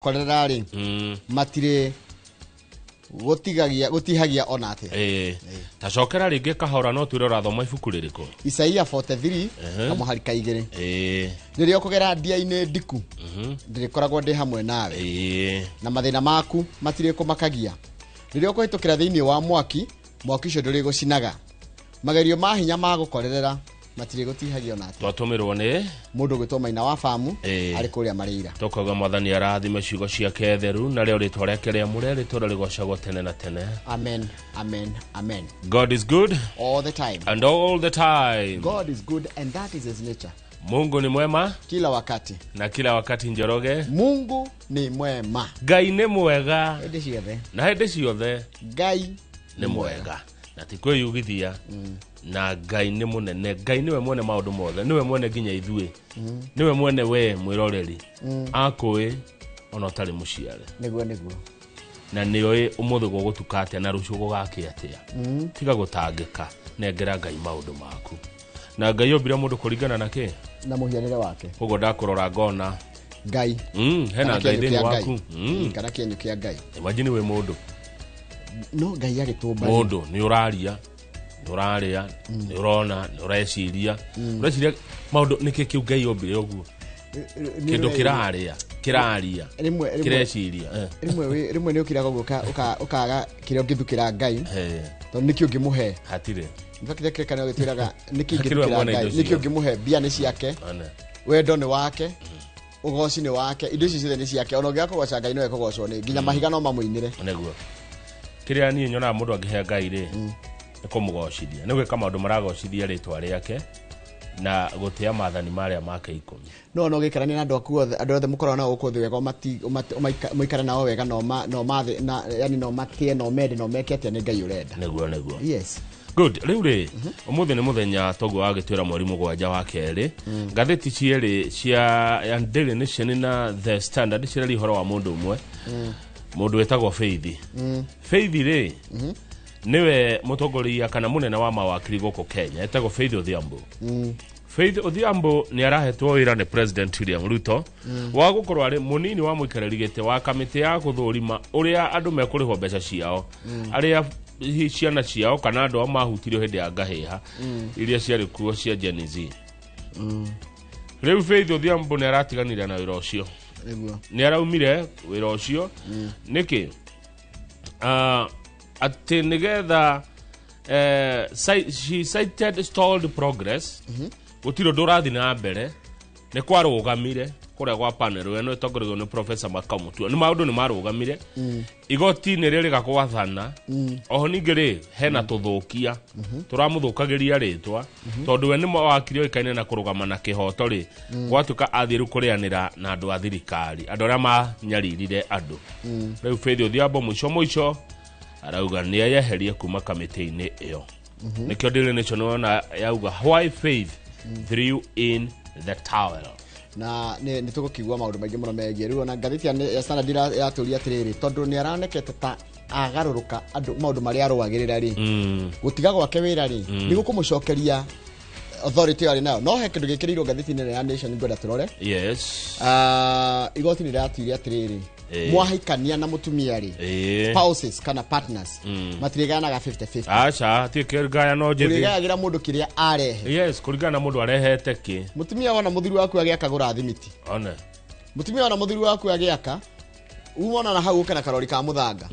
Korera rĩ, matirĩ gũtigagia gũtihagia ona atĩa. Ĩĩ, ta cokera rĩngĩ kahora, no twĩre ũrathoma ibuku rĩrĩkũ. Isaia 43 kamũhari ka 2. Rĩrĩa ũkũgera ndia-inĩ ndiku, ndĩrĩkoragwo ndĩ hamwe nawe, na mathĩna maku matirĩkũmakagia. Rĩrĩa ũkũhĩtũkĩra thĩinĩ wa mwaki, mwaki ũcio ndũrĩgũcinaga. Magerio ma hinya ma gũkorerera matirĩgũtihagia ona atĩa. Twatũmĩrwo nĩ Mũndũ ũgwĩtwo Maina wa Bamu, arĩ kũrĩa Marĩira. Tũkauga Mwathani arathime ciugo ciake theru, narĩo rĩtwa rĩake rĩamũre rĩtũre rĩgocagwo tene na tene. Amen, amen, amen. God is good all the time and all the time. God is good and that is his nature. Mungu ni mwema kila wakati na kila wakati. Njoroge, Mungu ni mwema. Ngai nĩ mwega hĩndĩ ciothe. Na hĩndĩ ciothe. Ngai Nĩ mwega na ti kwĩyugithia, na Ngai nĩ mũnene. Ngai nĩwe mwene maũndũ mothe, nĩwe mwene nginya ithuĩ, nĩwe mwene we mwĩroreri akũĩ ona ũtarĩ mũciare. Nĩguo. Na nĩoĩ ũmũthĩ gũgũtuka atĩa na rũciũ gũgakĩa atĩa. Tiga gũtangĩka, nengera Ngai maũndũ maku. Na Ngai ombire mũndũ kũringana na kĩ? Na mũhianĩre wake. Koguo ndakũrora ngona Ngai. Hena Kana Ngai kĩenyũ thĩinĩ kĩa Ngai. waku. Kana kĩenyũ kĩa Ngai. Imagine wĩ mũndũ. No Ngai agĩtũmba rĩ, Mũndũ nĩ ũraria, nĩ ũrarĩa, nĩ ũrona, nĩ ũreciria, ũreciria maũndũ. Nĩkĩ kĩu Ngai ombire ũguo? Kĩndũ kĩrarĩa, kĩraria, Rĩmwe kĩreciria. Rĩmwe nĩ ũkiraga ũguo ũkaga kĩrĩa ũngĩthukĩra Ngai, tondũ nĩkĩ ũngĩmũhe? Hatirĩ. Nĩkĩo kĩrĩkanĩro gĩtwĩraga nĩkĩ Hakĩrĩ we ingĩthukĩra mwene Ngai, indo nĩkĩ ciothe. ũngĩmũhe? Mbia nĩ ciake, One. wendo nĩ wake, ũgoci nĩ wake, indo icio ciothe nĩ ciake. Ona ũngĩaga kũgoca Ngai, nowe kũgocwo nĩ nginya mahiga no mamũinĩre. Nĩguo kĩrĩa niĩ nyonaga mũndũ angĩhe Ngai rĩ, nĩ kũmũgocithia, nĩ gwĩka maũndũ maragocithia rĩtwa rĩake na gũtĩa maathani marĩa make 10. No no gĩikarania na andũ aku othe, andũ othe mũkoragwo nao gũkũ thĩ wega, mũikare nao wega, no mathĩ na yani no matĩe, no mende, no meke atĩa, nĩ Ngai ũrenda. Nĩguo. Yes. Good. Rĩu rĩ, ũmũthĩ nĩ mũthenya toguo wagĩtwĩra mweri 7 wa kerĩ. Ngathĩti cierĩ cia ya Daily Nation na The Standard ciraria ũhoro wa mũndũ ũmwe, mũndũ wĩtagwo Faith. Faith rĩ, nĩwe mũtongoria kana mũnene wa mawakiri gũkũ Kenya, etagwo Faith Odhiambo. Faith Odhiambo nĩ arahetwo wĩra nĩ President William Ruto wa gũkorwo arĩ mũnini wa mũikarĩri gĩtĩ wa kamĩtĩ ya gũthũrima ũrĩa andũ mekũrĩhwo mbeca ciao, arĩa hihi ciana ciao kana andũ ao mahutirio hĩndĩ ya ngahĩha iria ciarĩ kuo cia Gen Z. Rĩu Faith Odhiambo nĩ aratiganire na wĩra ũcio. Nĩ araumire wĩra ũcio nĩkĩ? Atĩ nĩgetha she cited stalled progress, gũtirĩ ũndũ ũrathiĩ na mbere, nĩ kwarũgamire kũrĩa gwa panel ĩno ĩtongoragio nĩ Professor Makau Mutua, nĩ maũndũ nĩ marũgamire, igoti nĩ rĩrĩga gwathana. Oho ningĩ rĩ, hena tũthũkia tũramũthũkagĩria rĩtwa, tondũ we nĩ wakiri oĩkaine na kũrũgama na kĩhoto. Rĩ, gwatuĩka athiĩ rĩu kũrĩanĩra na andũ a thirikari, andũ arĩa manyaririre andũ. Rĩu Faith Odhiambo mũico mũico arauga nĩ eyeherie kuma kamĩtĩ-inĩ ĩyo. Nĩkĩo Daily Nation wona yauga, "Why Faith threw in the towel." Na nĩ tũgũkigua maũndũ maingĩ mũno megiĩ rĩu. Ona ngathĩti ya Standard yatũria atĩrĩrĩ, tondũ nĩ aronekete ta agarũrũka andũ maũndũ marĩa arũagĩrĩra rĩ, gũtiga gwake wĩra rĩ, nĩ gũkũmũcokeria authority ĩyo arĩ nayo. No he kĩndũ gĩkĩrĩirwo ngathĩti-inĩ ĩno ya Nation ngwenda tũrore. Igoti nĩ rĩratuire atĩrĩrĩ, mwahikania na mũtumia rĩ, spouses kana partners matirĩgayanaga 50-50. Aca, tiä ngayano njĩthĩ. Ũrĩgayagĩra mũndũ kĩrĩa arehe. Yes, kũringana na mũndũ arehete kĩ. Mũtumia wona mũthuri waku agĩaka, gũra thimiti. One. Mũtumia wona mũthuri waku agĩaka, umona na hau ũke na karori ka mũthanga.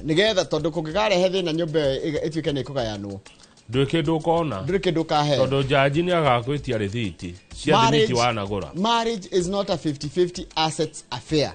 Nĩgetha tondũ kũngĩkarehe thĩna nyũmba ĩyo ĩtuĩke nĩ ĩkũgayanwo, Ndwĩ kĩndũ ũkona. Ndũrĩ kĩndũ ũkaheo. Tondũ jaji nĩ agakwĩtia rĩthiti cia thimiti wanagũra. Marriage is not a 50-50 assets affair,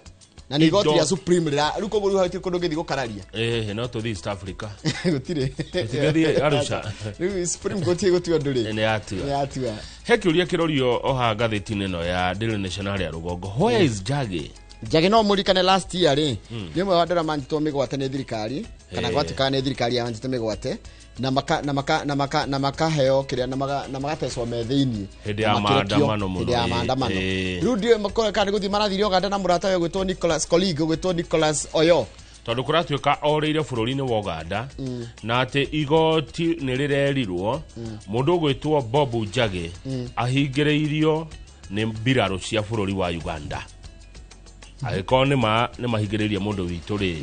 na nĩ igoti rĩa Supreme rĩra rĩu. Koguo rĩu hatirĩ kũndũ ũngĩthiĩ gũkararia. Ĩĩ, no tũthiĩ East Africa. Gũtirĩ. Tũtingĩthiĩ Arusha. Rĩu Supreme Court ĩgũtua ũndũ rĩ. Nĩ yatua. Nĩ yatua. He kĩũria kĩrorio oha ngathĩti-inĩ ĩno ya Daily Nation harĩa rũgongo: where is Njagi? Njagi, no mũririkane last year rĩ, nĩ ũmwe wa andũ arĩa manyitwo mĩgwate nĩ thirikari, kana gwatuĩkaga nĩ thirikari yanyitĩte mĩgwate na maka na maka na maka na makaheo kĩrĩa na magatecwo me thĩiniĩ. Hĩndĩ ya Na makĩrekio maandamano mũno, hĩndĩ ya maandamano. Rĩu ndiũĩ makore kana nĩ gũthiĩ marathire Uganda na mũrata we ũgwĩtwo Nicholas, colleague ũgwĩtwo Nicholas Oyo. Tondũ kũratuĩka orĩire bũrũri-inĩ wa Uganda, na atĩ igoti nĩ rĩrerirwo mũndũ ũgwĩtwo Bob Njagi ahingĩrĩirio nĩ mbirarũ cia bũrũri wa Uganda. Angĩkorwo nĩ mahingĩrĩirie mũndũ witũ rĩ,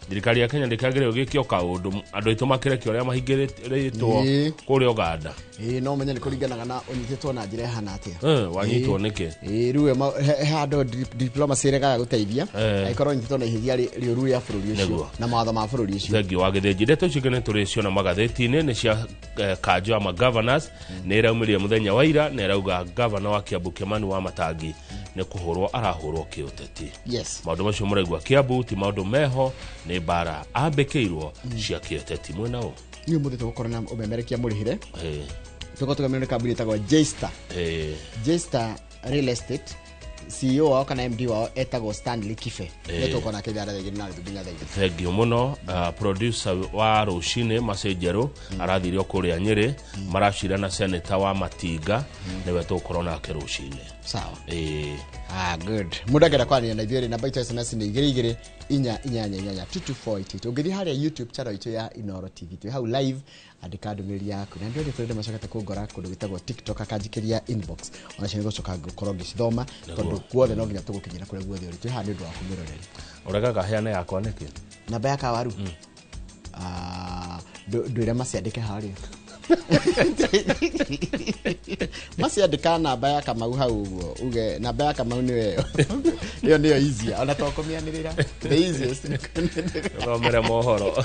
thirikari ya Kenya ndĩkĩagĩrĩirwo gĩkio kaũndũ andũ aitũ makĩrekio arĩa mahingĩrĩtwo kũrĩa Uganda. Ĩĩ, no menye nĩ kũringanaga na ũnyitĩtwo na njĩra ĩhana atĩa. Wanyitwo nĩkĩ? Ĩĩ, rĩu he handũ diplomacy ĩregaga gũteithia angĩkorwo ũnyitĩtwo na ihĩtia rĩũru rĩa bũrũri ũcio na mawatho ma bũrũri ũcio. Thengiũ wa Gĩthĩnji. Ndeto icio ingĩ nĩ tũrĩciona magathĩti-inĩ nĩ cia kanjũ ya magovernors nĩ ĩraumĩrire mũthenya wa ira na ĩrauga gavana wa Kiambu Kimani wa Matangi nĩ kũhũrwo arahũrwo kĩũteti. Yes. Maũndũ macio mũraigua Kiambu ti maũndũ meho, nĩ mbara ambĩkĩirwo cia kĩũteti. Mwena ũ? Niĩ ũmũthĩ tũgũkorwo na ũmemerekia mũrĩhĩre. Tũgũkorwo tũgemererio nĩ kambuni ĩtagwo J-Star. J-Star Real Estate, CEO wao kana MD wao etagwo Stanley Kibe. Nĩ tũgũkorwo nake ithaa rĩa 2:30 nginya thaa 3. Thengiũ mũno. Producer wa rũcinĩ Macĩ Njerũ arathirio kũrĩa Nyĩrĩ, maracira na senator wa Matinga, nĩwe tũgũkorwo nake rũcinĩ. Sawa. Ah, good. Mũndũ angĩenda kwaranĩria na ithuĩ rĩ, namba itũ ya SMS nĩ 22488 22488. Ũngĩthiĩ harĩa YouTube channel itũ ya Inoro TV, twĩ hau live, andĩka ndũmĩrĩri yaku. Na andũ othe tũrĩ macokete kũngora kũndũ gwĩtagwo TikTok, akanjikĩria inbox, onacio nĩgũcoka ngũkorwo ngĩcithoma, tondũ guothe no nginya tũgũkinyĩra kũrĩa guothe ũrĩ. Twĩ haha nĩ ũndũ waku mwĩroreri. Ũregaga heane yakwa nĩkĩ? Namba ya kawaru? Ah, ndwĩre maciandĩke harĩa, maciandĩka namba ya Kamau hau ũguo, uge namba ya Kamau nĩyo ĩyo. Ĩyo nĩyo easier, ona to kũmĩanĩrĩra, the easiest. Thomere mohoro.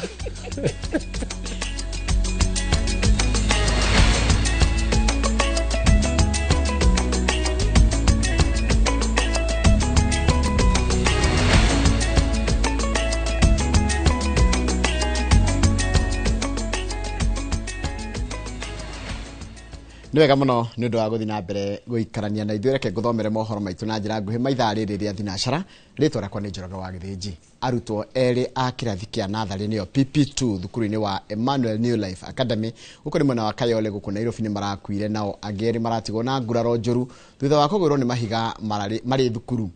Nĩ wega mũno nĩ ũndũ wa gũthiĩ na mbere gũikarania na ithuĩ. Reke ngũthomere mohoro maitũ na njĩra nguhĩ maithaa rĩrĩ rĩa thinacara. Rĩtwa rĩakwa nĩ Njoroge wa Gĩthĩnji. Arutwo erĩ a kĩrathi kĩa natharĩ, nĩyo PP2, thukuru-inĩ wa Emmanuel New Life Academy gũkũ nĩ mwena wa Kayole gũkũ Nairobi nĩ marakuire, nao angĩ erĩ maratigwo na nguraro njũru thutha wa kũgwĩrwo nĩ mahiga marĩ thukuru.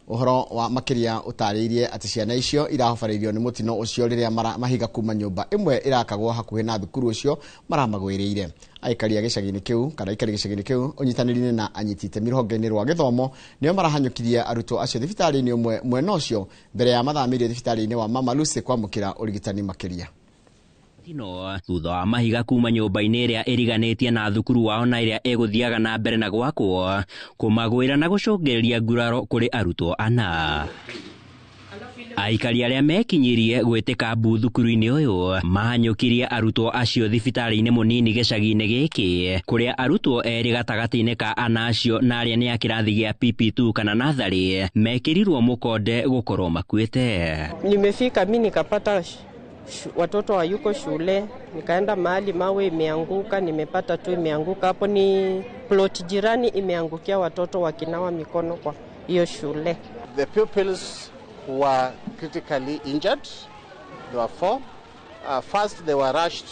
Ũhoro wa makĩria ũtarĩirie atĩ ciana icio irahobarĩirio nĩ mũtino ũcio rĩrĩa mahiga kuma nyũmba ĩmwe ĩrakagwo hakuhĩ na thukuru ũcio maramagwĩrĩire. Aikari a gĩcagi-inĩ kĩu kana aikari gĩcagi-inĩ kĩu ũnyitanĩri-inĩ na anyiti itemi rũhonge-inĩ rwa gĩthomo nĩo marahanyũkirie arutwo acio thibitarĩ-inĩ ũmwe mwena ũcio mbere ya mathamĩirio thibitarĩ-inĩ wa Mama Lucy kwamũkĩra ũrigitani makĩria. Tino thutha wa mahiga kuma nyũmba-inĩ ĩrĩa ĩriganĩtie na thukuru wao na ĩrĩa ĩgũthiaga na mbere na gwakwo kũmagwĩra na gũcũngĩrĩria nguraro kũrĩ arutwo ana. Aikari arĩa mekinyirie gwĩtĩka mbu thukuru-inĩ ũyũ mahanyũkirie arutwo acio thibitarĩ-inĩ mũnini gĩcagi-inĩ gĩkĩ, kũrĩa arutwo erĩ gatagatĩ-inĩ ka ana acio na arĩa nĩ a kĩrathi gĩa PP2 kana natharĩ mekĩrirwo mũkonde gũkorwo makuĩte. Nimefika mi nikapata watoto hayuko shule, nikaenda mahali mawe imeanguka, nimepata tu imeanguka hapo, ni plot jirani imeangukia watoto wakinawa mikono kwa hiyo shule. The pupils were critically injured. There were four. First, they were rushed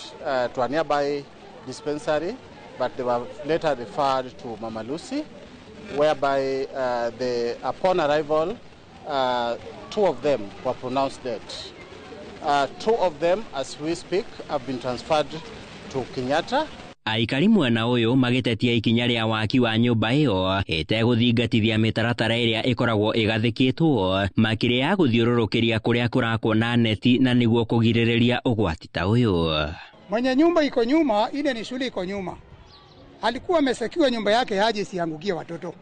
to a nearby dispensary, but they were later referred to Mama Lucy, whereby upon arrival, two of them were pronounced dead. Two of them, as we speak, have been transferred to Kenyatta. Aikari mwena ũyũ magĩtetia ikinya rĩa waki wa nyũmba ĩyo ĩtegũthingatithia mĩtaratara ĩrĩa ĩkoragwo ĩgathĩkĩtwo, makĩria ya gũthiũrũrũkĩria kũrĩa kũrakwo na neti na nĩguo kũgirĩrĩria ũgwati ta ũyũ. Mwenye nyumba iko nyuma, ile ni shule iko nyuma, alikuwa amesekiwa nyumba yake aje isiangukie watoto,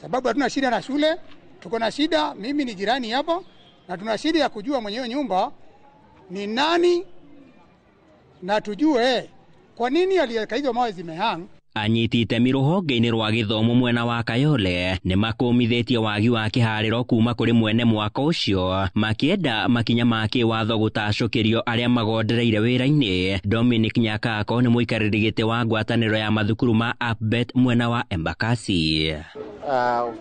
sababu hatuna shida na shule, tuko na shida. Mimi ni jirani hapo, na tuna shida ya kujua mwenyewe nyumba ni nani, na tujue kwa nini aliweka hizo mawe zimehang. Anyiti itemi rũhonge-inĩ rwa gĩthomo mwena wa Kayole nĩ makũmithĩtie wagi wa kĩharĩro kuma kũrĩ mwene mwako ũcio, makĩenda makinya ma kĩwatho gũtacũkĩrio arĩa magondereire wĩra-inĩ. Dominic Nyakako nĩ mũikarĩri gĩtĩ wa ngwatanĩro ya mathukuru ma APBET mwena wa Embakasi.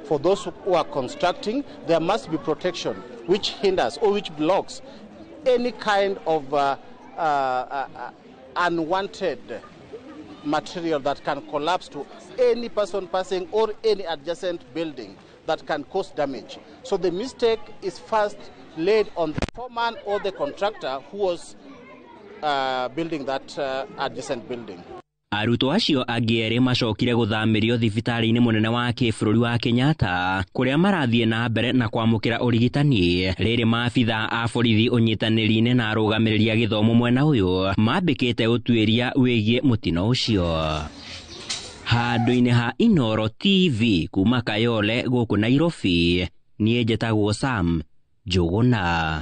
For those who are constructing, there must be protection which hinders or which blocks any kind of unwanted material that can collapse to any person passing or any adjacent building that can cause damage. So the mistake is first laid on the foreman or the contractor who was building that adjacent building. Arutwo acio angĩ erĩ macokire gũthamĩrio thibitarĩ-inĩ mũnene wa kĩbũrũri wa Kenyatta kũrĩa marathiĩ na mbere na kwamũkĩra ũrigitani. Rĩrĩ maabitha a borithi ũnyitanĩri-inĩ na arũgamĩrĩri a gĩthomo mwena ũyũ mambĩkĩte ũtuĩria wĩgiĩ mũtino ũcio. Handũ-inĩ ha Inooro TV kuma Kayole gũkũ Nairobi, niĩ njĩtagwo Sam Njũgũna.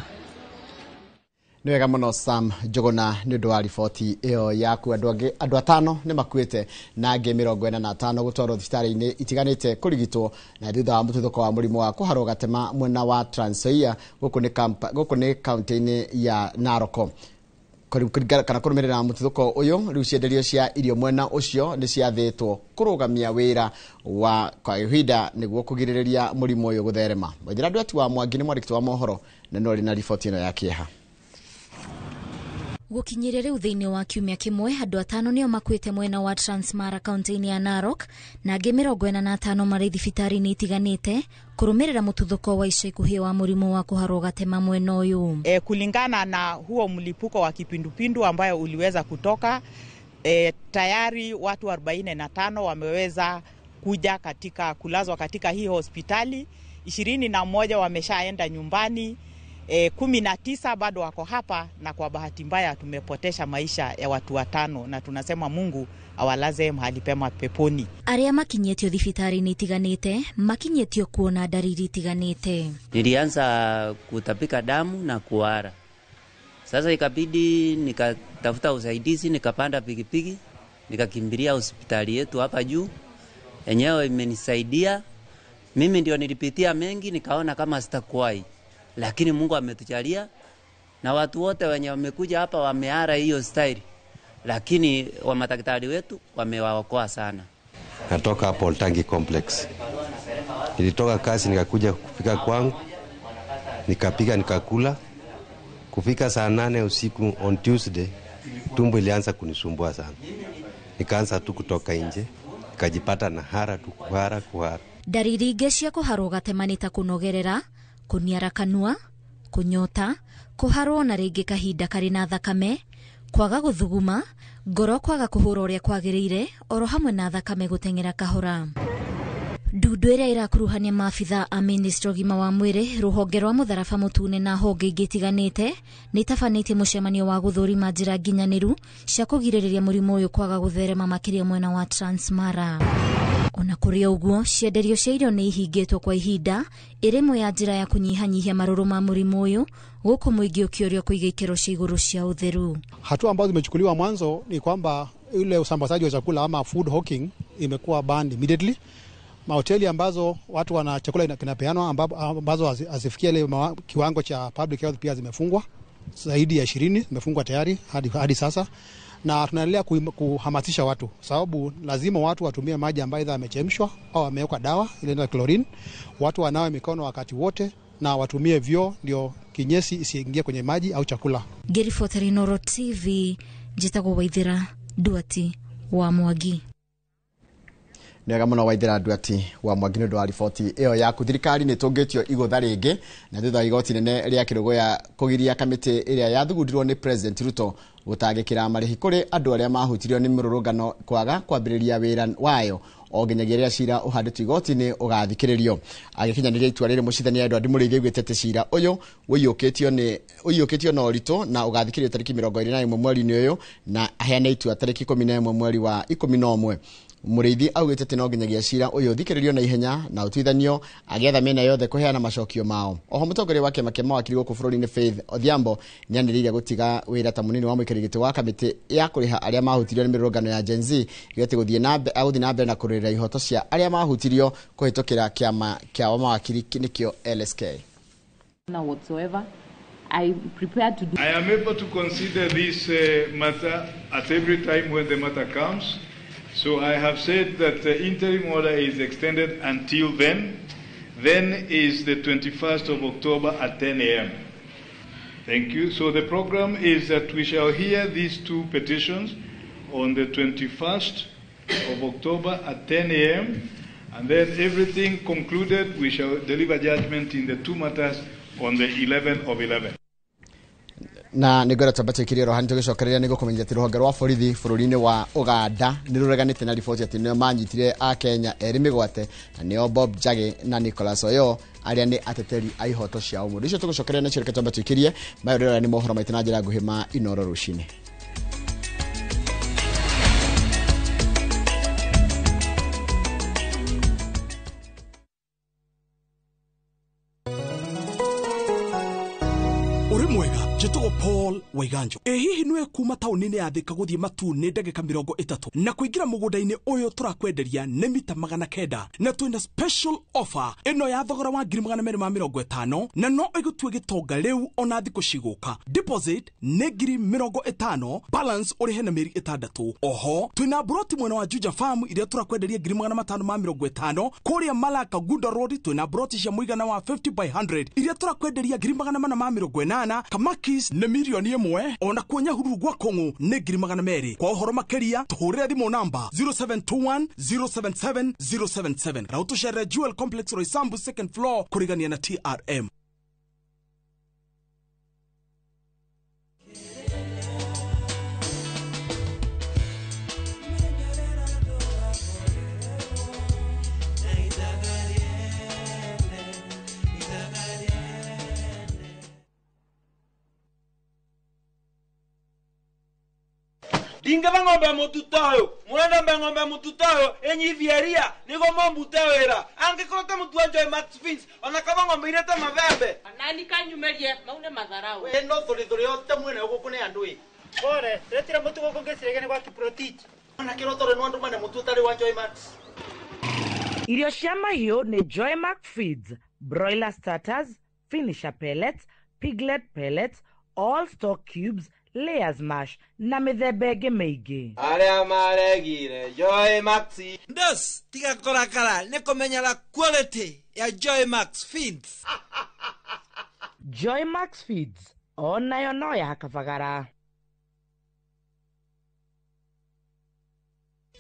Nĩ wega mũno Sam Njũgũna nĩ ũndũ wa riboti ĩyo yaku. Andũ atano nĩ makuĩte na angĩ 45 gũtwarwo thibitarĩ-inĩ itiganĩte kũrigitwo na thutha wa mũtuthũko wa mũrimũ wa kũharwo gatema mwena wa Trans Nzoia gũkũ nĩ kaunti-inĩ ya Narok. Kana kũrũmĩrĩra mũtuthũko ũyũ, rĩu cienderio cia irio mwena ũcio nĩ ciathĩtwo kũrũgamia wĩra wa kwa ihinda nĩguo kũgirĩrĩria mũrimũ ũyũ gũtherema. Waithĩra Ndwati wa Mwangi nĩ mwandĩki wa mohoro na no arĩ na riboti ĩno ya kĩeha. Gũkinyĩria rĩu thĩinĩ wa kiumia kĩmwe, andũ atano nĩo makuĩte mwena wa Transmara kaunti-inĩ ya Narok na angĩ 45 marĩ thibitarĩ-inĩ itiganĩte kũrũmĩrĩra mũtuthũko wa ica ikuhĩ wa mũrimũ wa kũharwo gatema mwena ũyũ. Kulingana na huo mlipuko wa kipindupindu ambayo uliweza kutoka, tayari watu 45 wameweza kuja katika kulazwa katika hii hospitali, 21 wameshaenda nyumbani, 19 bado wako hapa, na kwa bahati mbaya tumepotesha maisha ya watu watano, na tunasema Mungu awalaze mahali pema peponi. Arĩa makinyĩtio thibitarĩ-inĩ itiganĩte makinyĩtio kuona dalili itiganĩte. Nilianza kutapika damu na kuhara. Sasa ikabidi nikatafuta usaidizi, nikapanda pikipiki, nikakimbilia hospitali yetu hapa juu. Enyewe imenisaidia. Mimi ndio nilipitia mengi, nikaona kama sitakuwahi. Lakini Mungu ametujalia na watu wote wenye wamekuja hapa wameara hiyo style. Lakini wa madaktari wetu wamewaokoa sana. Natoka hapo Oltangi Complex. Nilitoka kazi nikakuja kufika kwangu, nikapiga nikakula. Kufika saa 8 usiku on Tuesday, tumbo ilianza kunisumbua sana. Nikaanza tu kutoka nje, nikajipata na hara tu kuhara. Dalili ingĩ cia kũharwo gatema nĩ ta kũnogerera, kũniara kanua, kũnyota, kũharwo na rĩngĩ kahinda karĩ na thakame, kwaga gũthuguma, ngoro kwaga kũhũra ũrĩa kwagĩrĩire, oro hamwe na thakame gũteng'era kahora. Ndundu ĩrĩa ĩrakuruhania maabitha a ministry ũgima wa mwĩrĩ, rũhonge rwa mũtharaba mũtune na honge ingĩ itiganĩte nĩ itabanĩtie mũcemanio wa gũthũrima njĩra nginyanĩru cia kũgirĩrĩria mũrimũ ũyũ kwaga gũtherema makĩria mwena wa Transmara. Ona kũrĩ ũguo, cienderio cia irio nĩ ihingĩtwo kwa ihinda ĩrĩ ĩmwe ya njĩra ya kũnyihanyihia marũrũ ma mũrimũ ũyũ, gũkũ mũingĩ ũkĩũrio kũiga ikĩro cia igũrũ cia ũtheru. Hatua ambazo zimechukuliwa mwanzo ni kwamba ule usambazaji wa chakula ama food hawking imekuwa banned immediately. Mahoteli ambazo watu wana chakula kinapeanwa ambazo hazifikia ile kiwango cha public health pia zimefungwa. Zaidi ya 20 zimefungwa tayari hadi sasa. Na tunaendelea kuhamasisha watu sababu lazima watu watumie maji ambayo aidha yamechemshwa au yamewekwa dawa ile inaitwa chlorine. Watu wanawe mikono wakati wote na watumie vyoo ndio kinyesi isiingie kwenye maji au chakula. Ngĩribotera Inooro TV, njĩtagwo Waithĩra Nduati wa Mwangi. Nĩ wega mũno Waithĩra Nduati wa Mwangi nĩ ũndũ wa riboti ĩyo yaku. Thirikari nĩ ĩtũngĩtio igũtha rĩngĩ na thutha wa igoti nene rĩa Kĩrũgũya kũgiria kamĩtĩ ĩrĩa yathugundirwo nĩ President Ruto gũtangĩkĩra marĩhi kũrĩ andũ arĩa mahutirio nĩ mĩrũrũngano kwaga kwambĩrĩria wĩra wayo o nginyagia rĩrĩa cira ũhandĩtwo igoti-inĩ ũgathikĩrĩrio. Agĩkinyanĩria itua rĩrĩ, mũcithania Edward Mũrĩithi augĩte atĩ cira ũyũ ũiyũkĩtio na ũritũ na ũgathikĩrĩrio tarĩki 21 mweri-inĩ ũyũ na aheane itua tarĩki 11 mweri wa 11. Mũrĩithi augĩte atĩ no nginyagia cira ũyũ ũthikĩrĩrio na ihenya na ũtuithanio agĩetha mĩena yothe kũheana macokio mao. Oho mũtongoria wa kĩama kĩa mawakiri gũkũ bũrũri-inĩ Faith Odhiambo nĩanĩrĩire gũtiga wĩra ta mũnini wa mũikarĩri gĩtĩ wa kamĩtĩ ya kũrĩha arĩa mahutirio nĩ mĩrũrũngano ya Gen Z igĩte gũthiĩ na mbere na kũrũĩrĩra ihoto cia arĩa mahutirio kũhĩtũkĩra kĩama kĩa mawakiri nĩkĩo LSK. Whatsoever. I prepared to do. I am able to consider this matter at every time when the matter comes. So I have said that the interim order is extended until then. Then is the 21st of October at 10 a.m. Thank you. So the program is that we shall hear these two petitions on the 21st of October at 10 a.m. And then everything concluded, we shall deliver judgment in the two matters on the 11th of 11. Na nä ngwenda twamba tå rohani tå gä cokereria nä gå kå menyithia atä rũhonge rwa borithi bũrũri-inĩ wa Uganda nä rå reganä na riboti atä nĩo manyitire a Kenya erĩ mĩgwate na nĩo Bob Njagi na Nicholas Oyo arĩa nĩ ateteri a ihoto cia ũmũndũ. Icio tũgũcokereria nacio reke twambe tũikĩrie mayo rĩrĩa nĩ mohoro maitũ na njĩra nguhĩ ma Inoro rũcinĩ. Njĩtagwo Paul Waiganjo. Ĩ hihi nĩwe kuma taũni-inĩ ya Thika gũthiĩ Matuu nĩ ndagĩka 30 na kũingĩra mũgũnda-inĩ ũyũ tũrakwenderia nĩ mita 900 na twĩna special offer ĩno ya thogora wa 250,000 na no ĩgũtue gĩtonga rĩu ona thikũ cigũka. Deposit nĩ 50,000, balance ũrĩhe na mĩeri 6. Oho twĩna broti mwena wa Juja Farm iria tũrakwenderia 550,000. Kũrĩa Malaka Gunda Road twĩna broti cia mũigana wa 50 by 100 iria tũrakwenderia 480,000. Kamaki nĩ 1 million, ona kuo Nyahururu gwa Kong'u nĩ 200,000. Kwa ũhoro makĩria tũhũrĩre thimũ namba 0721 077 077 na ũtũcerere Jewel Complex Roysambu second floor kũrigania na TRM. Ndingeva ng'ombe mututoyo murenda mbe ng'ombe mututoyo enyithieria nigo mombute wira angikorwo ta mutu wa Joy Max Fins ona kaba ng'ombe irete mabembe nani kanyumerie maune matharau we no thuri yote mwene guku ni andu i pore retira mutu guku ngicirege ni gwa Kiprotich ona kirotore no andu mane mutu utari wa Joy Max. Irio cia mahiũ nĩ Joy Max Feeds, broiler starters, finisher pellets, piglet pellets, all stock cubes, layers mash na mĩthemba ĩngĩ mĩingĩ. Arĩa maregire Joy Max ndos tiga kũrakara nĩ kũmenyera quality ya Joy Max Feeds. Joy Max Feeds onayo no ya kabagara.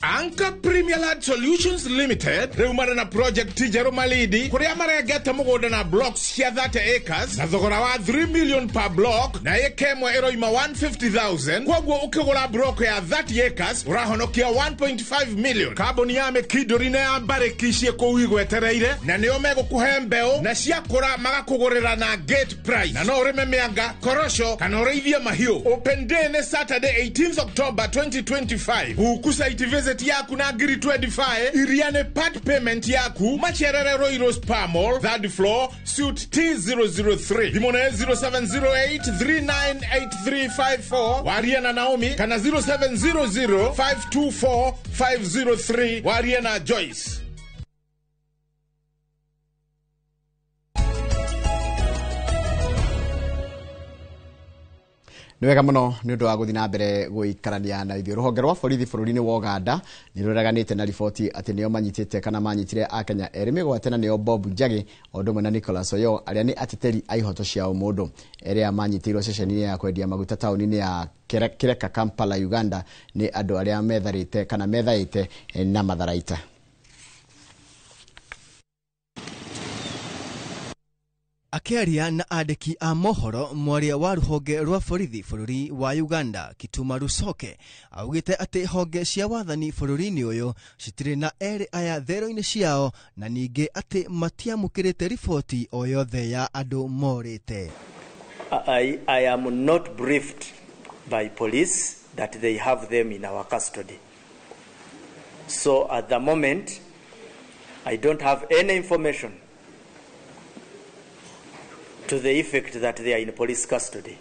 Anchor Premier Land Solutions Limited rĩu marĩ na project njerũ Malindi kũrĩa marengete mũgũnda na blocks cia 30 acres na thogora wa 3 million per block na ĩka ĩmwe ĩroima 150,000. Kwoguo ũkĩgũra block ya 30 acres ũrahonokia 1.5 million. Kambuni ya Mĩkindũri na ya Mbarĩki ciĩ kũu igwetereire na nĩo megũkũhe mbeũ na ciakũra magakũgũrĩra na gate price, na no ũrĩme mĩanga, korosho kana ũrĩithie mahiũ. Open day nĩ Saturday 18th October 2025. Huku site visit yaku na ngiri 25 iria nĩ part payment yaku. Macerere Royal Spa Mall, third floor, suite T003. Thimũ nĩ 0708 398354 warie na Naomi kana 0700 524 503 warie na Joyce. Nĩ wega mũno nĩ ũndũ wa gũthiĩ na mbere gũikarania na ithuĩ. Rũhonge rwa borithi bũrũri-inĩ wa Uganda nĩ rũreganĩte na riboti atĩ nĩo manyitĩte kana manyitire akenya erĩ mĩgwate na nĩo Bob Njagi o ũndũ ũmwe na Nicholas Oyo arĩa nĩ ateteri a ihoto cia ũmũndũ. Erĩ aya manyitĩirwo ceceni-inĩ ya kwendia maguta taũni-inĩ ya Kireka, Kampala, Uganda nĩ andũ arĩa metharĩte kana methaĩte na matharaita. Akĩaria na andĩki a mohoro, mwaria wa rũhonge rwa borithi bũrũri wa Uganda Kituma Rusoke augĩte atĩ honge cia wathani bũrũri-inĩ ũyũ citirĩ na erĩ aya thero-inĩ ciao na ningĩ atĩ matiamũkĩrĩte riboti o yothe ya andũ morĩte. I am not briefed by police that they have them in our custody. So at the moment I don't have any information to the effect that they are in police custody.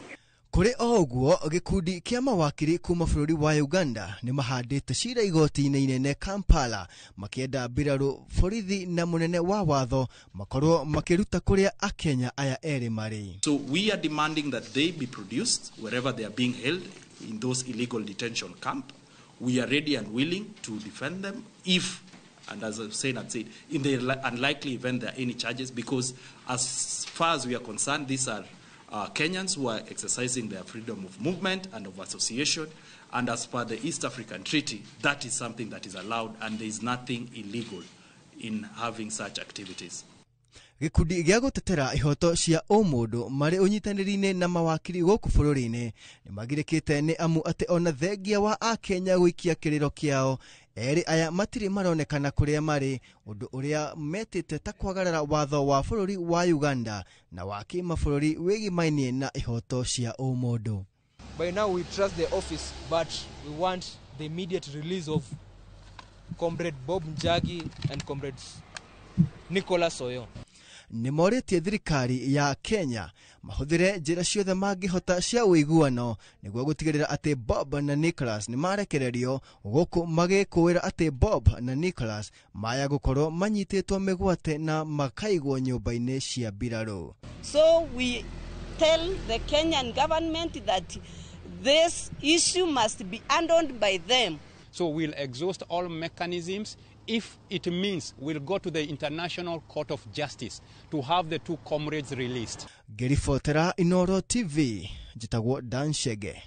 Kũrĩ o ũguo, gĩkundi kĩa mawakiri kuma bũrũri wa Uganda nĩ mahandĩte cira igoti-inĩ inene Kampala makĩenda mbirarũ borithi na mũnene wa watho makorwo makĩruta kũrĩa akenya aya erĩ marĩ. So we are demanding that they be produced wherever they are being held in those illegal detention camp. We are ready and willing to defend them if, and as I've said, in the unlikely event there are any charges, because as far as we are concerned, these are Kenyans who are exercising their freedom of movement and of association, and as per the East African Treaty, that is something that is allowed, and there is nothing illegal in having such activities. Gĩkundi gĩa gũtetera ihoto cia ũmũndũ marĩ ũnyitanĩri-inĩ na mawakiri gũkũ bũrũri-inĩ nĩ magirĩkĩte nĩ amu atĩ ona thengia wa akenya gũikia kĩrĩro kĩao erĩ aya matirĩ maronekana kũrĩa marĩ, ũndũ ũrĩa metĩte ta kwagarara watho wa bũrũri wa Uganda na wa kĩmabũrũri wĩgimainie na ihoto cia ũmũndũ. By now we trust the office, but we want the immediate release of Comrade Bob Njagi and Comrade Nicholas Oyo. Nĩ morĩtie thirikari ya Kenya mahũthĩre njĩra ciothe mangĩhota cia ũiguano nĩguo gũtigĩrĩra atĩ Bob na Nicholas nĩ marekererio, gũkũ magĩkũĩra atĩ Bob na Nicholas maya gũkorwo manyitĩtwo mĩgwate na makaigwo nyũmba-inĩ cia mbirarũ. So we tell the Kenyan government that this issue must be handled by them. So we'll exhaust all mechanisms. If it means we'll go to the International Court of Justice to have the two comrades released. Ngĩribotera Inoro TV, njĩtagwo Dan Shege.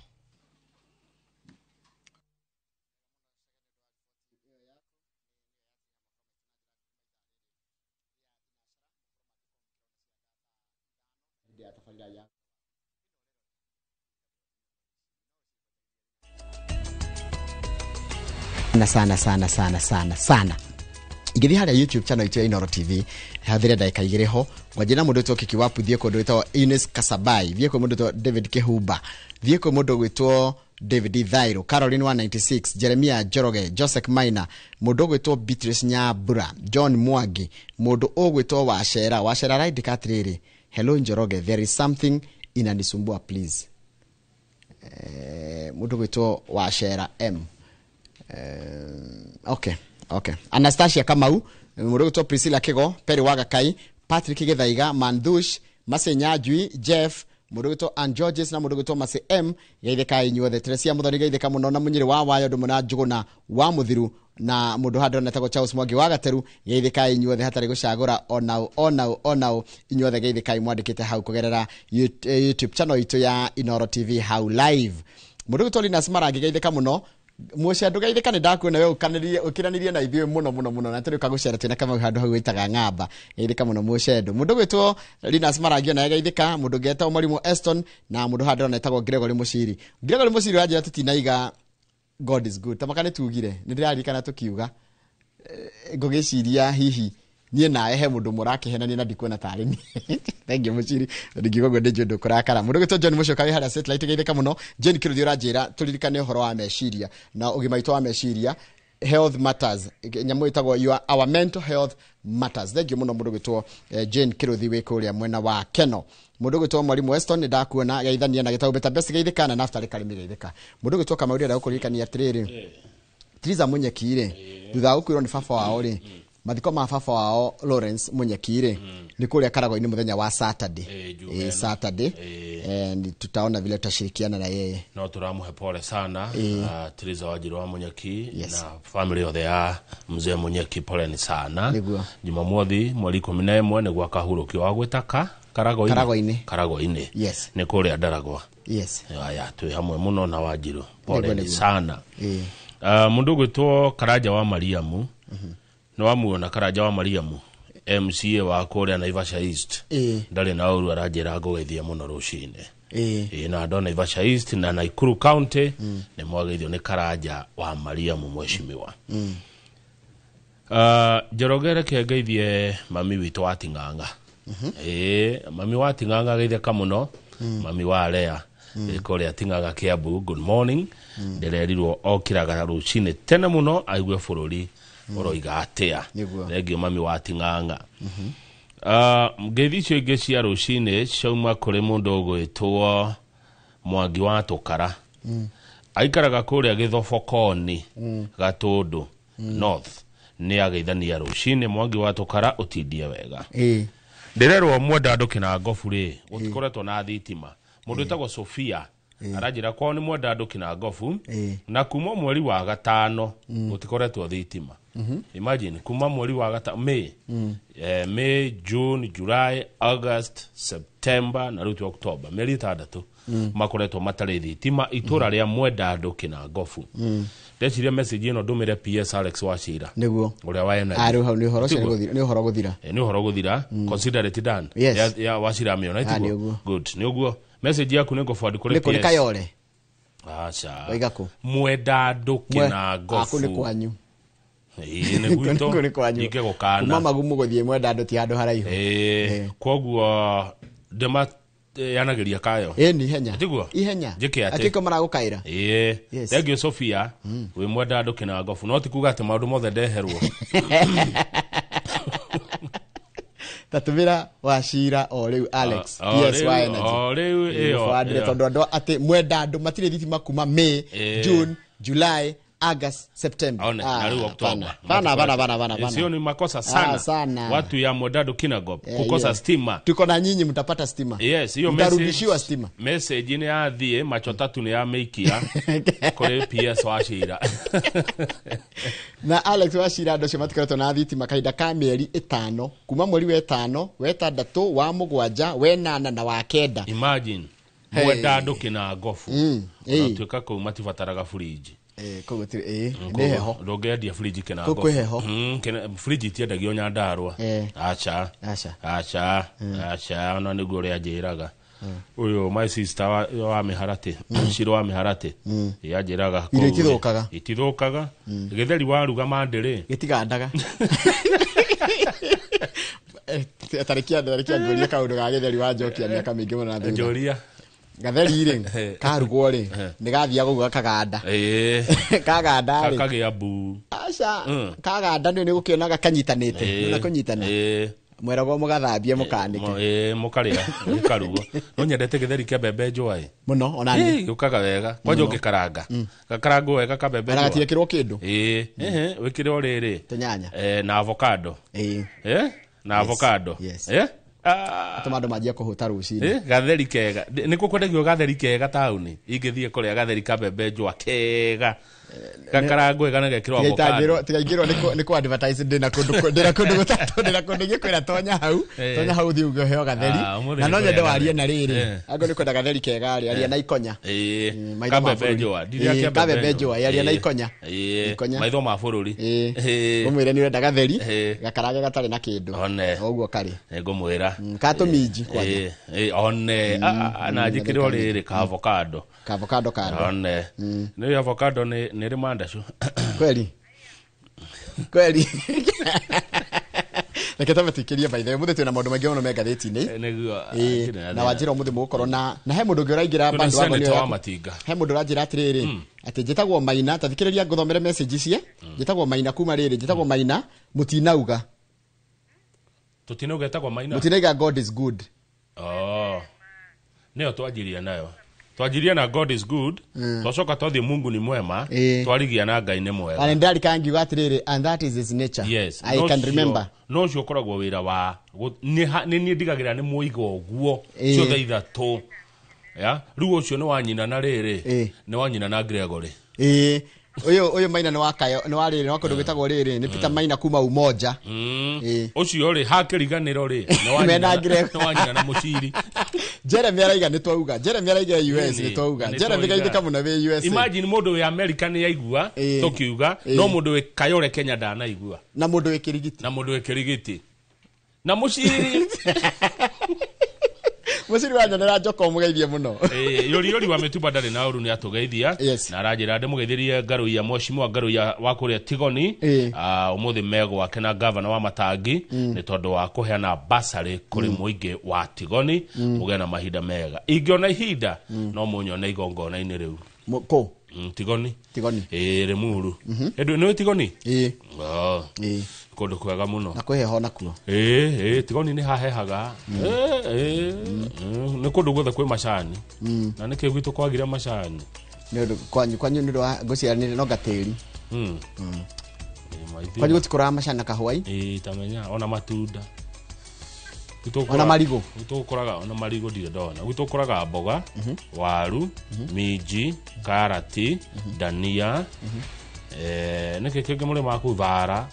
Na sana sana sana sana sana ingĩthiĩ harĩa YouTube channel itũ ya Inoro TV hathire ndagĩka igĩrĩ ho ngwanjia na mũndũ wĩtwo Kikiwapu, thiĩ kũndũ wĩtagwo Eunice Kasabai, thiĩ kwĩ mũndũ wĩtwo David Kĩhumba, thiĩ kwĩ mũndũ gwĩtwo David Thairo, Caroline 196, Jeremiah Njoroge, Joseph Maina, mũndũ ũgwĩtwo Beatrice Nyambura, John Mwangi, mũndũ ũgwĩtwo Wacera. Wacera araandĩka atĩrĩrĩ, hello Njoroge, there is something inanisumbua please. Mũndũ ũgwĩtwo Wacera M. Okay. Anastasia Kamau, mũndũ ũgwĩtwo Priscilla Kigo, Perry Wagakai, Patrick Githaiga, Mandush, Mase Nyajui, Jeff, mũndũ ũgwĩtwo Ann Georges na mũndũ ũgwĩtwo Mase M. Geithĩkai inyuothe. Teresia Muthoni geithĩka mũno na Mũnyĩrĩ wa Wayo ndũmũ na Njũgũna wa Mũthiru na mũndũ handũ etagwo Charles Mwangi wa Gateru. Geithĩkai inyuothe hatarĩ gũcagũra onao onao onao inyuothe geithĩkai mwandĩkĩte hau kũgerera YouTube channel itũ ya Inoro TV hau live. Mũndũ ũgwĩtwo Linus Marangi geithĩka mũno. Mũce andũ geithĩka nĩ ndakuona we ũkiranĩrie na ithuĩ mũno mũno mũno na tũrĩ ũkagũcera twĩna Kamau handũ hau wĩtaga ng'amba. Geithĩka mũno Mũcendo. Mũndũ gwĩtwo Linus Marangi onaye geithĩka. Mũndũ ũngĩ etagwo Mwalimu Eston na mũndũ handũ ndĩrona etagwo Gregory Mũciri. Gregory Mũciri wanjĩra tũtinaiga God is good. Tamaka nĩ tugire nĩ ndĩraririkana tũkiuga ngũgĩciria hihi niĩ nawe he mũndũ mũrakĩhenania na ndikuona tarĩ niĩ. Thank you Mũciri, ndingiuga ũguo ndĩnjũĩ ndũkũrakara. Mũndũ ũgwĩtwo John Mũcũka wĩ harĩa satellite geithĩka mũno. Jane Kĩrũthi ũranjĩra tũririkane ũhoro wa meciria na ũgima witũ wa meciria, health matters, nyamũ ĩtagwo your our mental health matters. Thank you mũno mũndũ ũgwĩtwo Jane Kĩrũthi wĩ kũrĩa mwena wa Keno. Mũndũ ũgwĩtwo Mwalimu Weston nĩ ndakuona geithania na gĩtagwo Beta Best geithĩka na Naftali Karimi geithĩka. Mũndũ ũgwĩtwo Kamau ndĩrenda gũkũririkania atĩrĩrĩ, Triza Munyeki rĩ, thutha wa gũkuĩrwo nĩ baba wao rĩ, mathiko ma baba wao Lawrence Munyeki rĩ nĩ kũrĩa Karagwa-inĩ mũthenya wa Saturday. Saturday. And tutaona vile tutashirikiana na yeye. No tũramũhe pole sana Triza Wanjiru wa Munyeki na family yothe ya mzee Munyeki, poleni sana. Jumamothi mweri 11 nĩguo akahurũkio wa gwĩtaka Karagwa-inĩ. Karagwa-inĩ. Yes. Nĩ kũrĩa Ndaragwa. Yes. Aya twĩ hamwe mũno na Wanjiru, poleni sana. Mũndũ ũgwĩtwo Karanja wa Mariamu, nĩ wamuona Karanja wa Mariamu MCA wa kũrĩa Naivasha East, ndarĩ na ũru aranjĩra ngũgeithie mũno rũcinĩ. Na andũ a Naivasha East na Nakuru County nĩ mwageithio nĩ Karanja wa Mariamu mheshimiwa. Njoroge reke ngeithie mami witũ wa Ting'ang'a. Mami wa Ting'ang'a geithĩka mũno, mami wa Lea kũrĩa Ting'ang'a Kiambu, good morning. Ndĩrerirwo okĩraga rũcinĩ tene mũno aigue bũrũri ũroiga atĩa. Thengio mami wa Ting'ang'a. Ngeithi icio ingĩ cia rũcinĩ ciauma kũrĩ mũndũ ũgwĩtwo Mwangi wa Tũkara. Aikaraga kũrĩa Gĩthobokoni Gatũndũ North. Nĩ ageithania rũcinĩ Mwangi wa Tũkara, ũtindie wega. Ndĩrerwo mwenda andũ Kĩnangobu rĩ gũtikoretwo na thitima. Mũndũ wĩtagwo Sofia aranjĩra kwao nĩ mwenda andũ Kĩnangobu na kuma mweri wa gatano gũtikoretwo thitima. Imagine kuma mweri wa gata May, May, June, July, August, September na rĩu October, mĩeri 6 makoretwo matarĩ thitima itũra rĩa Mwendandũ Kĩnangobu. Ndeciria message ĩno ndũmĩre PS Alex Wachira nĩguo ũrĩa wa energy. Arĩ hau nĩ ũhoro ũcio nĩ ũhoro gũthira. Nĩ ũhoro gũthira. Consider it done. Yes. Ya Wachira amĩona tiguo. Good, nĩ ũguo message yaku nĩ ngũ-forward kũrĩ PS. Nĩ Kayole. Aca. Waiga kũ? Mwendandũ Kĩnangobu. Kũ nĩ kwanyu. Ĩĩ nĩ gwitũ. Nĩ kwanyu. Ingĩgũkana. Kuma Magumu gũthiĩ Mwendandũ ti handũ haraihu. Ĩĩ. Kwoguo ndĩma yanageria kayo. Ĩĩ ni ihenya. Tiguo? Ihenya. Njĩke atĩ. Atĩko maragũkaĩra. Ĩĩ. Thank you Sophia. Wĩ Mwendandũ Kĩnangobu. No ti kuga atĩ maũndũ mothe ndeherwo. Tatumira Wachira o rĩu Alex PSY Energy. O rĩu ĩyo. Tondũ andũ atĩ Mwendandũ matirĩ thitima kuma May, June, July, August, September. Na rĩu October. Bana. Sio ni makosa sana. Sana. Watu ya Mwendandũ Kinangop kukosa stima. Tuko na nyinyi mtapata stima. Yes, hiyo message. Mtarudishiwa stima. Message ni yathie macho tatu ni yameikia kuri PS Wachira. Na Alex Wachira andũ acio matikoretwo na thitima kahinda ka mĩeri 5 kuma mweri wa 5, wa 6, wa 7, wa 8 na wa 9. Imagine. Mwendandũ Kĩnangobu. Tuĩka kũu matibataraga fridge. Kũu gũtirĩ nĩ heho. Ndũngĩendia fridge Kĩnangobu. Kũu kwĩ heho. Fridge itiendagio Nyandarua. Acha. Acha. Acha ona nĩguo ũrĩa anjĩraga. Ũyũ my sister wa Mĩharatĩ, Ciro wa Mĩharatĩ. Yanjĩraga irio itithũkaga. Itithũkaga. Gĩtheri waruga mandĩrĩ. Gĩtigandaga. Tarĩkia ngũrie kaũndũ ga gĩtheri wanjokia mĩaka mĩingĩ mũno na thutha. Njũria. Gatheri rĩ karugwo rĩ nĩ gathiaga ũguo gakaganda. Kaganda rĩ kakagĩa mbu. Aca kaganda nĩ gũkĩonaga kanyitanĩte na kũnyitana. Mweragwo mũgathambie mũkanĩke. Mũkarĩa gĩkarugwo. No nyendete gĩtheri kĩa mbembe njũa ĩ. Mũno ona niĩ. Gĩũkaga wega kwanja ũngĩkaranga. Gakarangwo wega ka mbembe njũa. Na gatirekĩrwo kĩndũ. Wĩkĩre o rĩrĩ. Tũnyanya. Na avocado. Na avocado. Atũma andũ manjie kũhũta rũcinĩ. Gatheri kega. Nĩ kwendagio gatheri kega taũni. Ingĩthiĩ kũrĩa gatheri ka mbembe njũa kega. Gakarangwo wega na gekĩrwo avocado. Tigaingĩrwo nĩ kũ advertise ndĩna kũndũ gũtatũ ndĩna kũndũ ingĩkwĩra tonya hau. Tonya hau ũthiĩ ũheo gatheri. Na no nyende warie na rĩrĩ. Angĩkorwo nĩ kwenda gatheri kega rĩ, aria na Ikonya. Ka mbembe njũa. Ka mbembe njũa, aria na Ikonya. Maitho ma bũrũri. Ũmwĩre nĩ ũrenda gatheri, gakarange gatarĩ na kĩndũ. Ũguo karĩ. Ngũmwĩra. Ka tũminji kwanja. One na njĩkĩre o rĩrĩ ka avocado. Ka avocado kando. One. Nĩ avocado nĩ rĩ mandacu. Kweli. Kweli. Reke twambe tũikĩrie by the way mũthĩ twĩna maũndũ maingĩ mũno me ngathĩti-inĩ. Nĩguo. Na wanjĩra ũmũthĩ mũgũkorwo na he mũndũ ũngĩ ũraingĩra bandwagon ĩyo wa Matinga. He mũndũ ũranjĩra atĩrĩrĩ atĩ njĩtagwo Maina, ta thikĩrĩria ngũthomere message ici. Njĩtagwo Maina kuma rĩrĩ, njĩtagwo Maina mũtinauga. Tũtinauga etagwo Maina. Mũtinauga God is good. Oh. Nĩyo twanjirie nayo. Twanjirie na God is good. Twacoka twathiĩ Mungu ni mwema. Twarigia na Ngai nĩ mwega. Na ndarika ngiuga atĩrĩrĩ and that is his nature. Yes. I can remember. No ũcio ũkoragwo wĩra wa nĩ niĩ ndigagĩra nĩ mũiga ũguo ciothe ithatũ. Ya, rĩu ũcio nĩ wa nyina na rĩrĩ. Nĩ wa nyina na Gregory. Ũyũ Maina nĩ wa Kayo, nĩ wa rĩrĩ, nĩ wa kũndũ gwĩtagwo rĩrĩ, nĩ Peter Maina kuma Umoja. Ũcio rĩ hakĩriganĩro rĩ nĩ wa nyina na Mũciri. Jeremy araiga nĩ twauga. Jeremy araiga US nĩ twauga. Jeremy gaithĩka mũno wĩ USA. Imagine mũndũ wĩ America nĩ aigua tũkiuga, no mũndũ wĩ Kayole Kenya ndanaigua. Na mũndũ wĩ Kĩrigiti. Na mũndũ wĩ Kĩrigiti. Na Mũciri. Mũciri wa nyonera Njoko mũgeithie mũno. Yori wa Mĩtumba ndarĩ na ũru nĩ atũgeithia. Na aranjĩra ndĩmũgeithĩrie Ngaruiya Mheshimiwa Ngaruiya wa kũrĩa Tigoni. Ũmũthĩ megwake na gavana wa Matangi nĩ tondũ wa kũheana basarĩ kũrĩ mũingĩ wa Tigoni. Mũgĩe na mahinda mega. Ingĩona ihinda no mũnyone igongona-inĩ rĩu. Kũ? Tigoni. Tigoni. Rĩmuru. Ĩndũ nĩ Tigoni? Kũndũ kwega mũno. Na kwĩ heho nakuo. Tigoni nĩ hahehaga. Nĩ kũndũ guothe kwĩ macani. Na nĩkĩ gwitũ kwagire macani? Nĩ ũndũ kwanyu nĩ ũndũ wa ngũciaranĩre no gatĩri. Kwanyu gũtikũraga macani na kahũa? Tamenya ona matunda. Ona marigũ. Gwitũ gũkũraga ona marigũ ndirĩ ndona. Gwitũ gũkũraga mboga, waru, minji, karati, dania, Nĩkĩ kĩngĩ mũrĩmaga kũu thara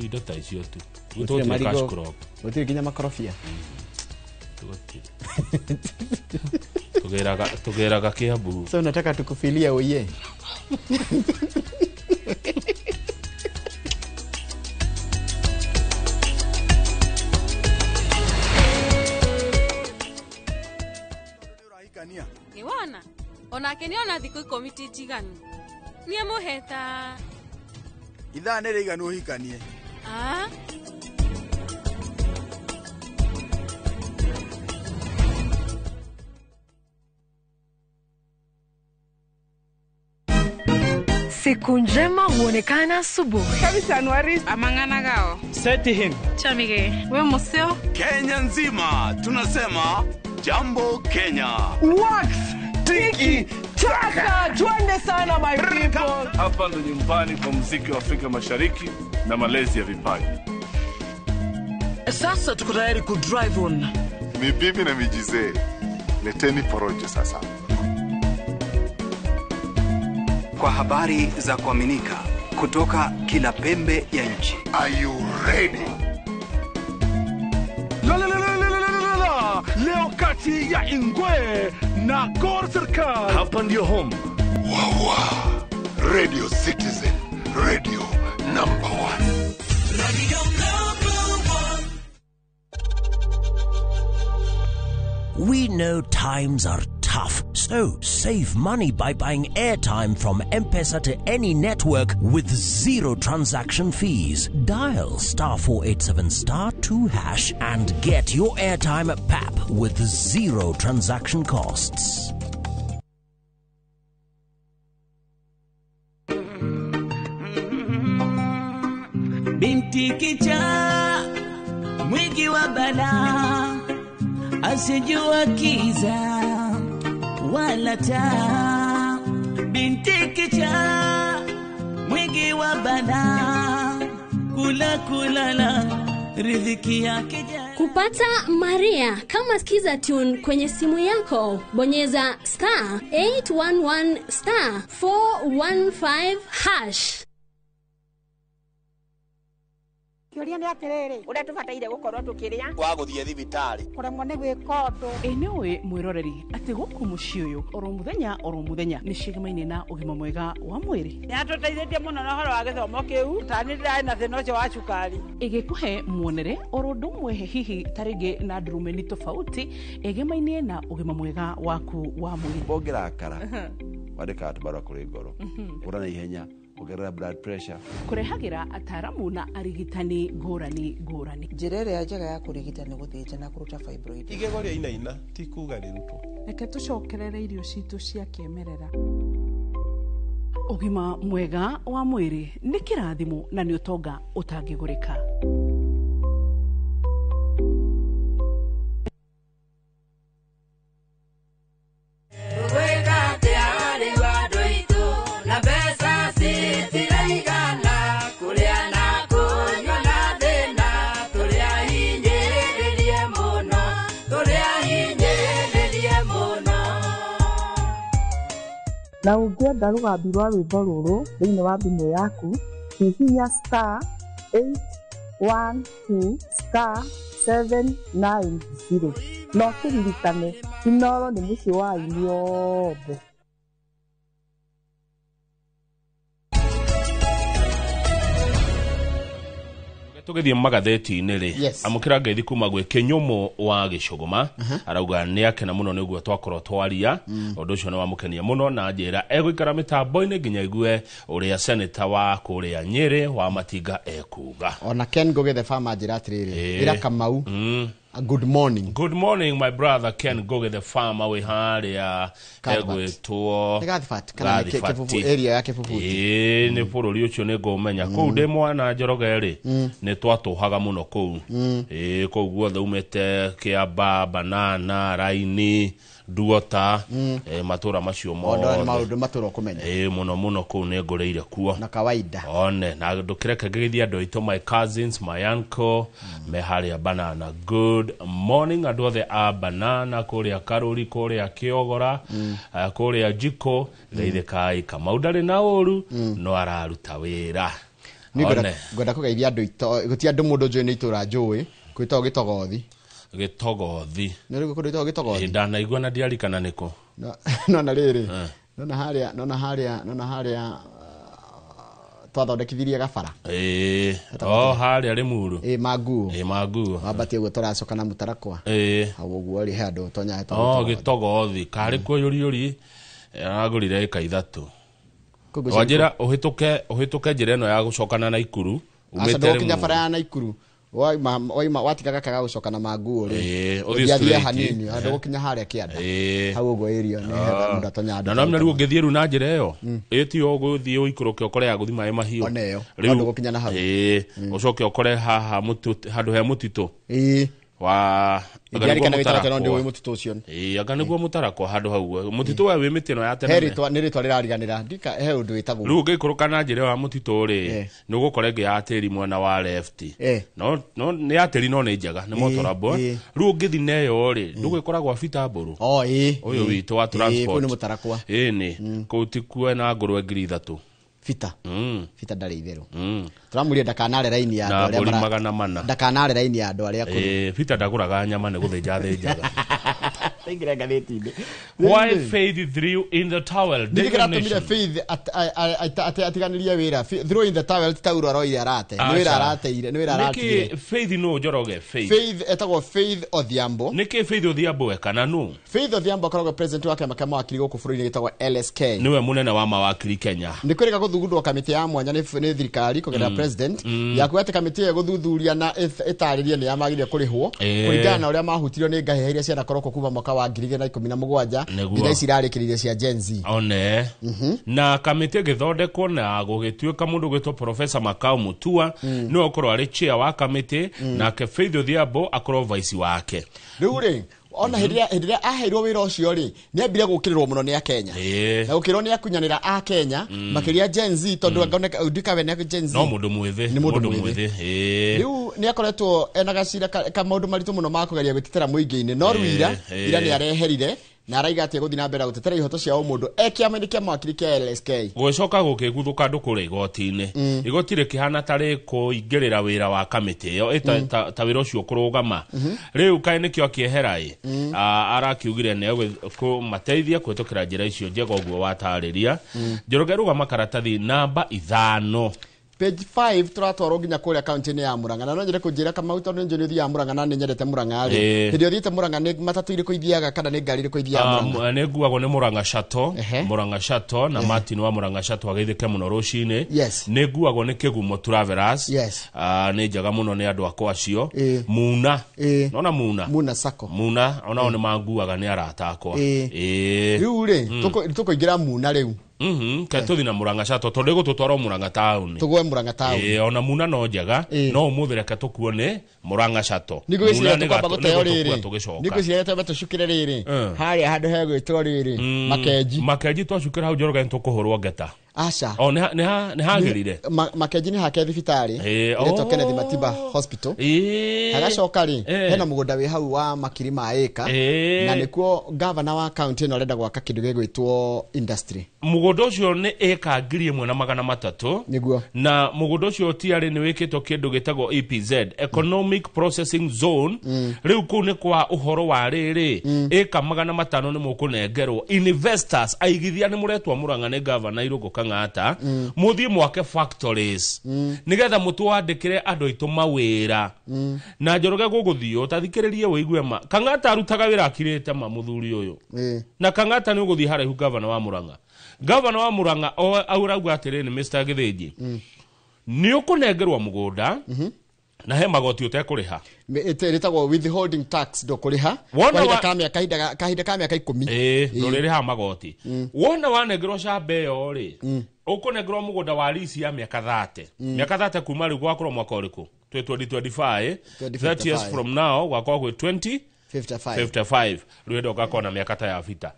indo ta icio tu. Gũtirĩ cash crop. Gũtirĩ nginya makorobia. Tũgĩraga Kiambu. So nataka tukufilia uye. Nĩwona onake nĩona thikũ 10 ti njiganu niĩ mũheta ithaa nĩ rĩiganu ũhikanie. Siku njema huonekana asubuhi. Kabisa Anuari amangana gao. Seti him. Chamige. We museo. Kenya nzima tunasema Jambo Kenya. Wax tiki taka. Twende sana my people. Hapa ndo nyumbani kwa muziki wa Afrika Mashariki na malezi ya vipaji. Sasa tuko tayari ku drive on. Mibibi na mijizee. Leteni porojo sasa. Kwa habari za kuaminika kutoka kila pembe ya nchi. Are you ready? La la la la la la la. Leo kati ya Ingwe na Gor Serikal. Hapa ndio home. Wawa. Radio Citizen, radio number 1. Radio number 1. We know times are tough, so save money by buying airtime from M-Pesa to any network with zero transaction fees. Dial *487*2# and get your airtime at PAP with zero transaction costs. Binti kicha mwingi wa balaa asijua kiza wala taa. Binti kicha mwingi wa balaa kula kulala riziki yake. Kupata Maria kama Skiza Tune kwenye simu yako, bonyeza *811*415#. Kĩũria nĩ atĩrĩrĩ ũrĩa tũbataire gũkorwo tũkĩrĩa wa gũthiĩ thibitarĩ kũremwo nĩ gwĩka ũndũ. Ĩ nĩũĩ mwĩroreri atĩ gũkũ mũciĩ ũyũ oro mũthenya nĩ ciĩgemaine na ũgima mwega wa mwĩrĩ. Nĩatũteithĩtie mũno na ũhoro wa gĩthomo kĩu tani ndĩrarĩ na thĩna ũcio wa cukari. Ĩgĩkũhe muonere oro ũndũ ũmwe hihi ta rĩngĩ na ndurumeni tofauti ĩgemaine na ũgima mwega waku wa mwĩrĩ. Ũngĩrakara wandĩkaga tũbarũa kũrĩ ngoro ũra na ihenya ongerera blood pressure. Kũrehagĩra ataaramu na arigitani ngũrani ngũrani. Njĩra ĩrĩa njega ya kũrigita nĩ gũthĩnja na kũruta fibroid. Igego rĩa inaina ti kuga rĩrutwo. Reke tũcokerere irio citũ cia kĩmerera. Ũgima mwega wa mwĩrĩ nĩ kĩrathimo na nĩ ũtonga ũtangĩgũrĩka. Na ũngĩenda rũgambi rwa rwĩmbo rũrũ thĩinĩ wa thimũ yaku, hihinya *812*790 na ũkĩririkane Inooro nĩ mũciĩ wa aini othe. Tũgĩthiĩ magathĩti-inĩ rĩ, amũkĩra ngeithi kuma gwĩ Kĩnyũmũ wa Gĩcũgũma. Arauga nĩ akena mũno nĩ ũguo twakorwo twaria. Ũndũ ũcio nĩ wamũkenia mũno na njĩra egũikara mĩtambo-inĩ nginya igue ũrĩa seneta wa kũrĩa Nyĩrĩ wa Matinga ekuga. Ona Ken Ngugi the farmer njĩra atĩrĩrĩ, ĩra Kamau good morning. Good morning my brother Ken Ngugi the farmer wĩ harĩa egwĩtwo nĩ Gathibati kana nĩ Kĩbubu area ya Kĩbubu. Ĩĩ nĩ bũrũri ũcio nĩ ngũmenya. Kũu ndĩ mwana Njoroge rĩ nĩ twatũhaga mũno kũu. Ĩĩ kũu guothe umĩte Kĩamba, Banana, Raini Nduota, matũra macio Maũndũ mothe. Maũndũ matũra ũkũmenya. Ĩ mũno mũno kũu nĩ ngũrĩire kuo. Na kawaida. One na ndũkĩreke ngĩgeithie andũ aitũ, my cousins, my uncle me harĩa Banana. Good morning andũ othe a Banana, kũrĩa Karũri, kũrĩa Kĩogora, kũrĩa Jiko. Geithĩkai. Kamau ndarĩ na ũru, no araruta wĩra. Niĩ One. ngwenda kũgeithia andũ ito gũti andũ mũndũ njũĩ nĩ itũra njũĩ kwĩtagwo Gĩtogothi. Gĩtogothi. Nĩ rĩu kũndũ gwĩtagwo Gĩtogothi? Ĩ, ndanaigua na ndiarikana nĩkũ. Nona rĩrĩ, nona harĩa twathondekithirie gabara. Ĩ, o harĩa Rĩmuru. Ĩ, manguo. Ĩ, manguo. Wambatie ũguo tũracoka na mũtarakwa. Hau ũguo rĩ, he andũ tonya hetagwo. O Gĩtogothi karĩ kuo yũriũri aragũrire ĩka 3. Kũu ngwĩciria. Wanjĩra ũhĩtũke njĩra ĩno ya gũcokana na Ikuru Aca, umĩte ndũgũkinya Rĩmuru. bara ya Naikuru, waima watiga gaka ga gũcoka na manguo rĩ, Ĩ, ũthiĩ ũthiĩ athiĩ straight. hanini handũ gũkinya harĩa kĩanda. Hau ũguo area nĩ hetha mũndũ atonya handũ. Na no rĩu ũngĩthiĩ rĩu na njĩra ĩyo ĩ tiyo ũgũthiĩ ũikũrũke ũkore ya gũthiĩ maĩ mahiũ. Ona ĩyo. Rĩu No ndũgũkinya na hau. Ĩ, ũcoke ũkore haha handũ he mũtitũ wa Ndiarikana anga nĩguo wĩtagwo atĩa, no Mũtarakwa. ndĩũĩ mũtitũ ũcio. Ĩ, anga nĩguo Mũtarakwa, handũ hau mũtitũ we wĩ mĩtĩ ĩno ya He tene. rĩtwa, nĩ rĩtwa rĩrariganĩra ndika he ũndũ wĩtagwo. Rĩu ũngĩikũrũka na njĩra ĩyo ya mũtitũ rĩ, nĩ ũgũkora ĩngĩ ya tĩri mwena wa left. No nĩ ya tĩri, no nĩ njega, nĩ motorable. Rĩu ũngĩthi na ĩyo rĩ, ndũgĩkora gwa Bita Mbũrũ. O ĩ. Ũyũ witũ wa Kũu transport. nĩ Mũtarakwa. Ĩni kũu ti kuo na ngũrwe 3000. Bita. Bita ndarĩ itherũ. Tũramũria ndakanare raini ya Na andũ arĩa mbũri 400. Ndakanare raini ya andũ arĩa akũrũ. Ĩ, Bita ndagũraga nyama, nĩ gũthĩnja athĩnjaga. Taingĩra ngathĩti-inĩ. Why Faith threw in the towel? Nĩkĩ Daily kĩratũmire Nation. Faith atiganĩrie wĩra? Throw in the towel ti tauro aroire arate, nĩ wĩra Aca. arateire, nĩ wĩra aratigire. Nĩkĩ Faith nũ, Njoroge? Faith. Faith etagwo Faith Odhiambo. Nĩkĩ Faith Odhiambo eka na nũ? Faith Odhiambo akoragwo president wa kĩama kĩa mawakiri gũkũ bũrũri-inĩ gĩtagwo LSK. Nĩwe mũnene wa mawakiri Kenya. Nĩ kwĩrĩga gũthugundwo kamĩtĩ ya mwanya nĩ thirikari kũgerera president ya kuga atĩ kamĩtĩ ĩyo ĩgũthuthuria na ĩtarĩrie nĩ ya magĩrĩire kũrĩhwo kũringana na ũrĩa mahutirio nĩ ngahĩha iria cianakorwo kuo kuma mwaka wa 2017 nginya ici irarĩkĩrĩirie cia Gen Z. One na kamĩtĩ ĩgĩthondekwo na gũgĩtuĩka mũndũ gwĩtwo Professor Makau Mutua nĩwe ũkorwo arĩ chair wa kamĩtĩ, nake Faith Odhiambo akorwo vice wake. Rĩu rĩ, ona hĩndĩ ĩrĩa aheirwo wĩra ũcio rĩ, nĩ ambire gũkĩrĩrwo mũno nĩ Akenya na gũkĩrwo nĩ akunyanĩra a Kenya, makĩria Gen Z, tondũ angaoneka ndikawe nĩ Gen Z. No mũndũ mwĩthĩ. Nĩ mũndũ mwĩthĩ. Mwĩthĩ. Rĩu nĩ akoretwo ena gacira ka maũndũ maritũ mũno ma kũgeria gwĩtetera mũingĩ-inĩ, no rĩu ira ira nĩ areherire na araiga atĩ egũthiĩ na mbere na gũtetera ihoto cia ũmũndũ e kĩama-inĩ kĩa mawakiri kĩa LSK. Gũgĩcoka gũkĩguthũka andũ kũrĩa igoti-inĩ. Igoti rĩkĩhana ta rĩkũingĩrĩra wĩra wa kamĩtĩ ĩyo ta wĩra ũcio kũrũgama. Rĩu kaĩ nĩkĩo akĩehera ĩ. Arakiugire nĩ kũmateithia kũhĩtũkĩra njĩra icio njega ũguo watarĩria. Njoroge, rũgama karatathi namba 5. Page 5, tũratwarwo nginya kũrĩa kaunti-inĩ ya Murang'a, na no nyende kũnjĩra, Kamau, tondũ nĩ njũĩ nĩ ũthiaga Murang'a na nĩ nyendete Murang'a rĩ, hĩndĩ ĩrĩa ũthiĩte Murang'a nĩ matatũ irĩkũ ithiaga kana nĩ ngari irĩkũ ithiaga Murang'a? Nĩ nguagwo nĩ Murang'a Shuttle. Murang'a Shuttle na Martin wa Murang'a Shuttle ageithĩke mũno rũcinĩ. Nĩ nguagwo nĩ Kĩgumo Travelers. Nĩ njega mũno, nĩ andũ akwa acio. Muna. Nona Muna. Muna Sacco. Muna onao nĩ manguaga, nĩ arata akwa. Rĩu rĩ, tũkũingĩra Muna rĩu. Ke tũthi na Murang'a Shuttle tondũ ĩgũtũtwara o Murang'a taũni. Tũgwe Murang'a taũni. Ĩ, ona Muna no njega, no ũmũthĩ reke tũkuo nĩ Murang'a Shuttle. Nĩ ngwĩciria Muna nĩ tũkwamba gũteo nĩ rĩrĩ gũtũkua tũgĩcoka. Nĩ ngwĩciria twambe tũcukĩre rĩrĩ harĩa handũ hegwĩtwo rĩrĩ Makenji. Makenji twacukĩra hau, Njoroge, nĩ tũkũhũrwo ngeta. Aca. O nĩ hagĩrire. Makenji nĩ hake thibitarĩ ĩretwo Kenneth Matiba Hospital. Hagacoka rĩ, hena mũgũnda wĩ hau wa makiri ma ĩka na nĩkuo gavana wa kaunti ĩno arenda gwaka kĩndũ gĩgwĩtwo industry. Mũgũnda ũcio nĩ ĩka 1300. Nĩguo. Na mũgũnda ũcio tiarĩ nĩ wĩkĩtwo kĩndũ gĩtagwo EPZ, Economic Processing Zone. Rĩu kũu nĩ kwa ũhoro wa rĩrĩ ĩka 500 nĩ mũkũnengerwo investors, aigithia nĩ mũretwo Mũrang'a nĩ gavana Irũngũ Kang'ata, mũthiĩ mwake factories nĩgetha mũtwandĩkĩre andũ aitũ mawĩra. Na Njoroge, gũgũthiĩ ũtathikĩrĩrie wĩigue ma Kang'ata arutaga wĩra akirĩte ma mũthuri ũyũ. Na Kang'ata nĩ ũgũthiĩ haraihu. Gavana wa Murang'a, gavana wa Murang'a aurauga atĩrĩrĩ, Mr Gĩthĩnji, nĩ ũkũnengerwo mũgũnda na he magoti ũtekũrĩha. Ĩtagwo withholding tax, ndũkũrĩha Wona kahinda ka mĩaka kahinda ka mĩaka 10. Ĩĩ, ndũrĩrĩhaga magoti. Wona wanengerwo camba ĩyo rĩ, ũkũnengerwo mũgũnda wa lease ya mĩaka 30. Mĩaka 30 kuma rĩu gwakorwo mwaka ũrĩkũ? Twĩ 2025. 30 years from now gwakorwo gwĩ 20 55. 55 rĩu ĩndo ũgakorwo na mĩaka ta ya bita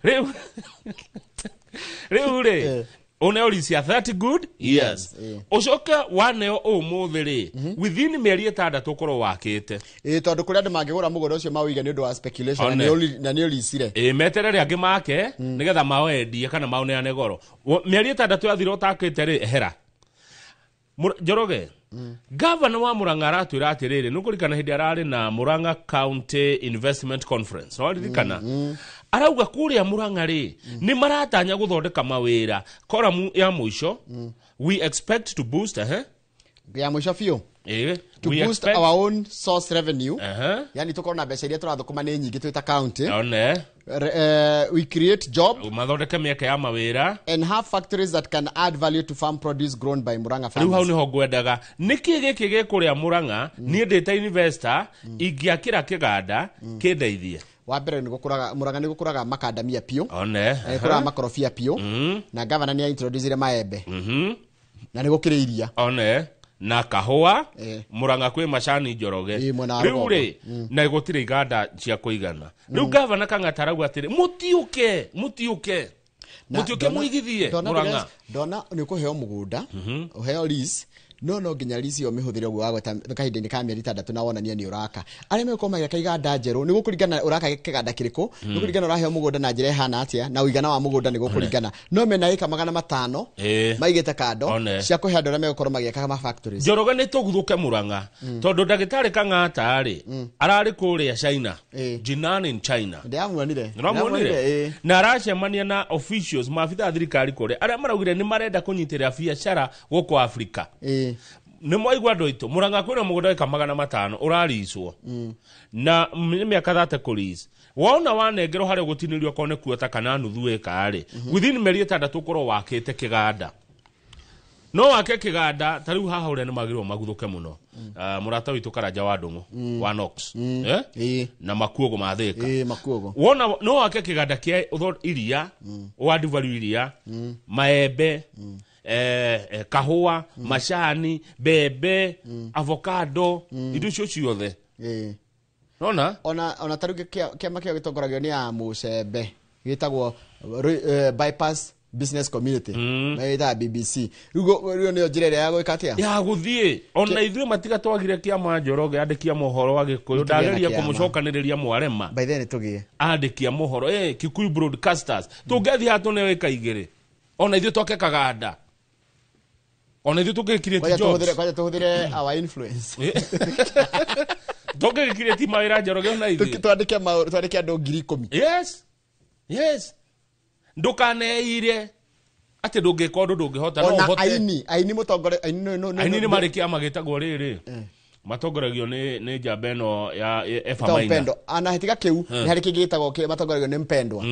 rĩu rĩ uneo lease ya 30 good years ucoke waneo umuthi ri within mĩeri 6 ukorwo wakĩte tondu kuri andu mangĩgũra mũgũnda ũcio mawĩige nĩ ũndũ wa speculation na nĩ ũlicire meterere angĩ make nĩgetha mawendie kana maũneane goro mĩeri 6 yathira ũtakĩte rĩ ehera Njoroge Gavana wa Murang'a aratwĩra atĩrĩrĩ nĩ ũkũririkana hĩndĩ ararĩ na Murang'a County Investment Conference waririkana arauga kũrĩa Murang'a rĩ nĩ maratanya gũthondeka mawĩra koramu ya mũico we expect to boost ya mũico biũ to we boost our own source revenue yani tukorwo na mbeca iria tũrathũkũma nĩ nyingĩ twĩ ta county we create job mathondeke mĩeke ya mawĩra and have factories that can add value to farm produce grown by Murang'a farmers. Rĩu hau nĩho ngwendaga nĩkĩ gĩkĩ gĩkũrĩa Murang'a niĩ ndĩ ta investor ingĩakĩra kĩganda kĩndeithie. Wa mbere nĩ gũkũraga Murang'a nĩ gũkũraga makandamia biũ nĩ gũkũraga makorobia biũ na governor nĩ introducire maembe na nĩ gũkĩrĩ iria na kahũa Murang'a kwĩ macani Njoroge rĩu rĩ na gũtirĩ iganda cia kũigana rĩu gavana Kang'ata arauga atĩrĩ mũtiũke mũtiũke mũigithie Murang'a ndona nĩ ũkũheo mũgũnda ũheo lease no nginya lease ĩyo mĩhũthĩre ũguo wagweta kahinda-inĩ ka mĩeri 6 na wonania nĩ ũraka arĩa megũkorwo magĩaka iganda njerũ nĩ gũkũringana ũraka kĩganda kĩrĩkũ nĩ gũkũringana ũraheo mũgũnda na njĩra ĩhana atĩa na ũigana wa mũgũnda nĩ gũkũringana no mena ĩka 500 maigĩte kando cia kũhe andũ arĩa megũkorwo magĩaka ma factories. Njoroge nĩ tũguthũke Murang'a tondũ ndagĩtarĩ Kang'ata rĩ ararĩ kũrĩa China Jinan in China ndĩramuonire na aracemania na officials maabitha a thirikari kũrĩa arĩa maraugire nĩ marenda kũnyitĩrĩra biacara gũkũ Afrika nĩ mwaigua andũ aitũ Murang'a kwĩna mũgũnda ĩka 500 ũraricwo na nĩ mĩaka 30 kũlease wona wanengerwo harĩa ũgũtinĩrio okorwo nĩ kuota kana nuthu ĩka rĩ within mĩeri 6 ũkorwo wakĩte kĩganda no wake kĩganda ta rĩu haha ũrĩa nĩ magĩrĩirwo maguthũke mũno mũrata witũ Karanja wa Ndũng'ũ wa Knox na Makuogo mathĩka wona no wake kĩganda kĩa iria wa value iria maembe kahũa macani mbembe avocado indo icio ciothe nona ona ta rĩu kĩama kĩo gĩtongoragio nĩ ya Mũcembe gĩtagwo Bypass Business Community na BBC rĩu nĩyo njĩra ĩrĩa ya gwĩka atĩa ya gũthiĩ ona ithuĩ matiga twagire kĩama Njoroge andĩkia mohoro wa Gĩkũyũ ndageria kũmũcokanĩrĩria mwarema by then tũgĩe andĩkia mohoro Kikuyu Broadcasters tũngĩthiĩ haha tũneo ĩka igĩrĩ ona ithuĩ twake kaganda ona ithuĩ tũngĩkirĩti jobs kwanja tũhũthĩre our influence tũngĩkirĩti mawĩra Njoroge ona ithuĩ twandĩke andũ 10,000 yes ndũkaneire atĩ ndũngĩka ũndũ ndũngĩhota no ũhote aini mũtongore aini nĩ marĩ kĩama gĩtagwo rĩrĩ matongoragio nĩ njamba ĩno ya Eva Maina ana hĩtiga kĩu nĩ harĩ kĩngĩ gĩtagwo matongoragio nĩ Mpendwa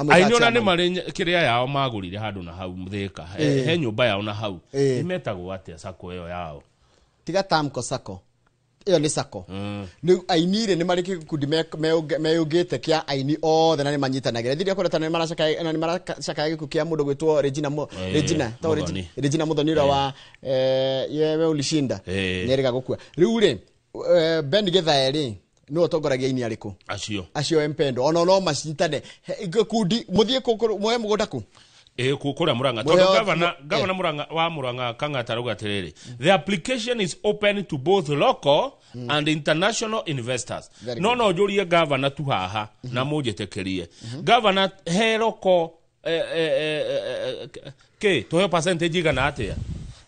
aini ona nĩ marĩ kĩrĩa yao magũrire handũ na hau Thika he nyũmba yao na hau nĩ metagwo atĩa sako ĩyo yao tiga Tamko Sacco ĩyo nĩ sacco nĩ aini rĩ nĩ marĩ gĩkundi meyũngĩte kĩa aini othe na nĩ manyitanagĩra thiri akorwo nĩ maracakaya gĩkuũ kĩa mũndũ gwĩtwo Regina Muthoni ũrĩa wa yewe ulishinda nĩ erĩga gũkua rĩu rĩ Ben Githae rĩ nĩwe ũtongoragia aini arĩkũ acio Mpendo ona no macitane gĩkundi mũthiĩ muoe mũgũnda kũ kũrĩa Murang'a tondũ gavana Murang'a wa Murang'a Kang'ata arauga atĩrĩrĩ the application is open to both local and international investors no njũrie gavana tu haha na mũnjĩtĩkĩrie gavana he local kĩ tũheo percentage igana atĩa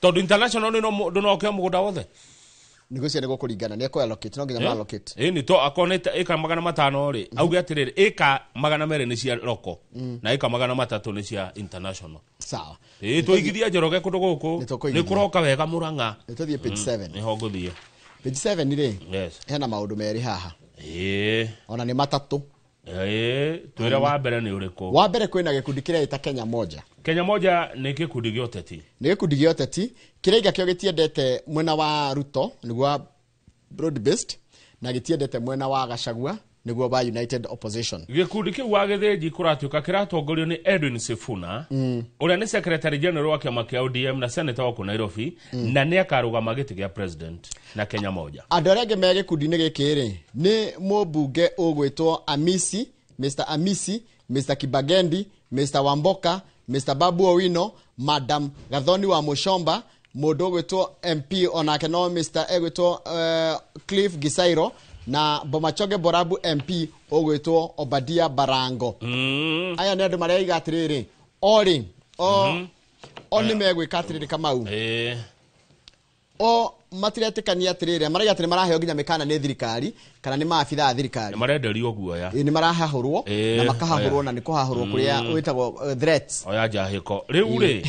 tondũ international ndũnoke mũgũnda wothe nĩgũcia nĩ gũkũringana nĩ ekũ-allocate no nginya ma-allocate nĩ to akorwo nĩ ĩka 500 rĩ auge atĩrĩrĩ ĩka 200 nĩ cia local na ĩka 300 nĩ cia international sawa tũigithia Njoroge kũndũ gũkũ nĩ kũroka wega Murang'a nĩ tũthiĩ page 7 nĩho ngũthiĩ page 7 rĩ hena maũndũ merĩ haha ona nĩ matatũ twĩre wa mbere nĩ ũrĩkũ wa mbere kwĩna gĩkundi kĩreĩta Kenya Moja Kenya Moja nĩ gĩkundi gĩa ũteti nĩ gĩkundi gĩa ũteti kĩraiga kĩo gĩtiendete mwena wa Ruto nĩguo wa broad based na gĩtiendete mwena wa Gachagua Nĩguo wa United Opposition. Gĩkundi kĩu wa Gĩthĩnji kũratuĩka kĩratongorio nĩ Edwin Sifuna, ũrĩa nĩ secretary general wa kĩama kĩa ODM na senator wa kũ Nairobi, na nĩ akarũgama gĩtĩ gĩa president na Kenya Moja. Andũ arĩa angĩ me gĩkundi-inĩ gĩkĩ rĩ, nĩ mũmbunge ũgwĩtwo Amisi, Mr Amisi, Mr Kibagendi, Mr Wamboka, Mr Babu Owino, Madam Gathoni wa Mushomba, mũndũ ũgwĩtwo MP onake no Mr egwĩtwo Cliff Gisairo, na Bomachoge Borabu MP ũgwĩtwo Obadia Barango. Aya nĩ andũ marĩa atĩrĩrĩ, o rĩ o nĩ megwĩka atĩrĩrĩ Kamau. O matiretĩkania atĩrĩrĩ, maraiga atĩ nĩ maraheo nginya mĩkana nĩ thirikari kana nĩ maabitha a thirikari. Nĩ marenderio guoya. Nĩ marahahũrwo na makahahũrwo na nĩ kũhahũrwo kũrĩa wĩtagwo threats. Oya njahĩko. Rĩu rĩ,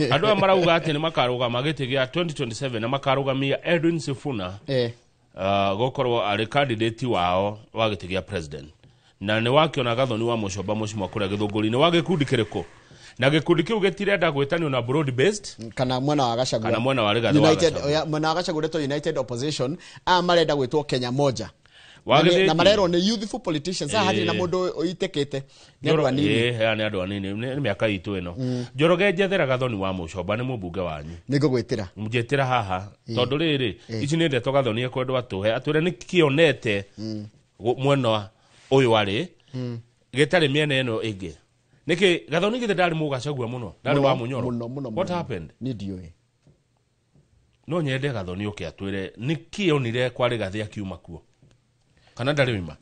andũ aya marauga atĩ nĩ makarũgama gĩtĩ gĩa 2027 na makarũgamia Edwin Sifuna gũkorwo arĩ candidate wao wa gĩtĩ gĩa president. Na nĩ wakĩona Gathoni wa Mũcomba mũcimwa kũrĩa Gĩthũngũri-inĩ wa gĩkundi kĩrĩkũ? Na gĩkundi kĩu gĩtirenda gwĩtanio na broad based kana mwena wa Gachagua, kana mwena wa Rigathi wa Gachagua. Mwena wa Gachagua ũretwo United Opposition, aya marenda gwĩtwo Kenya Moja. Na marerwo nĩ youthful politicians. Haha hatirĩ na mũndũ ũitĩkĩte, nĩ andũ anini. Aya nĩ andũ anini, nĩ mĩaka itũ ĩno. Njoroge njethera Gathoni wa Mũcomba nĩ mũmbunge wanyu. Nĩ ngũgwĩtĩra. Njĩtĩra haha tondũ rĩrĩ, ici nĩ ndeto Gathoni ekwendwo atũhe, atwĩre nĩ kĩonete mwena ũyũ arĩ gĩtarĩ mĩena ĩno ĩngĩ. Nĩkĩ Gathoni githĩ ndarĩ mũgacagua mũno, ndarĩ wa Mũnyoro. What happened? Nĩ ndiũĩ. No nyende Gathoni ũke atwĩre nĩkĩ onire kwa Rigathi akiuma kuo. Kana ndarĩ oima?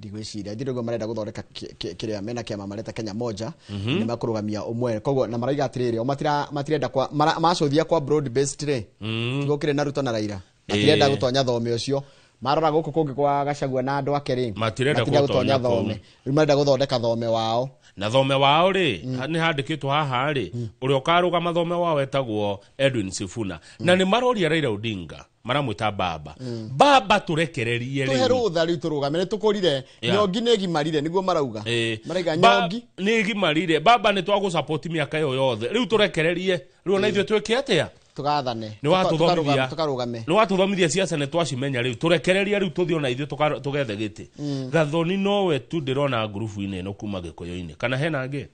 Ndigwĩciria ndirĩ ũguo marenda gũthondeka kĩrĩa mena kĩama mareta Kenya Moja, nĩ makũrũgamia ũmwe. Koguo na maraiga atĩrĩrĩ, o matirenda kwa macũthia kwa broad based rĩ, tigũkĩrĩ na Ruto na Raila. Matirenda gũtonya thome ũcio. Marora gũkũ kũngĩ kwa Gachagua na andũ ake rĩ, matirenda gũtonya thome. Rĩu marenda gũthondeka thome wao. Na thome wao rĩ, nĩ handĩkĩtwo haha rĩ, ũrĩa ũkarũgama thome wao etagwo Edwin Sifuna. Na nĩ maroria Raila Odinga, maramwĩta baba. Baba tũrekererie rĩu. Tũhe rũtha rĩu tũrũgame, nĩ tũkũrire, nyongi nĩ ĩgimarire, nĩguo marauga. Maraiga nyongi nĩ ĩgimarire, baba nĩ twagũsupport mĩaka ĩyo yothe. Rĩu tũrekererie, rĩu ona ithuĩ twĩke atĩa? Tũgathane. Tũkarũgame. Nĩ watũthomithia ciaca nĩ twacimenya rĩu, tũrekererie rĩu tũthiĩ ona ithuĩ tũgethe gĩtĩ. Gathoni nowe tu ndĩrona ngurubu-inĩ ĩno kuma Gĩkũyũ-inĩ. Kana hena angĩ?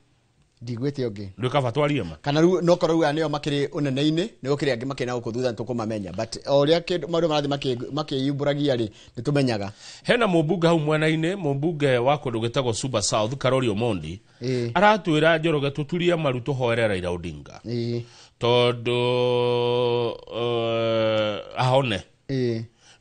Ndigwĩte ũngĩ. Rĩu kaba twarie ma. Kana rĩu no korwo rĩu nĩo makĩrĩ ũnene-inĩ, nĩ gũkĩrĩ angĩ makĩrĩ na gũkũ thutha nĩtũkũmamenya. But o ũrĩa maũndũ marathiĩ makĩyumbũragia rĩ, nĩtũmenyaga. Hena mũmbunge hau mwena-inĩ, mũmbunge wa kũndũ gwĩtagwo Suba South, Karori Omondi, aratwĩra Njoroge tũturie maru tũhoere Raila Odinga. Tondũ ahone.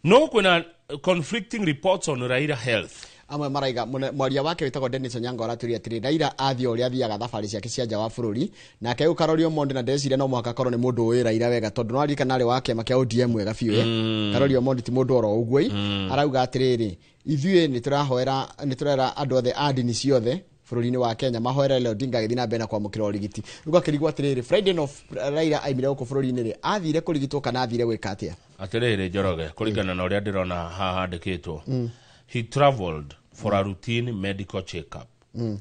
No kwĩna conflicting reports on Raila health. Amwe maraiga mwaria wake wĩtagwo Dennis Onyango aratwĩrire atĩrĩ, Raila athiĩ ũrĩa athiaga thabarĩ ciake cia nja wa bũrũri, nake rĩu Karori Omondi na ndeciria no mũhaka akorwo nĩ mũndũ ũĩ Raila wega, tondũ no aririkana arĩ wa kĩama kĩa ODM wega biũ. Karori Omondi ti mũndũ oro ũguo. Arauga atĩrĩrĩ, ithuĩ nĩ tũrahoera, nĩ tũrera andũ othe a ndini ciothe bũrũri-inĩ wa Kenya mahoere Raila Odinga agĩthiĩ na mbere na kwamũkĩra ũrigiti. Rĩu akĩrigwo atĩrĩrĩ, Friday no Raila aimire gũkũ bũrũri-inĩ rĩ, athire kũrigitwo kana athire gwĩka atĩa? Atĩrĩrĩ Njoroge, kũringana na ũrĩa ndĩrona haha handĩkĩtwo, he traveled for a routine medical check-up.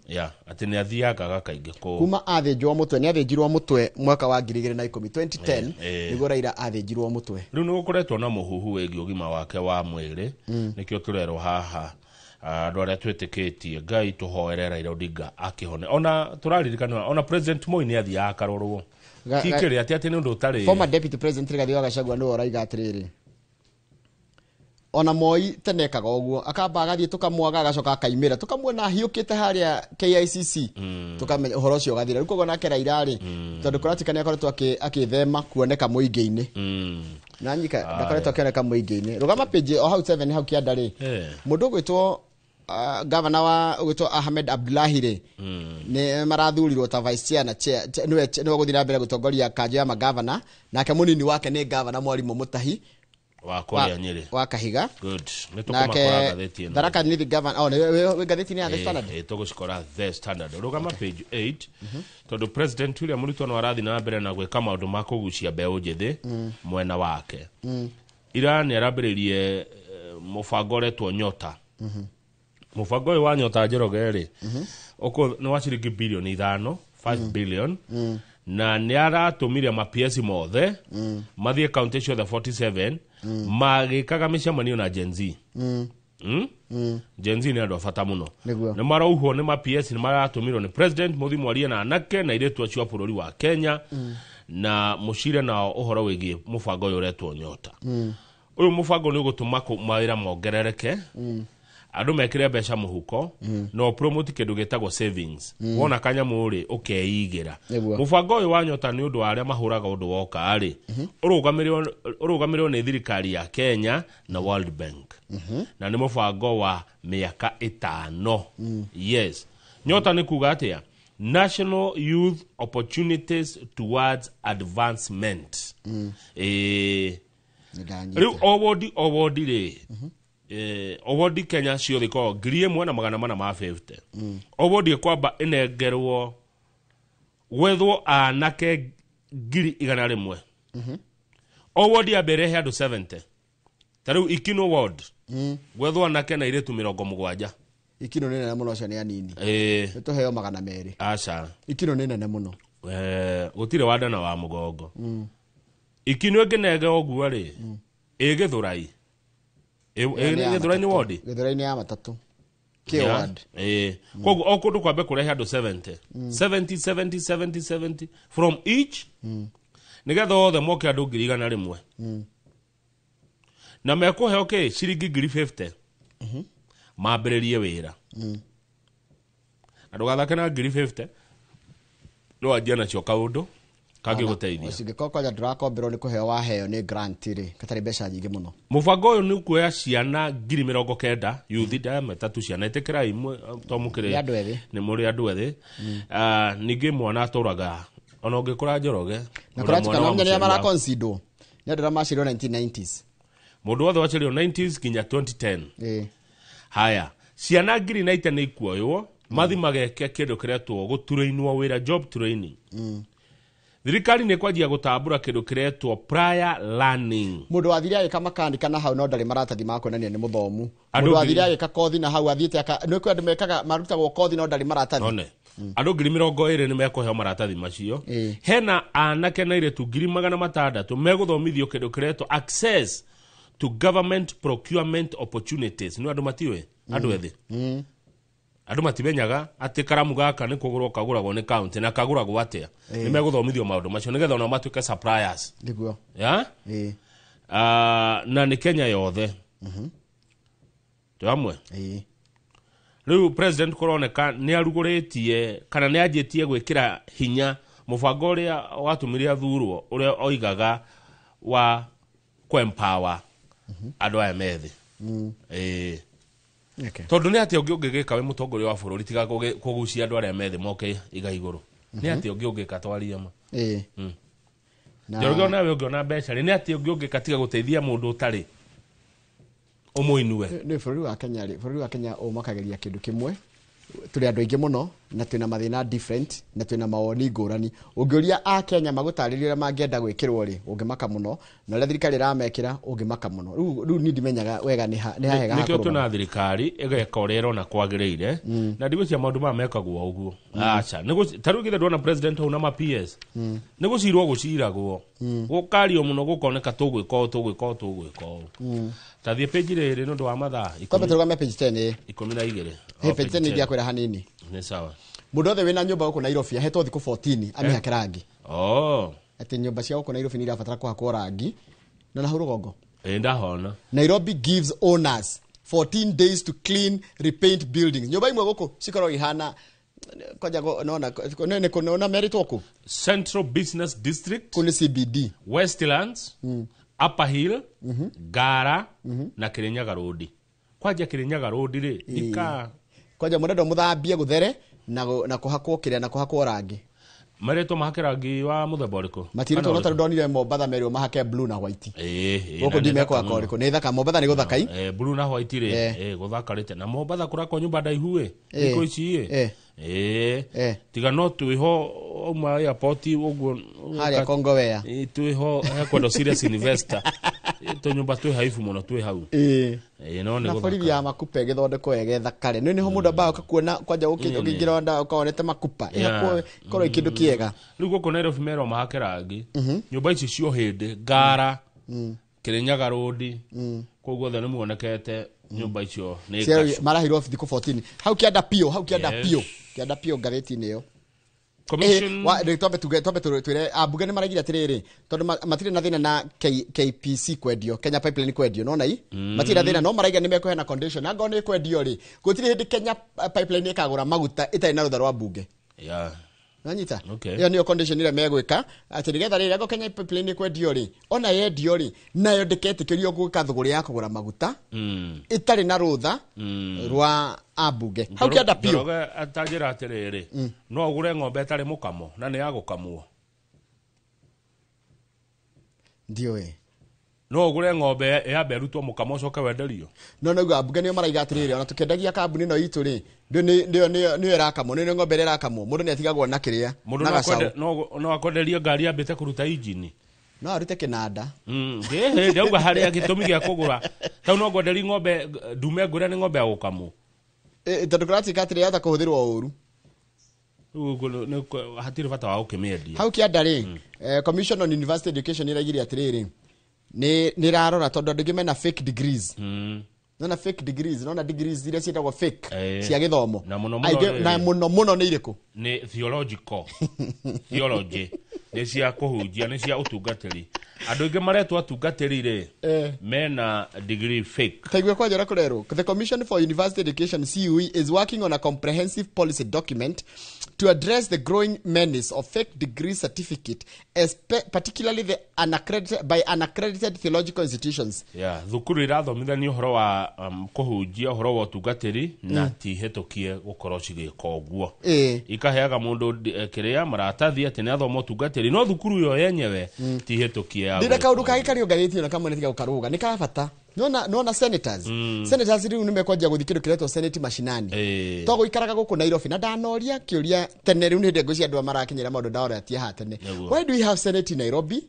Yeah, atĩ nĩ athiangaga kaingĩ kũ kuma athĩnjwo mũtwe, nĩ athĩnjirwo mũtwe mwaka wa 2010, 2010 nĩguo Raila athĩnjirwo mũtwe. Rĩu nĩ gũkoretwo na mũhuhu wĩgiĩ ũgima wake wa mwĩrĩ, nĩkĩo tũrerwo haha andũ arĩa twĩtĩkĩtie Ngai tũhoere Raila Odinga akĩhone. Ona tũraririkana ona President Moi nĩ athiaga akarorwo. Ti kĩrĩa atĩ nĩ ũndũ ũtarĩ. Former Deputy President Rigathi wa Gachagua nĩwe ũraiga atĩrĩrĩ, ona Moi tene ekaga ũguo, akamba agathiĩ tũkamwaga agacoka akaimĩra, tũkamuona ahiũkĩte harĩa KICC, tũkamenya ũhoro ũcio ũgathira. Rĩu koguo nake Raila rĩ, tondũ kũratika nĩ akoretwo akĩthema kuoneka mũingĩ-inĩ. Na nyika ndakoretwo akĩoneka mũingĩ-inĩ. Rũgama page o hau 7 hau kĩanda rĩ, mũndũ ũgwĩtwo gavana wa ũgwĩtwo Ahmed Abdullahi rĩ, nĩ marathurirwo ta vice chair na chair, nĩwe gũthiĩ na mbere gũtongoria kanjũ ya magavana, nake mũnini wake nĩ gavana Mwarimũ Mutahi wa kũrĩa Nyĩrĩ wa Kahiga. Good. Nĩ tũkũmakora ngathĩti ĩno. Tharaka Nithi gavana, oh, nĩ ngathĩti-inĩ ya The Standard. Tũgũcikora The Standard. Rũgama page 8, tondũ President William Ruto no arathiĩ na mbere na gwĩka maũndũ ma kũgucia mbeũ njĩthĩ mwena wake. Ira nĩ arambĩrĩirie mũbango ũretwo Nyota. Mũbango ũyũ wa Nyota Njoroge rĩ, nĩ wa ciringi bilioni 5, 5 billion, na nĩ aratũmire ma-PS mothe mathiĩ kaunti ciothe 47 magĩkaga mĩcemanio na Gen Z. Gen Z nĩ andũ a bata mũno. Nĩguo. Nĩ marauhwo nĩ ma PS, nĩ maratũmirwo nĩ president mũthi mwarie na anake na airĩtu acio a bũrũri wa Kenya na mũcire nao ũhoro wĩgiĩ mũbango ũyũ ũretwo Nyota. Ũyũ mũbango nĩ ũgũtũma mawĩra mongerereke, andũ mekĩre mbeca mũhuko, na ũpromote kĩndũ gĩtagwo savings. Wona kanyamũ rĩ, ũkeigĩra. Nĩguo. Mũbango ũyũ wa Nyota nĩ ũndũ wa arĩa mahũraga ũndũ woka rĩ, ũrũgamĩrĩrwo nĩ thirikari ya Kenya na World Bank, na nĩ mũbango wa mĩaka 5. Yes, Nyota nĩ kuga atĩa? National Youth Opportunities Towards Advancement. Rĩu o wodi o wodi rĩ, o wodi Kenya ciothe ikoragwo 1450. O wodi ĩkwamba ĩnengerwo gwethwo anake 100,000. O wodi yambe ĩrehe andũ 70. Ta rĩu Ikino ward, gwethwo anake na airĩtu 70. Ikino nĩ nene mũno, ũcio nĩ anini. Nĩ tũheo 200. Aca. Ikino nĩ nene mũno. Gũtirĩ wanda na wa mũgongo. Ikino ĩngĩnenge ũguo rĩ, ĩ Gĩthũrai. Gĩthũrai nĩ wodi? Gĩthũrai nĩ ya matatũ. Kĩ ward. Koguo o kũndũ kwambe kũrehe andũ 70. 70, 70, 70, 70 from each. Nĩgetha othe moke andũ 100,000. Na mekũheo kĩ? Ciringi 50,000. Mambĩrĩrie wĩra. Na ndũgathake na 50,000. No wanjie nacio kaũndũ kangĩgũteithia. Cingĩkorwo kwanja ndũrakomberwo nĩ kũheo waheo nĩ grant rĩ, gatarĩ mbeca nyingĩ mũno. Mũbango ũyũ nĩ ũkuoya ciana 90,000 yuthi ndametatu ciana ĩtĩkĩrai to mũkĩrĩ Nĩ andũ ethĩ. Nĩ mũrĩ andũ ethĩ. Ningĩ mwana atũraga ona ũngĩkũra Njoroge, Na ũrĩa kũratuĩka mwana no wa menya nĩ mũciari waku. maraconsiderwo. Nĩ andũ arĩa maciarirwo 1990s. Mũndũ wothe waciarirwo 90s nginya 2010. Haya, ciana 90,000 nĩ ikuoywo, mathi mageke kĩndũ kĩretwo gũturainwo wĩra, job training. Thirikari nĩ kwanjia gũtambũra kĩndũ kĩretwo prior learning. Mũndũ wathire agĩka makanika na hau no ndarĩ maratathi ma kuonania nĩ mũthomu. Andũ Mũndũ wathire ngiri agĩka kothi na hau athiĩte aka, nĩ kwĩ andũ mekaga marutagwo kothi no ndarĩ maratathi. One. Andũ 20,000 nĩ mekũheo maratathi macio. Hena anake na airĩtu 600,000 megũthomithio kĩndũ kĩretwo access to government procurement opportunities. Nĩ andũ matiũĩ, andũ ethĩ. Andũ matimenyaga atĩ karamu gaka nĩ kũgũrwo kagũragwo nĩ county na kagũragwo atĩa. Nĩ megũthomithio maũndũ macio nĩgetha onao matuĩke suppliers. Nĩguo. Ya? Na nĩ Kenya yothe. Twĩ hamwe? Rĩu president kũroneka nĩ arugũrĩtie kana nĩ anjĩtie gwĩkĩra hinya mũbango ũrĩa watũmire athurwo, ũrĩa oigaga wa kũ-empower andũ aya methĩ. Tondũ nĩ atĩa ũngĩ ũngĩgĩka wĩ mũtongoria wa bũrũri tiga kũgucia andũ arĩa methĩ moke iga igũrũ? Nĩ atĩa ũngĩ ũngĩka twarie ma? Njoroge onawe ũngĩona mbeca rĩ, nĩ atĩa ũngĩ ũngĩka tiga gũteithia mũndũ ũtarĩ ũmũinue? Nĩ bũrũri wa Kenya rĩ, bũrũri wa Kenya ũmakagĩria kĩndũ kĩmwe, tũrĩ andũ aingĩ mũno na twĩna mathĩna different na twĩna mawoni ngũrani. Ũngĩũria a Kenya magũtarĩrie ũrĩa mangĩenda gwĩkĩrwo rĩ, ũngĩmaka mũno, na ũrĩa thirikari ĩramekĩra ũngĩmaka mũno. Rĩu niĩ ndimenyaga wega nĩ ha hega ha Nĩkĩo kũrũgama. twĩna thirikari ĩgeka ũrĩa ĩrona kwagĩrĩire, na ndigwĩciria maũndũ maya mekagwo ũguo. Aca, ta rĩu githĩ ndwona president hau na ma PS? Nĩ gũcirwo gũciragwo. Gũkario mũno gũkoneka tũgwĩka ũũ, tũgwĩka ũũ, tũgwĩka ũũ. Ta thiĩ page rĩrĩ nĩ ũndũ wa mathaa Twambe tũrũgame page 10, ĩ. 12. Hey, page 10 nĩ kwĩra hanini. Nĩ sawa. Mũndũ wothe wĩna nyũmba gũkũ Nairobi ahetwo thikũ 14 amĩhake rangi. Atĩ nyũmba cia gũkũ Nairobi nĩ irabatara kũhakwo rangi. Na na hau rũgongo. Ndahona. Nairobi gives owners 14 days to clean, repaint buildings. Nyũmba imwe gũkũ cikoragwo ihana kwanja nona, nĩ kũ, nona meritwo kũ? Central Business District. Kũ nĩ CBD. Westlands, Upper Hill, Ngara na Kirinyaga Road. Kwanja Kirinyaga Road rĩ, ika Kwanja mũrenda mũthambie gũthere na kũhakwo kĩrĩa na kũhakwo rangi. Marĩtwo mahake rangi wa mũthemba ũrĩkũ? Matirĩtwo, Kana no ta ũrĩkũ? ndonire Mombatha merirwo mahake blue na white. Gũkũ Na nĩ ndimekwo thaka aka mũno. ũrĩkũ. Nĩ thaka, Mombatha nĩ gũthaka i. Blue na white rĩ, gũthakarĩte. Na Mombatha kũrakwo nyũmba ndaihu ĩ, thikũ ici ĩ. Tiga no twĩho auma airport ũguo, Harĩa Kongowea. Twĩho hekwendwo serious investor. Tũnyũmba twĩ haibu mũno twĩ hau. No nĩ Na gũthaka. borithi ya makupa ĩgĩthondekwo wega ĩthakare. Nĩ nĩho mũndũ ambaga ũkakuona kwanja ũkĩingĩra nda ũkaonete makupa. Ĩhakwo ĩkorwo ĩ kĩndũ kĩega. Rĩu gũkũ Nairobi merwo mahake rangi. Nyũmba ici cio hĩndĩ, Ngara, Kirinyaga Road, kũu guothe nĩ muonekete Nyũmba icio nĩ ngacu. Maraheirwo thikũ 14 hau kĩanda piũ, hau kĩanda piũ, kĩanda piũ ngathĩti-inĩ ĩyo. Commission Twambe tuge, twambe twĩre ambunge nĩ maraigire atĩrĩrĩ, tondũ matirĩ na thĩna na KPC kwendio, Kenya Pipeline kwendio, nona i matirĩ na thĩna, no maraiga nĩ mekũheana condition angorwo nĩ kwendio rĩ, gũtirĩ hĩndĩ Kenya Pipeline ĩkagũra maguta ĩtarĩ na rũtha rwa mbunge. Nanyita? Ĩyo nĩyo condition ĩrĩa megwĩka, atĩ nĩgetha rĩrĩa ngo Kenya Pipeline ĩkwendio rĩ, ona yendio rĩ, nayo ndĩketĩkĩrio gwĩka thũgũrĩ ya kũgũra maguta ĩtarĩ na rũtha rwa ambunge. Hau kĩanda piũ. Njoroge atanjĩra atĩrĩrĩ, no ũgũre ng'ombe ĩtarĩ mũkamo na nĩ ya gũkamwo. Ndiũĩ. No ũgũre ng'ombe yambe ĩrutwo mũkamo ũcoke wenderio. No naguo ambunge nĩo maraiga atĩrĩrĩ, ona tũkĩendagia kambuni ĩno itũ rĩ, nĩyo ĩrakamwo, nĩyo ng'ombe ĩrĩa ĩrakamwo, mũndũ nĩatigagwo na kĩrĩa, Mũndũ na gacaũ. no akwenderie ngari yambĩte kũruta injini. No arute kĩnanda. Ndauga harĩa gĩtũmi gĩa kũgũra. Tau no ngwenderie ng'ombe ndume ngũre nĩ ng'ombe ya gũkamwo. Tondũ kũratuĩka atĩrĩ, yahota kũhũthĩrwo ũru. Rĩu hatirĩ bata wa gũkĩmĩendia. Hau kĩanda rĩ, Commission on University Education ĩraigire atĩrĩrĩ, nĩ ĩrarora tondũ andũ aingĩ mena fake degrees. Nona fake degrees, nona degrees iria ciĩtagwo fake cia gĩthomo. Na mũno mũno Aingĩ, rĩ. na mũno mũno nĩ irĩkũ? Nĩ theological. Theology. Nĩ cia kũhunjia, nĩ cia ũtungatĩri. Andũ aingĩ maretwo atungatĩri rĩ, mena degree fake. Taigua kwa njĩra kũrerwo. The Commission for University Education CUE is working on a comprehensive policy document to address the growing menace of fake degree certificate, particularly the unaccredited, by unaccredited theological institutions. Yeah, thukuru irathomithania ũhoro wa kũhunjia ũhoro wa ũtungatĩri na ti hĩtũkie gũkorwo cigĩka ũguo. Ikaheaga mũndũ kĩrĩa maratathi atĩ nĩ athoma ũtungatĩri, no thukuru ĩyo yenyewe ti hĩtũkie ya Ndĩna gwĩka kaũndũ kangĩ karĩ ũngarĩtie na kamwe nĩ tiga gũkarũga, nĩ ka bata. Nona senators. Senators rĩu nĩ mekwanjia gũthiĩ kĩndũ kĩretwo Senate mashinani. To gũikaraga gũkũ Nairobi na ndanoria kĩũria tene rĩu nĩ hĩndĩ ngwĩciria andũ marakinyĩra maũndũ ndaoratie haha tene. Why do we have Senate in Nairobi?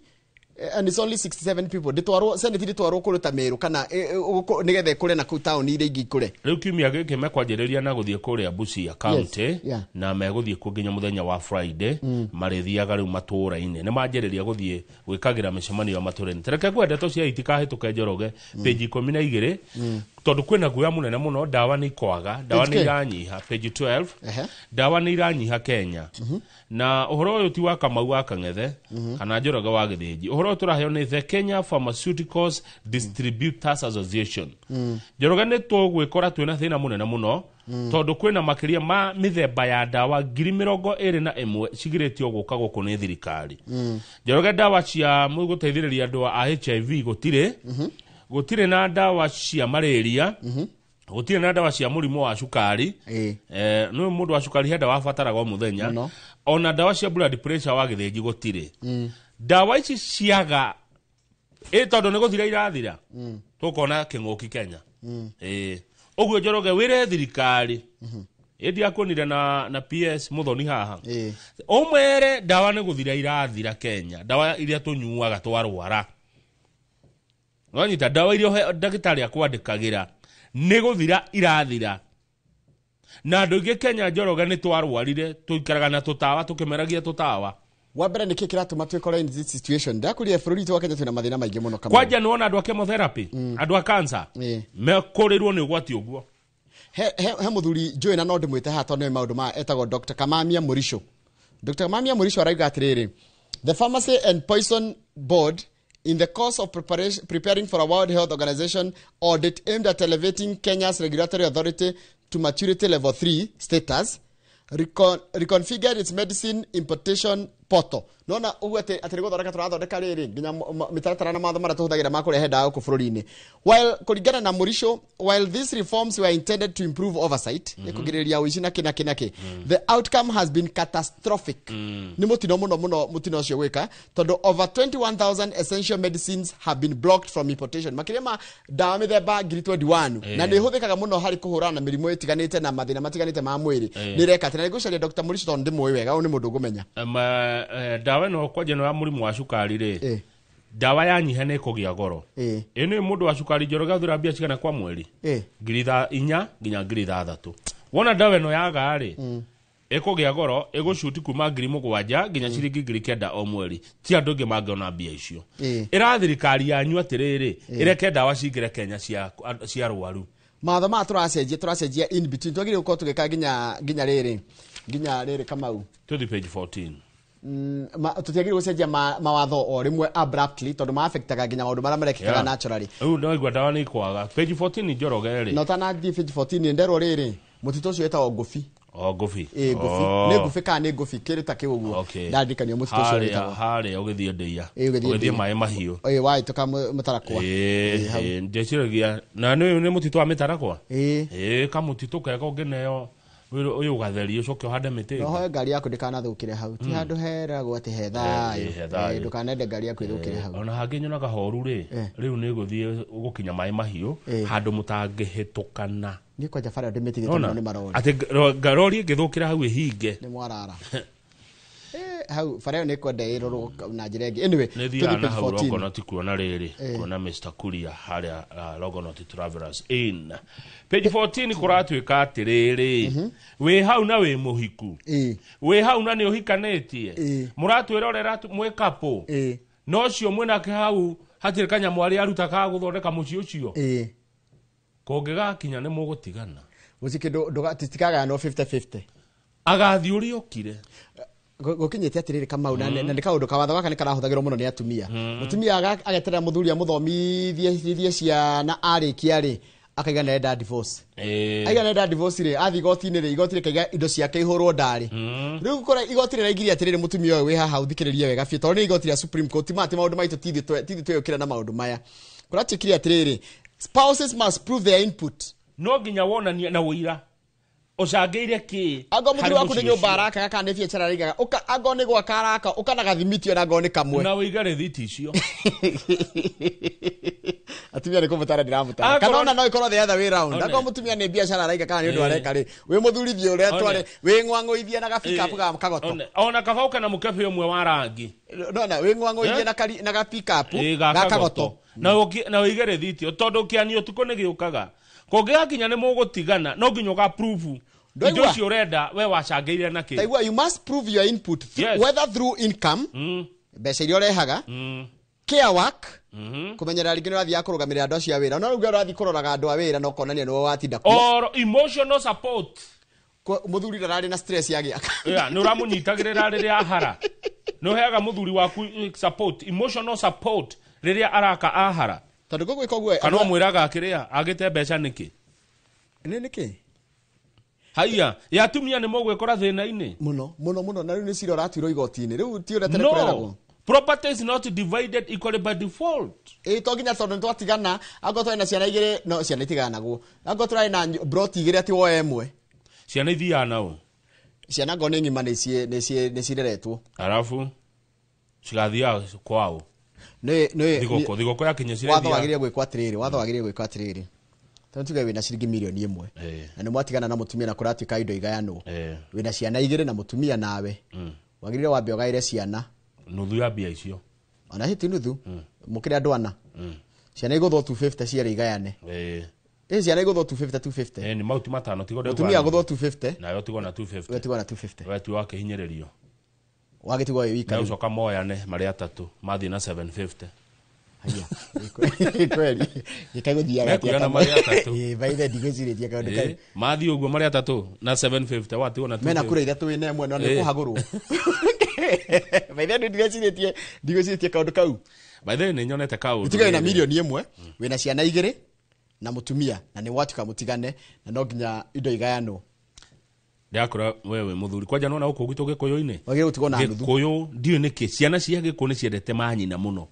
And it's only 67 people. Ndĩtwarwo Senate ndĩtwarwo kũrĩ ta Meru kana nĩgetha ĩkũre na kũu taũni iria ingĩ ikũre. Rĩu kiumia gĩkĩ mekwanjĩrĩria na gũthiĩ kũrĩa Busia County, na megũthiĩ kuo nginya mũthenya wa Friday, marĩthiaga rĩu matũũra-inĩ. Nĩ manjĩrĩria gũthiĩ gwĩkagĩra mĩcemanio ya matũũra-inĩ. Tareke ngwende ndeto cia itikahĩtũke Njoroge, page 12, tondũ kwĩna guoya mũnene mũno, ndawa nĩ ikwaga, ndawa nĩ Page K? iranyiha, page 12, ndawa nĩ iranyiha Kenya. Na ũhoro ũyũ ti wa Kamau wa Kang'ethe, kana Njoroge wa Gĩthĩnji. Ũhoro ũyũ tũraheo nĩ The Kenya Pharmaceuticals Distributors Association. Njoroge nĩ tũgwĩkora twĩna thĩna mũnene mũno, tondũ kwĩna makĩria ma mĩthemba ya ndawa ngiri mĩrongo ĩrĩ na ĩmwe cigirĩtio gũka gũkũ nĩ thirikari. Njoroge ndawa cia gũteithĩrĩria andũ a HIV gũtirĩ, gũtirĩ na ndawa cia malaria, gũtirĩ na ndawa cia mũrimũ wa cukari. Nĩ mũndũ wa cukari he ndawa abataraga o mũthenya. Ona ndawa cia blood pressure wa gĩthĩnji gũtirĩ. Ndawa ici ciaga, tondũ nĩ gũthira irathira, tũkona kĩng'ũki Kenya. Ũguo Njoroge wĩre thirikari, ĩndĩ akuonire na PS Muthoni haha. Ũmwere ndawa nĩ gũthira irathira Kenya, ndawa iria tũnyuaga twarwara. Wanyita ndawa iria ndagĩtarĩ akwandĩkagĩra nĩ gũthira irathira. Na andũ aingĩ Kenya Njoroge nĩ twarwarire, tũikaraga na tũtawa, tũkĩmeragia tũtawa. Wa mbere nĩkĩ kĩratũma twĩkore in this situation? Ndakũria bũrũri witũ wa Kenya twĩna mathĩna maingĩ mũno Kamau. Kwanja nĩ wona andũ a chemotherapy, andũ a cancer, mekũrĩrwo nĩ ũgwati ũguo. He mũthuri njũĩ na no ndĩmwĩte haha tondũ nĩ maũndũ ma etagwo Dr. Kamamia Mũricho. Dr. Kamamia Mũricho arauga atĩrĩrĩ, the Pharmacy and Poison Board in the course of preparing for a World Health Organization audit aimed at elevating Kenya's regulatory authority to maturity level 3 status, reconfigured its medicine importation portal. Nona ugu ati nĩgũthondeka tũrathondeka rĩrĩ nginya mĩtaratara na mawatho marĩa tũhũthagĩra ma kũrehe ndawa gũkũ bũrũri-inĩ. While kũringana na Mũricho, while these reforms were intended to improve oversight, nĩ kũgirĩrĩria ũici na kĩ na kĩ na kĩ, the outcome has been catastrophic. Nĩ mũtino mũno mũno mũtino ũcio gwĩka, tondũ over 21,000 essential medicines have been blocked from importation. Makĩria ma ndawa mĩthemba ngiri 21, na nĩ ĩhũthĩkaga mũno harĩ kũhũrana na mĩrimũ ĩtiganĩte na mathĩna matiganĩte ma mwĩrĩ. Nĩ ĩreka atĩ, na nĩngũcaria Dr. Mũricho tondũ ndĩmũĩ wega, ũyũ nĩ mũndũ ngũmenya. Ndawa ĩno kwanja ĩno ya mũrimũ wa cukari rĩ, ndawa yanyiha nĩ ĩkũgĩa goro. Ĩ nĩ mũndũ wa cukari Njoroge athura mbia cigana kwa mweri? Ngiri inya nginya ngiri ithathatũ. Wona ndawa ĩno yaga rĩ, ĩkũgĩa goro, ĩgũcuti kuma ngiri mũgwanja nginya ciringi ngiri kenda o mweri. Ti andũ aingĩ mangĩona mbia icio. Ĩra thirikari yanyu atĩrĩrĩ, ĩreke ndawa cingĩre Kenya cia arwaru. Mawatho maya tũracenjia in between, twagĩrĩirwo gũkorwo tũgĩka nginya rĩrĩ Kamau. Tũthiĩ page 14. Tũtiagĩrĩirwo gũcenjia mawatho o rĩmwe abruptly, tondũ ma-affectaga nginya maũndũ marĩa marekĩkaga naturally. Rĩu no igua ndawa nĩ ikwaga. Page 14 Njoroge rĩ. Na ũtanathiĩ page 14 nderwo rĩrĩ, mũtitũ ũcio wĩtagwo Ngũbi. O Ngũbi. Ĩĩ, Ngũbi. Nĩ Ngũbi kana nĩ Ngũbi, kĩndũ ta kĩu ũguo. Ndaririkanio mũtitũ ũcio wĩtagwo. Harĩa ũgĩthiĩ Ndĩia. Ĩĩ, ũgĩthiĩ Ũgĩthiĩ Ndĩia. maĩ mahiũ. Ĩĩ, wahĩtũka mũtarakwa. Ĩĩ, ĩĩ, ndĩciragia, na nĩ mũtitũ wa mĩtarakwa? Ĩĩ. Ĩĩ, kamũtitũ kega ũngĩneo, ũyũ ũgatherie, ũcoke ũhande mĩtĩ ĩngĩ. Nohoe ngari yaku ndĩkanathũkĩre hau. Ti handũ heragwo atĩ he thayũ. He thayũ. Ĩĩ, ndũkanende ngari yaku ĩthũkĩre hau. Ona hangĩ nyonaga horu rĩ, rĩu nĩ gũthiĩ gũkinya maĩ mahiũ, handũ mũtangĩhĩtũkana. Niĩ kwanja bara ndĩmĩtigĩte Nona? mũno nĩ marori. Atĩ ngarori ĩngĩthũkĩra hau ĩhinge. Nĩ mwarara. Hau bara ĩyo nĩ kwenda ĩrorwo na njĩra ĩngĩ. Anyway, Nĩ thiaga tũthiĩ na hau page 14. Longonot kuona rĩrĩ, kuona Mr. Kuria harĩa Longonot Travelers Inn. Page 14 kũratuĩka atĩrĩrĩ, wĩ hau na wĩ mũhiku. Wĩ hau na nĩ ũhikanĩtie. Mũratwĩrorera mwĩ couple. No ũcio mwĩnake hau hatirĩ kanyamũ arĩa aruta ka gũthondeka mũciĩ ũcio. Kũngĩgakinya nĩ mũgũtigana. Gũtirĩ kĩndũ, tũtikagayanwo 50-50. Agathiĩ ũrĩa okire. Gũkinyĩte atĩrĩrĩ Kamau, na nĩ kaũndũ kawatho gaka nĩ karahũthagĩrwo mũno nĩ atumia. Mũtumia ageterera mũthuri amũthomithie ithie ciana arĩkia rĩ, akaiga nĩ arenda divorce. Aiga nĩ arenda divorce rĩ, athiĩ igoti-inĩ rĩ, igoti rĩkaiga indo ciake ihũrwo ndarĩ. Rĩu kũrĩa igoti rĩraingĩria atĩrĩrĩ, mũtumia ũyũ wĩ haha ũthikĩrĩrie wega biũ, tondũ nĩ igoti rĩa Supreme Court, ti maũndũ maitũ, ti ithuĩ tweyũkĩra na maũndũ maya. Kũratuĩkire atĩrĩrĩ, spouses must prove their input. No nginya wonanie na ũira. Ũcangĩire kĩ? Angorwo mũthuri Harĩ waku nĩ mũciĩ nyũmba ũcio. arakaga kana nĩ biacara araigaga, ũka, angorwo nĩ gwaka araka, ũka na gathimiti ona angorwo nĩ kamwe. Na ũige rĩthiti icio. Atumia nĩ kũmũtara ndĩramũtara. Angorwo Kana ona no ĩkorwo the other way round. One. Angorwo mũtumia nĩ biacara araiga kana nĩ ũndũ areka rĩ, wĩ mũthuri thiĩ ũrĩa tware, wĩ ng'wang'ũithie na gabikabu ga kagoto. One. Ona kaba ũke na mũkebe ũmwe wa rangi. No, na, wĩ ng'wang'ũithie na gabikabu Ga ga kagoto. kagoto. Na ũige rĩthiti, tondũ kĩanio ũtukũ nĩ gĩũkaga. Kũngĩgakinya nĩ mũgũtigana, no nginya ũga prove Ndwaigua? indo icio ũrenda we wacangĩire na kĩ. Taigua, you must prove your input whether through income, mbeca iria ũrehaga, care work, kũmenyerera rĩngĩ nĩ ũrathiaga kũrũgamĩrĩra andũ acio a wĩra. No rĩu ũrathiĩ kũroraga andũ a wĩra na ũkonania nĩwe watinda kuo. Or emotional support. Mũthuri ndararĩ na stress ya gĩaka. Yeah, nĩ ũramũnyitagĩrĩra rĩrĩa ahara. Nĩ ũheaga mũthuri waku support, emotional support rĩrĩa araka ahara. Tondũ ngũgwĩka ũguo, Kana andũ a- ũmwĩraga kĩrĩa, agĩte mbeca nĩkĩ? Nĩ nĩkĩ? Haiya, ya atumia nĩ mũgwĩkora thĩna-inĩ. Mũno, mũno, mũno. Na rĩu nĩ cira ũratuirwo igoti-inĩ. Rĩu ti ũrĩa tene No. kũreragwo. Property is not divided equally by default. Ĩĩ, to nginya tondũ nĩtwatigana, angorwo twarĩ na ciana igĩrĩ, no, ciana itiganagwo. Angorwo tũrarĩ na broti igĩrĩ atĩ woe ĩmwe. Ciana ithiaga nao. Ciana ngorwo nĩ ng'ima nĩ cireretwo. Arabu cigathiaga kwao. Nĩ, Thigũkũ, nĩ, thigũkũ yakinya cirethiaga. Watho wagĩrĩire gwĩkwo atĩrĩrĩ, watho wagĩrĩire gwĩkwo atĩrĩrĩ. Tondũ tuge wĩna ciringi mirioni ĩmwe. Na nĩ mwatigana na mũtumia na kũratuĩka indo igayanwo. Wĩna ciana igĩrĩ na mũtumia nawe. Wagĩrĩire wambe ũgaĩre ciana. Nuthu ya mbia icio. Ona hiti nuthu. Mũkĩrĩ andũ ana. Ciana igũthwo 250 cierĩ igayane. Ĩ, ciana igũthwo 250, 250. Nĩ mauti matano, tigo ndĩgwa Mũtumia nuthu. agũthwo 250. Nawe ũtigwo na 250. We tigwo na 250. We ti wakĩhinyĩrĩrio. Wagĩtigwo wĩ wika Na rĩu. ũcoka moyane marĩ atatũ, mathiĩ na 750. Haiya. Kweli. Gĩkagũthiaga atĩa Mekuoyana kamwe? marĩ atatũ. Ĩ, by the way, ndigwĩcirĩtie kaũndũ kau. Mathiĩ ũguo marĩ atatũ na 750, watigwo na Mena 250. kura ithatũ wĩna ĩmwe, no nĩ kũhagũrwo. By the way, ndigwĩcirĩtie kaũndũ kau. By the way, nĩ nyonete kaũndũ Ũtige wĩna rĩrĩ. mirioni ĩmwe, wĩna ciana igĩrĩ na mũtumia, na nĩ watuĩka mũtigane, na no nginya indo igayanwo. Ndakora we wĩ mũthuri. Kwanja nĩwona gũkũ gwitũ Gĩkũyũ-inĩ? Wagĩrĩirwo gũtigwo na nuthu. Gĩkũyũ, ndiũĩ nĩkĩ, ciana cia Gĩkũyũ nĩ ciendete manyina mũno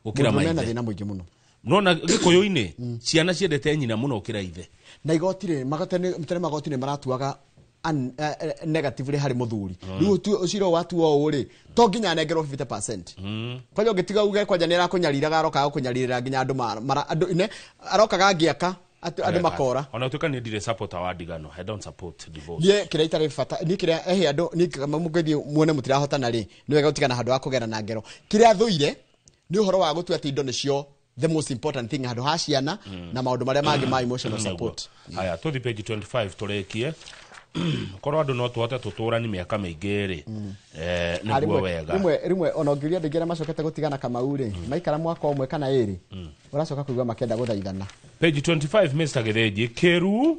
gũkĩra Mũndũ mena maithe. thĩna mũingĩ mũno. Nona Gĩkũyũ-inĩ, ciana ciendete nyina mũno gũkĩra ithe. Na igoti rĩ, tene magoti nĩ maratuaga negatively harĩ mũthuri. Rĩu ũcira watuo ũũ rĩ, to nginya anengerwo 50%. Kwanja ũngĩtiga uge kwanja nĩ arakũnyariraga, arokaga gũkũnyarĩrĩra nginya andũ mara, andũ, ne, arokaga ngĩaka, andũ makora. Ona ũtuĩka niĩ ndirĩ supporter wa ndigano, I don't support divorce. Niĩ kĩrĩa itarĩ bata, niĩ kĩrĩa, ehe, andũ, niĩ kama mũngĩthiĩ muone mũtirahotana rĩ, nĩ wega gũtigana handũ ha kũgera na ngero. Kĩrĩa thũire nĩ ũhoro wa gũtua atĩ indo nĩcio the most important thing handũ ha ciana na maũndũ marĩa mangĩ ma emotional Nĩguo. support. Haya, tũthiĩ page 25 tũrĩkie. Korwo andũ no tũhote tũtũrani mĩaka mĩingĩ rĩ, nĩguo wega. Rĩmwe ona ũngĩũria andũ aingĩ arĩa macokete gũtigana Kamau rĩ, maikara mwaka ũmwe kana ĩrĩ, ũracoka kũigua makĩenda gũthaithana. Page 25, Mr. Gĩthĩnji, Kĩru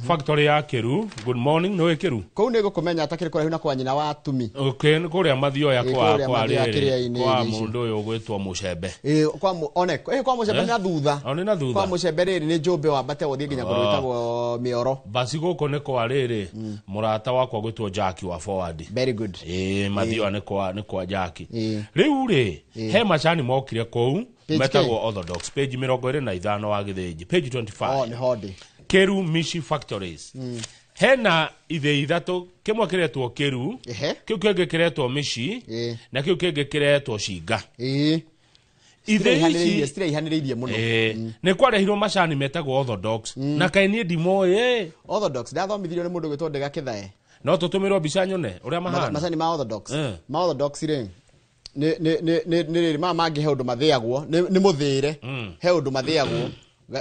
factory ya Kĩru, good morning. Nĩũĩ Kĩru? Kũu nĩ gũkũmenya atakĩrĩ kũraihu na kwa nyina wa Tumi. Okay, nĩ kũrĩa Mathioya. Ĩ, kwa kũrĩa kwa Mathioya rĩrĩ kĩrĩa-inĩ kwa ici. mũndũ ũyũ ũgwĩtwo Mũcembe. Ĩ, kwa one kwa Mũcembe. Eh? Na thutha. O, nĩ na thutha. Kwa Mũcembe rĩrĩ nĩ Njũmbĩ wambate ũthiĩ nginya kũndũ gwĩtagwo Mĩoro. Basi gũkũ nĩ kwa rĩrĩ mũrata wakwa gwĩtwo Jackie wa Forward. Very good. Ĩ, Mathioya nĩ kwa Jackie. Rĩu rĩ, he macani mokire kũu Page metagwo K? Orthodox. Page 25 wa Gĩthĩnji, page 25. Oh, nĩ ho ndĩ. Kĩru Mishi Factories, hena ithĩ ithatũ, kĩmwe kĩretwo Kĩru, kĩu kĩngĩ kĩretwo Mishi, na kĩu kĩngĩ kĩretwo Cinga. Ithĩ ici Citiraihanĩrĩirie mũno. Nĩ kwarehirwo macani metagwo Orthodox, na kaĩ niĩ ndimoĩ. Orthodox ndathomithirio nĩ mũndũ gwĩtwo Ndega Kĩthae. No tũtũmĩrwo mbica nyone ũrĩa mahana. Macani ma Orthodox, ma Orthodox rĩ, nĩ rĩrĩ maya mangĩ he ũndũ mathĩagwo, nĩ mũthĩre. He ũndũ mathĩagwo,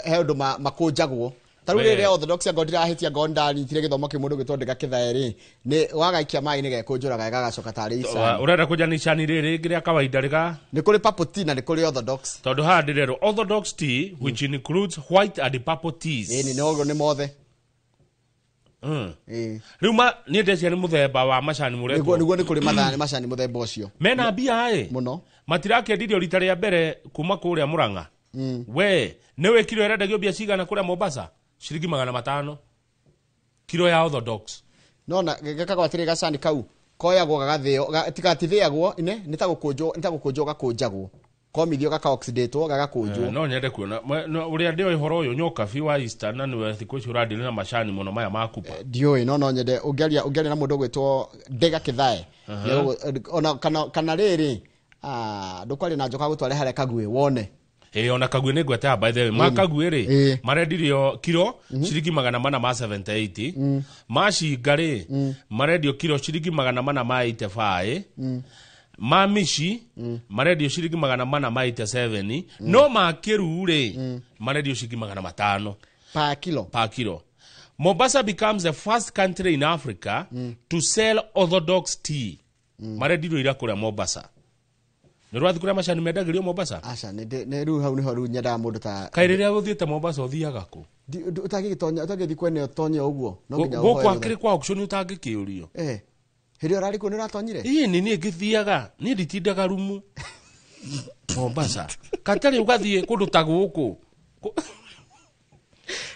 he ũndũ makũnjagwo. Ta rĩu rĩrĩa Orthodox, angorwo ndirahĩtia, ngorwo ndanyitire gĩthomo kĩu mũndũ gwĩtwo Ndega Kĩthae rĩ, nĩ wagaikia maĩ-inĩ gekũnjũraga gagacoka tarĩ icani. Ũrenda kũnja nĩ icani rĩrĩ rĩngĩ rĩa kawaida rĩga. Nĩ kũrĩ purple tea na nĩ kũrĩ Orthodox. Tondũ haha ndĩrerwo Orthodox tea, which includes white and purple teas. Ĩni, nĩ ũguo, nĩ mothe. Rĩu ma niĩ ndeciria nĩ mũthemba wa macani Nĩguo. mũretwo. Nĩguo, nĩ kũrĩ mathani macani mũthemba ũcio. Mena mbia ĩ. Mũno. Matirakĩendirio rita rĩa mbere kuma kũrĩa Mũrang'a. We nĩ wĩ kiro ĩrendagio mbia cigana kũrĩa Mombasa? Ciringi 500 kiro ya Orthodox. Nona gekagwo atĩrĩ, gacani kau koyagwo gagathĩo, tigatithĩagwo ine, nĩ ta gũkũnjwo, nĩ ta gũkũnjwo gakũnjagwo, komithio gakaoxidĩtwo gagakũnjwo. No nyende kuona no, ũrĩa ndĩoĩ ũhoro ũyũ nyokabi wa Eastern, na nĩwe thikũ ici ũrandĩrĩ na macani mũno maya ma kupa. Ndiũĩ, no nyende ũngĩaria na mũndũ ũgwĩtwo Ndega Kĩthae. Ona kana rĩrĩ, ndũkwaria na njoka gũtware harĩa Kaguĩ wone. Ĩ, ona Kaguĩ nĩ ngwetaga, by the way, ma Kaguĩ rĩ, marendirio kiro ciringi 478. Ma Cinga rĩ, marendio kiro ciringi 485. Ma Mici marendio ciringi 487, no ma Kĩru rĩ, marendio ciringi 500. Pa kilo. Pa kilo. Mombasa becomes the first country in Africa to sell Orthodox tea. Marendirio ira kũrĩa Mombasa. Nĩ ũrathiĩ kũrĩa macani mendagĩrio Mombasa? Aca, nĩ rĩu hau nĩho rĩu nyendaga mũndũ ta Kaĩ rĩrĩa ũthiĩte Mombasa ũthiaga kũ? Ũtangĩgĩtonya, ũtangĩthiĩ kwene ũtonye ũguo no nginya gũkũ ũhoe rũtha. akĩrĩ kwa auction ũtangĩkĩũrio. Hĩndĩ ĩyo ũrarĩ kuo nĩ ũratonyire? Ĩĩ, nĩ niĩ ngĩthiaga, niĩ nditindaga rumu Mombasa katarĩ ũgathiĩ kũndũ ta gũkũ.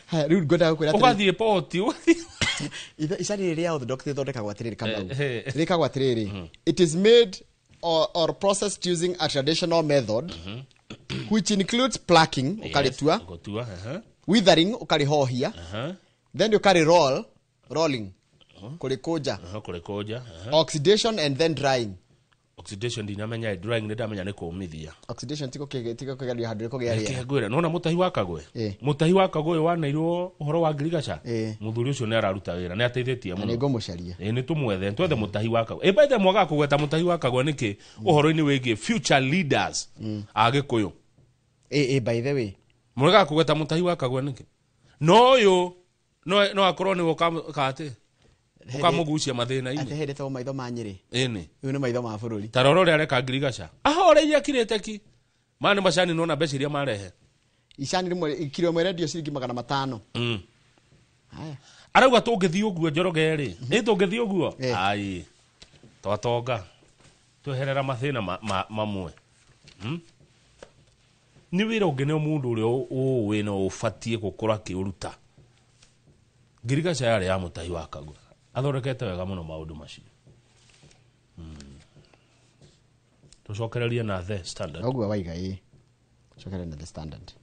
Haya, rĩu ngwendaga gũkwĩra atĩrĩ- Ũgathiĩ poti, ũgathiĩ Icani rĩrĩ rĩa Orthodox rĩthondekagwo atĩrĩrĩ, Kamau. Eh. Rĩkagwo atĩrĩrĩ, it is made or processed using a traditional method which includes plucking, ũkarĩtua, gũtua, ehe. withering, ũkarĩhohia, then ũkarĩ roll, rolling, kũrĩkũnja, Kũrĩkũnja, ehe. oxidation and then drying. Oxidation ndinamenya, drying nĩ ndamenya nĩ kũmithia. Oxidation ti gũkĩgeria handũ rĩkũgĩa Reke rĩera. ngwĩre, nona mũtahi wa Kagwe, mũtahi wa Kagwe ũyũ waneirwo ũhoro wa ngirigaca, mũthuri ũcio nĩ araruta wĩra, nĩ ateithĩtie Na mũno. nĩ ngũmũcaria. Ĩ, nĩ tũmwethe, twethe mũtahi wa Kagwe. Ĩ, by the way, mwagaga kũgweta mũtahi wa Kagwe nĩkĩ ũhoro-inĩ wĩgiĩ future leaders a Gĩkũyũ? Ĩ, by the way, Mũregaga kũgweta mũtahi wa Kagwe nĩkĩ? No ũyũ no akorwo nĩwe ũkatĩ ũkamũgucia mathĩna-inĩ. Atĩ hĩndĩ to maitho ma Nyĩrĩ. Ĩni. Rĩu nĩ maitho ma bũrũri. Ta rora ũrĩa areka ngirigaca, ahoreirie akirĩte ki. Maya nĩ macani, nona mbeca iria marehe. Icani rĩmwe, kiro ĩmwe ĩrendio ciringi 500. Haya. Arauga tũngĩthiĩ ũguo Njoroge rĩ, ĩ tũngĩthiĩ ũguo ai twatonga tweherera mathĩna mamwe. Nĩ wĩra ũngĩ nĩ mũndũ ũrĩa ũĩ na ũbatiĩ gũkorwo akĩũruta. Ngirigaca yarĩ ya mũtahi wa Kagwe, athondekete wega mũno maũndũ macio. Tũcokererie na The Standard. Ũguo waiga, ĩ, cokere na The Standard.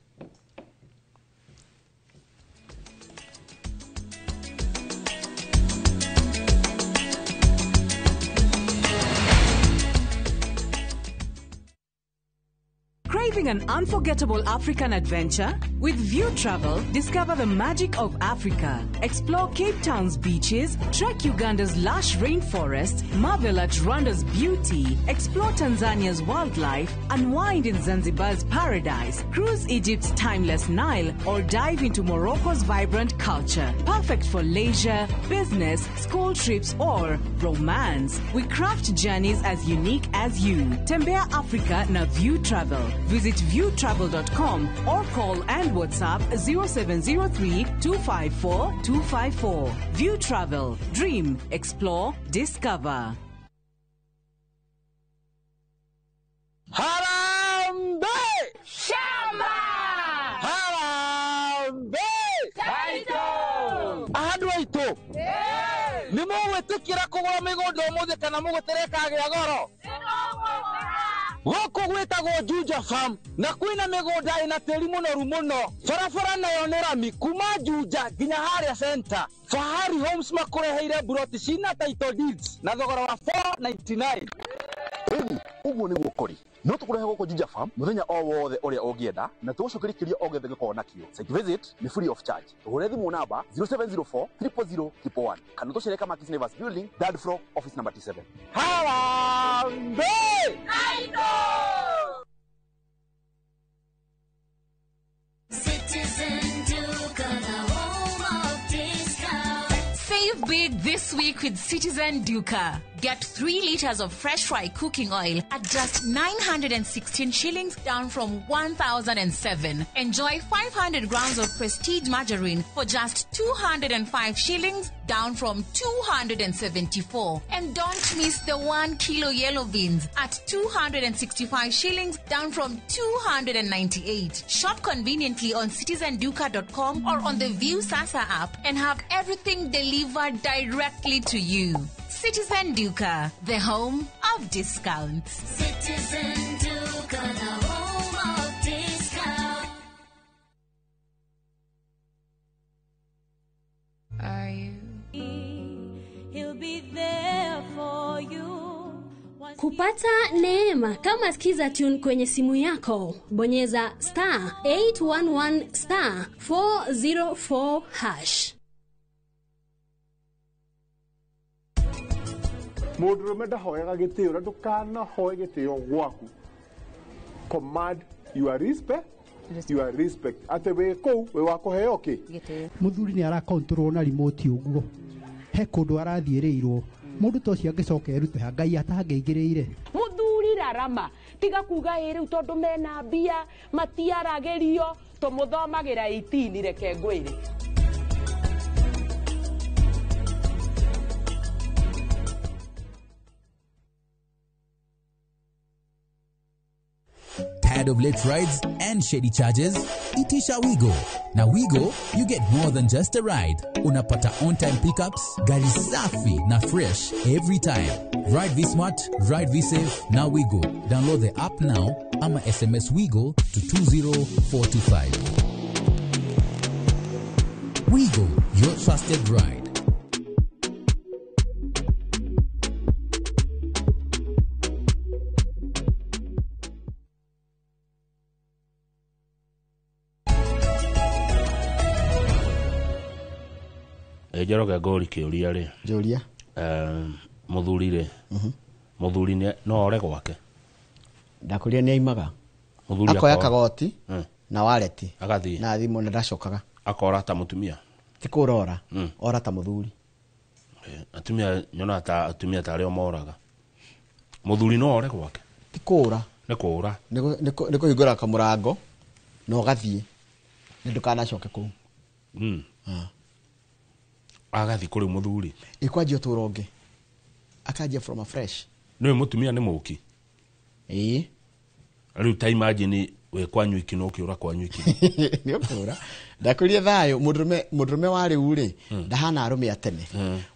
Craving an unforgettable African adventure? With View Travel, discover the magic of Africa. Explore Cape Town's beaches, trek Uganda's lush rainforest, marvel at Rwanda's beauty, explore Tanzania's wildlife, unwind in Zanzibar's paradise, cruise Egypt's timeless Nile, or dive into Morocco's vibrant culture. Perfect for leisure, business, school trips, or romance. We craft journeys as unique as you. Tembea Africa na View Travel. Visit viewtravel.com or call and WhatsApp 0703 254 254. View Travel. Dream, explore, discover. Harambee! Shamba! Harambee! Taito! Andũ aitũ nĩ mũgwĩtĩkĩra kũgũra mĩgũnda ũmũthĩ kana mũgũtere kagĩa goro? Gũkũ gwĩtagwo Juja Farm na kwĩna mĩgũnda ĩna tĩri mũnoru mũno. Barabara nayo nĩ rami kuma Juja nginya harĩa center. Fahari Homes makũreheire buroti cina title deeds na thogora wa 499. Ĩni, ũguo nĩguo kũrĩ. No tũkũrehe gũkũ Juja Farm mũthenya o wothe ũrĩa ũngĩenda na tũgũcokerie kĩrĩa o gĩothe gĩkoragwo nakĩo. Site visit nĩ free of charge. Tũhũre thimũ namba 0704 000 111 kana tũcere Kamakis Neighbors Building, third floor, office number T7. Harambee! Citizen Duka, the home of discount. Save big this week with Citizen Duka. Get 3 liters of fresh fry cooking oil at just 916 shillings, down from 1,007. Enjoy 500 grams of Prestige margarine for just 205 shillings, down from 274. And don't miss the 1 kilo yellow beans at 265 shillings, down from 298. Shop conveniently on citizenduka.com or on the View Sasa app and have everything delivered directly to you. Citizen Duka, the home of discounts. Citizen Duka, the home of discount. Are you? He'll be there for you. Kupata neema kama Skiza Tune kwenye simu yako, bonyeza star 811 star 404 hash. Mũndũrũme ndahoyaga gĩtĩo na ndũkanahoe gĩtĩo gwaku. Command your respect, your respect. Atĩ wĩ kũu wĩ wa kũheo kĩ? Mũthuri nĩ arakontrol na remote ũguo. He kũndũ arathiĩrĩirwo. Mũndũ ta ũcio angĩcoka erute ha Ngai atangĩingĩrĩire. Mũthuri rarama tiga kuga ĩ rĩu tondũ mena mbia matiaragĩrio tũmũthomagĩra 18 reke ngwĩre. Tired of late rides and shady charges? Itisha Wigo. Now Wigo, you get more than just a ride. Unapata on-time pickups, gari safi na fresh every time. Ride V-Smart, ride V-Safe, now Wigo. Download the app now ama SMS Wigo to 20425. Wigo, your trusted ride. Njoroge ngũri kĩũria rĩ. Njũria. Mũthuri rĩ. Mũthuri no ore gwake. Ndakũria nĩ aimaga. Mũthuri akoya kagoti na wallet. Agathiĩ. Na thimũ na ndacokaga. Akora ta mũtumia. Ti kũrora. Ora ta mũthuri. Atumia nyona ta atumia ta arĩa moraga. Mũthuri no ore gwake. Ti kũra. Nĩ kũra. Nĩ kũhingũra kamũrango na ũgathiĩ. Nĩ ndũkanacoke kũu. Agathi kuri muthuri ikwanjia uturo ungi akanjia from a fresh niwe mutumia ni muki ii riu ta imagine we kwanyu iki no kiura kwanyu iki ni ukura ndakurie thayo mundurume wa riu ri ndahana arume atene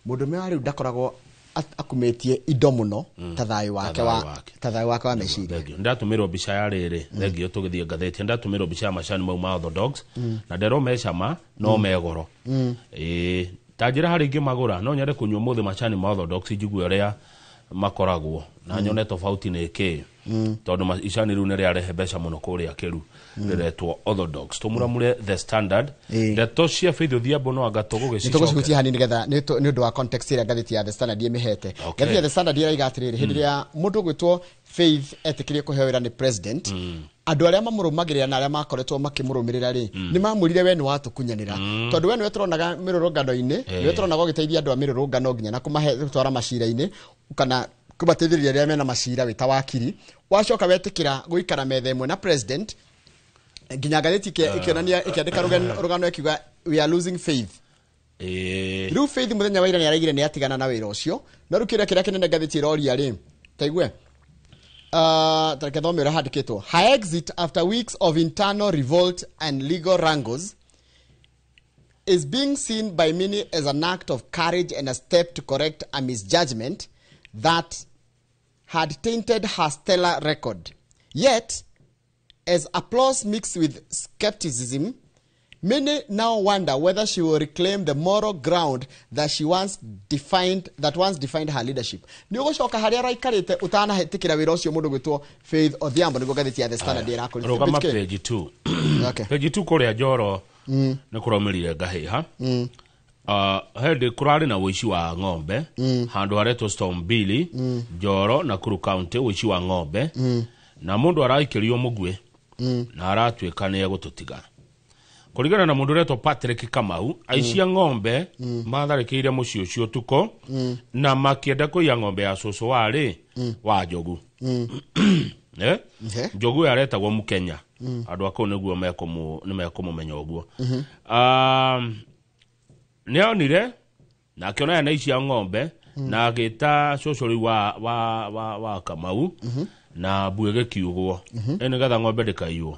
mundurume wa riu ndakoragwo akumetie indo muno ta thayo wake wa ta thayo wake wa meciria. Ndatumirwo mbica ya riri thengio tugithie ngatheti ndatumirwo mbica ya macani mau ma orthodox na ndero mecama no megoro ta njĩra harĩ ingĩ magũra no nyende kũnyua mũthĩ macani ma orthodox njigue ũrĩa Makoragwo na nyone tofauti nĩ kĩ, tondũ icani rĩu nĩ rĩarehe mbeca mũno kũrĩa kĩru rĩretwo Orthodox. Tũmuramure The Standard, ndeto cia Faith Odhiambo no anga Nĩ tũgũcihutia tũgũgĩcicokia. Hanini nĩgetha nĩ ũndũ wa context ĩrĩa ngathĩti ya The Standard ĩmĩhete. Ngathĩti ya The Standard ĩraiga atĩrĩrĩ, hĩndĩ ĩrĩa mũndũ ũgwĩtwo Faith etĩkĩrie kũheo wĩra nĩ president, andũ arĩa mamũrũmagĩrĩra na arĩa makoretwo makĩmũrũmĩrĩra rĩ, nĩ mamwĩrire, "We nĩ watũkunyanĩra, tondũ we nĩwe tũronaga mĩrũrũngano-inĩ, nĩwe tũronaga ũgĩteithia andũ a mĩrũrũngano nginya na kũmahe gũtwara macira-inĩ kana kũmateithĩrĩria rĩrĩa mena macira wĩ ta wakiri. Wacoka wetĩkĩra gũikara metha ĩmwe na president." Nginya ngathĩti ĩkĩonania, ĩkĩandĩka rũgano ĩkiuga, "We are losing faith." Rĩu Faith mũthenya wa ira nĩ araigire nĩ atigana na wĩra ũcio. No rĩu kĩũria kĩrĩa kĩnene ngathĩti ĩroria rĩ, taigue, tareke thome ũrĩa handĩkĩtwo: "Her exit after weeks of internal revolt and legal wrangles is being seen by many as an act of courage and a step to correct a misjudgment that had tainted her stellar record. Yet, as applause mixed with skepticism, many now wonder whether she will reclaim the moral ground that once defined her leadership." Nĩ ũgũcoka harĩa araikarĩte ũtanahetĩkĩra wĩra ũcio, mũndũ gwĩtwo Faith Odhiambo, nĩguo ngathĩti ya The Standard ĩrakũrĩte. Rũgama page 2. Page 2 kũrĩa Njoro nĩ kũraumĩrire ngahĩha. Hĩndĩ kũrarĩ na ũici wa ng'ombe handũ haretwo Storm Mbili, Njoro, Nakuru County, ũici wa ng'ombe, na mũndũ araikĩrio mũguĩ na aratuĩka nĩ egũtũtiga. Kũringana na mũndũ ũretwo Patrick Kamau, aici a ng'ombe matharĩkĩire mũciĩ ũcio ũtukũ na makĩenda kũiya ng'ombe ya cũcũ warĩ wa Njogu. Eh? Njogu ĩyo aretagwo Mũkenya. Andũ a kũu nĩguo nĩ mekũmũmenya ũguo. Nĩ onire na akĩona aya nĩ aici a ng'ombe na agĩta cũcũ rĩu wa Kamau na mbu ĩgĩkiugwo ĩ nĩgetha ng'ombe ndĩkaiywo.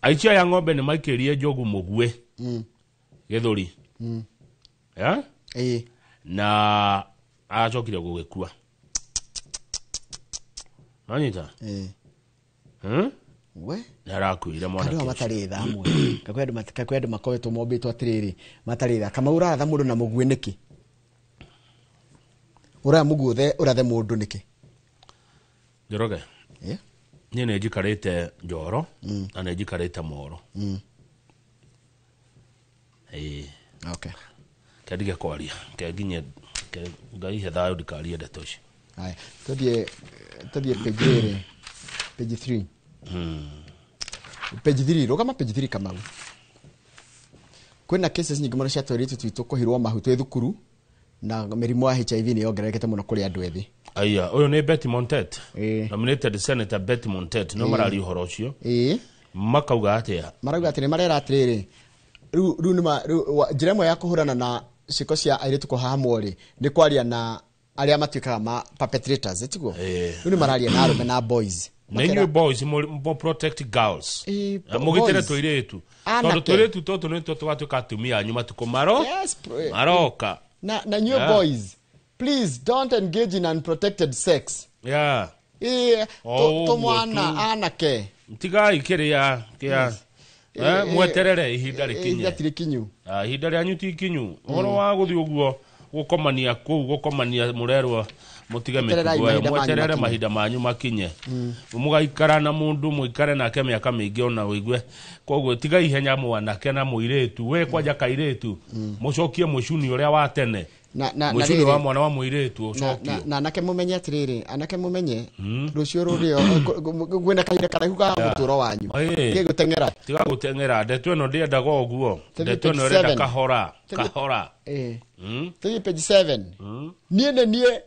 Aici aya ng'ombe nĩ maikĩrie Njogu mũguĩ gĩthũri. Eh? Na acokire gũgĩkua, nanyita. We. Nĩ arakuire mwanake Andũ aya ũcio. Matarĩ tha amwe. Kakwĩ andũ makoretwo mombĩtwo atĩrĩrĩ matarĩ tha. Kamau, ũraratha mũndũ na mũguĩ nĩkĩ? Ũraya mũguĩ ũrathe mũndũ nĩkĩ? Njoroge, niĩ nĩ njikarĩte Njoro na nĩ njikarĩte Moro. Ĩĩ. Kendige kwaria, kenginye Ngai he thayũ, ndikarie ndeto ici. Haya, tũthiĩ page rĩrĩ, page 3. Page 3, rũgama page 3, Kamau. Kwĩna cases nyingĩ mũno cia tũirĩtu twitũ kũhirwo mahu twĩ thukuru, na mĩrimũ ya HIV nĩ yongererekete mũno kũrĩ andũ ethĩ. Aya, ũyũ nĩ Betty Montet, nominated senator Betty Montet, nĩo mararia ũhoro ũcio. Makauga atĩa? Marauga atĩ nĩ marera atĩrĩrĩ, rĩu nĩma rĩu njĩra ĩmwe ya kũhũrana na ciĩko cia airĩtu kũhahamwo rĩ, nĩ kwaria na arĩa matuĩkaga ma perpetrators, tiguo? Rĩu nĩ mararia na arũme na boys. Na inyuĩ boys mo protect girls. Na mũgitĩre Boys. tũirĩtu, Anake. tondũ tũirĩtu tũtũ nĩtuo tũgatuĩka atumia anyu matukũ maro Yes, maroka. Na inyuĩ boys, please don't engage in unprotected sex. O ũguo Tũmwana tu. anake. Tigai kĩrĩa kĩa mweterere ihinda Ihinda rĩkinye. ti rĩkinyu. Ah, ihinda rĩanyu ti ikinyu. Ũhoro wa gũthiĩ ũguo gũkomania kũu, gũkomania mũrerwo mũtige Etererai mĩtugo ĩyo, mahinda manyu mweterere makinye. Mahinda manyu makinye. Mũgaikara na mũndũ, mũikare nake mĩaka mĩingĩ ona ũigue. Koguo tiga ihenya, mwanake na mũirĩtu, we kwanja kairĩtu, mũcokie mũcuni ũrĩa wa tene, Na mũcuni rĩrĩ- wa mwana wa mũirĩtu ũcokio. Na anake mũmenye atĩrĩrĩ, anake mũmenye rũciũ rũrĩo gwĩna kahinda karaihu ga mũtũro wanyu. Tigai gũteng'era. Tiga gũteng'era, ndeto ĩno ndĩendaga ũguo. Tũthiĩ Ndeto ĩno page ĩrenda 7. kahora kahora. Tũthiĩ page 7. Niĩ nĩ niĩ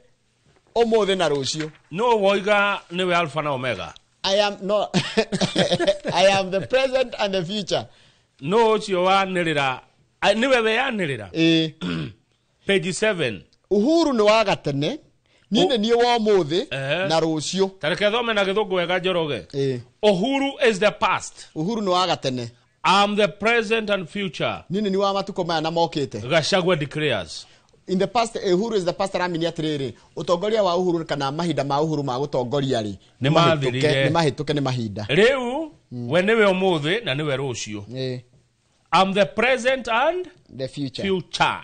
ũmũthĩ na rũciũ. No woiga nĩwe Alpha na Omega. I am no, I am the present and the future. No ũcio wanĩrĩra. Ah, nĩwe weyanĩrĩra. Page 7. Uhuru nĩ wa gatene, niĩ nĩ niĩ wa ũmũthĩ na rũciũ. Tareke thome na gĩthũngũ wega, Njoroge. Uhuru is the past. Uhuru nĩ wa gatene. I'm the present and future. Niĩ nĩ niĩ wa matukũ maya na mokĩte. Gachagua declares. In the past, Uhuru is the past, aramini atĩrĩrĩ, ũtongoria wa Uhuru kana mahinda ma Uhuru ma gũtongoria rĩ, Nĩ mathirire. nĩ mahĩtũke nĩ mahinda. Rĩu we nĩwe ũmũthĩ na nĩwe rũciũ. I'm the present and the future. Future.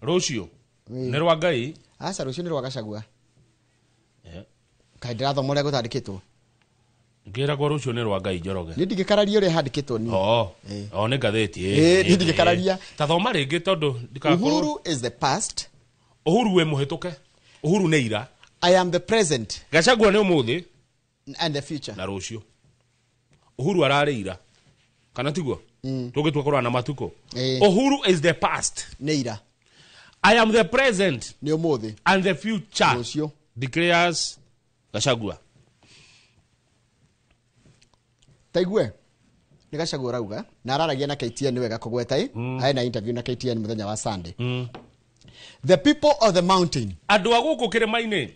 Rũciũ nĩ rwa Ngai. Aca, rũciũ nĩ rwa Gachagua. Kaĩ ndĩrathoma ũrĩa gũtandĩkĩtwo. Ngĩragwo rũciũ nĩ rwa Ngai Njoroge. Niĩ ndingĩkararia ũrĩa handĩkĩtwo niĩ. Oo. Oo, nĩ ngathĩti. Ĩĩ, niĩ ndingĩkararia. Ta thoma rĩngĩ tondũ ndikakorwo. Uhuru is the past. Uhuru wĩ mũhĩtũke. Uhuru nĩ ira. I am the present. Gachagua nĩ ũmũthĩ. And the future. Na rũciũ. Uhuru ararĩ ira. Kana tiguo? Tũngĩtua kũrora na matukũ. Uhuru is the past. Nĩ ira. I am the present. Nĩ ũmũthĩ. And the future. Rũciũ. Declares Gachagua. Taigue. Nĩ Gachagua ũrauga na araragia na KTN wega kũgweta ĩ. Arĩ na interview na KTN mũthenya wa Sunday. The people of the mountain. Andũ a gũkũ kĩrĩma-inĩ.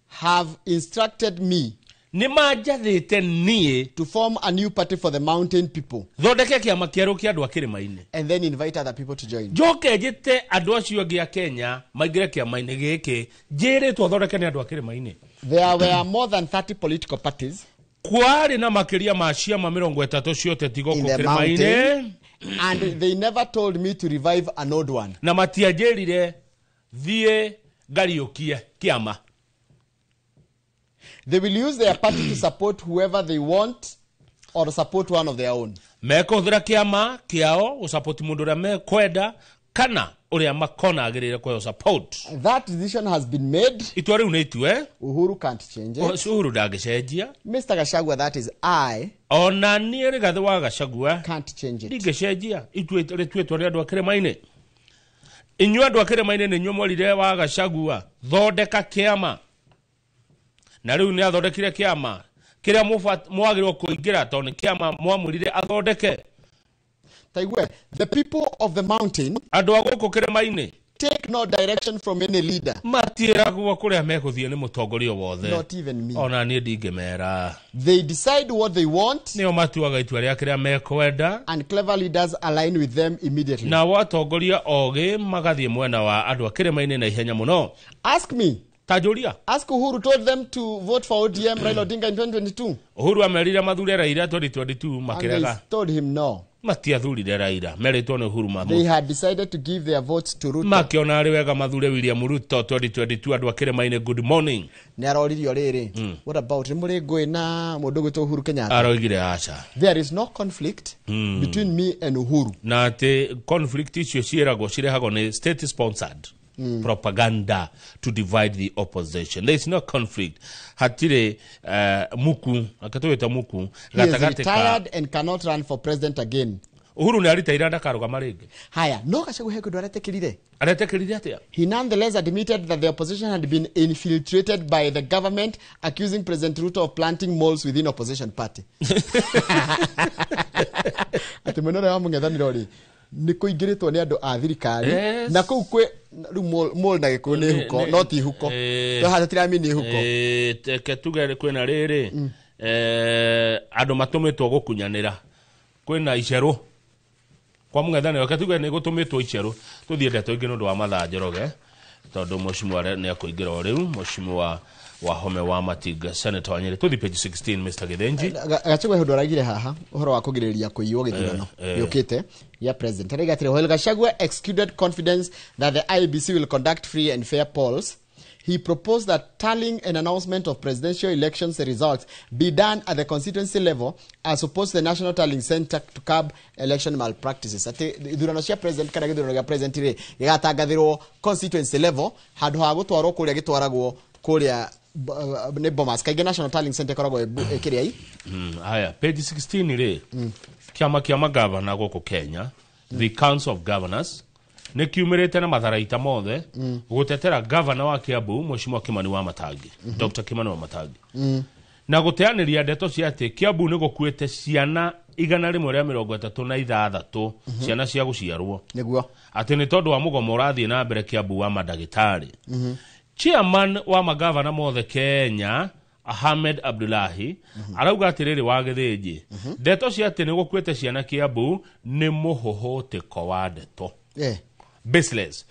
Have instructed me. Nĩ manjathĩte niĩ. To form a new party for the mountain people. Thondeke kĩama kĩerũ kĩa andũ a kĩrĩma-inĩ. And then invite other people to join. Njoke njĩte andũ acio angĩ a Kenya maingĩre kĩama-inĩ gĩkĩ njĩrĩtwo thondeke nĩ andũ a kĩrĩma-inĩ. There were more than 30 political parties. Kwarĩ na makĩria ma ciama 30 cia ũteti In gũkũ the kĩrĩma-inĩ. mountain, and they never told me to revive an old one. Na matianjĩrire thiĩ ngariũkie kĩama. They will use their party to support whoever they want or support one of their own. Mekũhũthĩra kĩama kĩao gũsupport mũndũ ũrĩa mekwenda kana ũrĩa makona agĩrĩire kũheo support. That decision has been made. Itua rĩu nĩ itue. Uhuru can't change it. Uhuru ndangĩcenjia. Mr. Gachagua, that is I. Ona niĩ Rigathĩ wa Gachagua can't change it. Ndingĩcenjia. Itua rĩtuĩtwo nĩ andũ a kĩrĩma-inĩ. Inyuĩ andũ a kĩrĩma-inĩ nĩ inyuĩ mwerire wa Gachagua thondeka kĩama. Na rĩu nĩ athondekire kĩama kĩrĩa mwagĩrĩirwo kũingĩra tondũ nĩ kĩama mwamwĩrire athondeke. Taigue, the people of the mountain andũ a gũkũ kĩrĩma-inĩ take no direction from any leader. Matiĩragwo kũrĩa megũthiĩ nĩ mũtongoria wothe. Not even me. Ona niĩ ndingĩmera. They decide what they want. Nĩo matuaga itua rĩa kĩrĩa mekwenda. And clever leaders align with them immediately. Nao atongoria ogĩ magathiĩ mwena wa andũ a kĩrĩma-inĩ na ihenya mũno. Ask me. Tanjũria. Ask Uhuru told them to vote for ODM Raila Odinga in 2022. Uhuru amerire mathure Raila 2022 And they makĩrega. told him no. Matiathurire Raila, merĩtwo nĩ Uhuru mamu. They had decided to give their votes to Ruto. Makĩona arĩ wega mathure William Ruto 2022 andũ a kĩrĩma-inĩ good morning. Nĩ aroririo rĩrĩ. What about nĩ mũrĩ ngũĩ na mũndũ ũgwĩtwo Uhuru Kenyatta? Aroigire aca. There is no conflict between me and Uhuru. Na atĩ conflict icio ciĩragwo cirehagwo nĩ state sponsored. Propaganda to divide the opposition. There is no conflict. Hatirĩ muku, akatwĩta muku He is gatagatĩ ka retired and cannot run for president again. Uhuru nĩ aritaire ndakarũgama rĩngĩ. Haya, no Gachagua he kĩndũ aretĩkĩrire. Aretĩkĩrire atĩa? He nonetheless admitted that the opposition had been infiltrated by the government, accusing President Ruto of planting moles within opposition party. Atĩ mwena ũrĩa wa mũng'ethanĩro rĩ, nĩ kũingĩrĩtwo nĩ andũ a thirikari na kũu kwĩ rĩu mole na gĩkũyũ nĩ huko no ti huko no haha tũtiramini huko. Reke tuge kwĩna rĩrĩ andũ matũmĩtwo gũkunyanĩra kwĩna icerũ kwa mũng'ethanĩro reke tuge nĩ gũtũmĩtwo icerũ tũthiĩ ndeto ingĩ nĩ ũndũ wa mathaa Njoroge tondũ mheshimiwa nĩ akũingĩra o rĩu mheshimiwa Wahome wa Matinga Senator wa Nyeri tũthiĩ page 16 Mr. Githinji. Gachagua he ũndũ araigire haha ũhoro wa kũgirĩrĩria kũiywo gĩthurano gĩũkĩte gĩa president. Araiga atĩrĩ, while Gachagua exuded confidence that the IEBC will conduct free and fair polls, he proposed that tallying and announcement of presidential elections results be done at the constituency level as opposed to the National Tallying Center to curb election malpractices. Atĩ ithurano cia president kana gĩthurano gĩa president rĩ gĩgatangathĩrwo constituency level handũ ha gũtwarwo kũrĩa gĩtwaragwo kũrĩa nĩ Bomas. Kaingĩ National Tallying Center ĩkoragwo ĩkĩrĩa i. Haya, page 16 rĩ kĩama kĩa magavana gũkũ Kenya, the Council of Governors nĩ kiumĩrĩte na matharaita mothe gũtetera gavana wa Kiambu Mheshimiwa Kimani wa Matangi, Dr. Kimani wa Matangi, na gũteanĩria ndeto cia atĩ Kiambu nĩ gũkuĩte ciana 136 ciana cia gũciarwo nĩguo atĩ nĩ tondũ wa mũgomo ũrathiĩ na mbere Kiambu wa mandagĩtarĩ. Chairman wa magavana mothe Kenya Ahmed Abdullahi arauga atĩrĩrĩ wa Gĩthĩnji ndeto cia atĩ nĩ gũkuĩte ciana Kiambu nĩ mũhũhũtĩko wa ndeto baseless.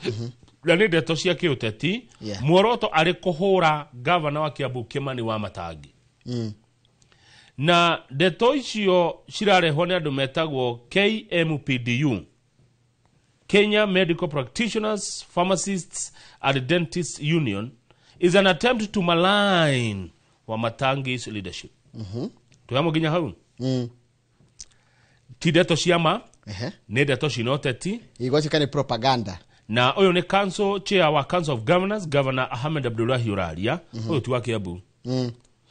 Na nĩ ndeto cia kĩũteti muoroto arĩ kũhũra gavana wa Kiambu Kimani wa Matangi. Na ndeto icio cirarehwo nĩ andũ metagwo KMPDU, Kenya Medical Practitioners, Pharmacists and Dentists Union, is an attempt to malign Wamatangi's leadership. Twĩ nginya hau. Ti ndeto cia ma, nĩ ndeto cina ũteti. Igwatuĩka nĩ propaganda. Na ũyũ nĩ council chair wa Council of Governors, Governor Ahmed Abdullahi ũraria. Ũyũ ti wa Kiambu.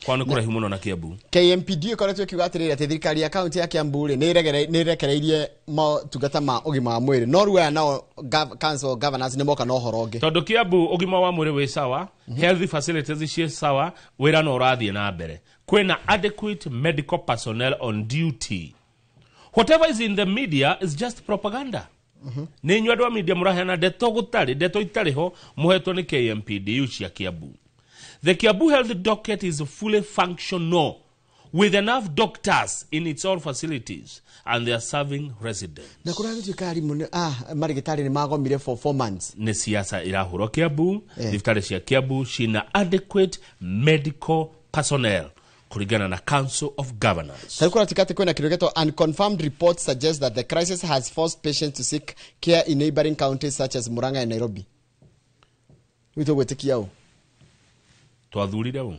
Kwao nĩ kũraihu mũno na Kiambu. KMPD ĩkoretwo ĩkiuga atĩrĩrĩ atĩ thirikari ya kaunti ya Kiambu rĩ nĩ ĩrekereirie motungata ma ũgima wa mwĩrĩ, no rĩu aya nao Council of Governors nĩ moka na ũhoro ũngĩ. Tondũ Kiambu ũgima wa mwĩrĩ wĩ sawa, health facilities ciĩ sawa, wĩra no ũrathiĩ na mbere, kwĩna adequate medical personnel on duty. Whatever is in the media is just propaganda. Nĩ inyuĩ andũ a media mũraheana ndeto gũtarĩ, ndeto itarĩ ho, mũhetwo nĩ KMPDU cia Kiambu. The Kiambu Health Docket is fully functional with enough doctors in its all facilities and they are serving residents. Na kũragĩtuĩka arimũ marĩgĩtarĩ nĩ magomire for 4 months. Nĩ siasa irahũrwo Kiambu. Thibitarĩ cia Kiambu cina adequate medical personnel kũringana na Council of Governors. Tarĩu kũratuĩka atĩ kwĩna kĩndũ gĩtagwo unconfirmed reports suggest that the crisis has forced patients to seek care in neighboring counties such as Murang'a and Nairobi. Rĩu tũgwĩtĩkia ũ? Twathurire ũ?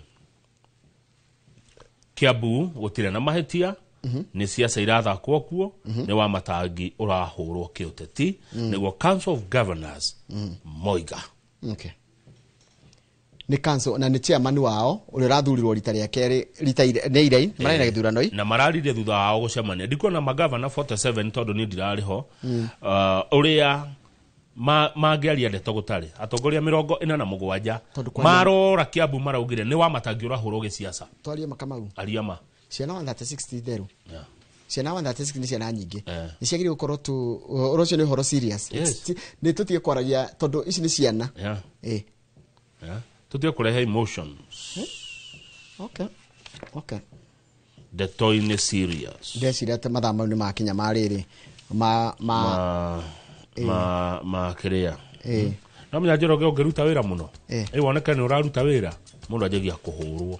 Kiambu gũtirĩ na mahĩtia, nĩ siasa irathakwo kuo, nĩ wa matangi ũrahũrwo kĩũteti, nĩguo Council of Governors moiga. Okay. Nĩ council na nĩ chairman wao ũrĩa ũrathurirwo rita rĩa kerĩ, rita nĩ irain mararĩ na gĩthurano na mararire thutha wao gũcemania. Ndikuona magavana 47 tondũ niĩ ndirarĩ ho. Ũrĩa mangĩaria ndeto gũtarĩ atongoria 47 marora Kiambu maraugire nĩ wa matangi ũrahũrwo gĩciaca. Twarie makamau. Aria ma. Ciana 136 ti theru. Ciana 136 nĩ ciana nyingĩ. Nĩ ciagĩrĩirwo gũkorwo tu ũhoro ũcio nĩ ũhoro serious. Nĩ tũtige kwaragia tondũ ici nĩ ciana. Tũtige kũrehe emotions. Okay. Okay. Ndeto-inĩ serious. Ndeciria atĩ mathaa mau nĩ makinya ma rĩrĩ ma ma kĩrĩa. No menya Njoroge ũngĩruta wĩra mũno, ĩ woneke nĩ ũraruta wĩra, mũndũ anjagia kũhũrwo.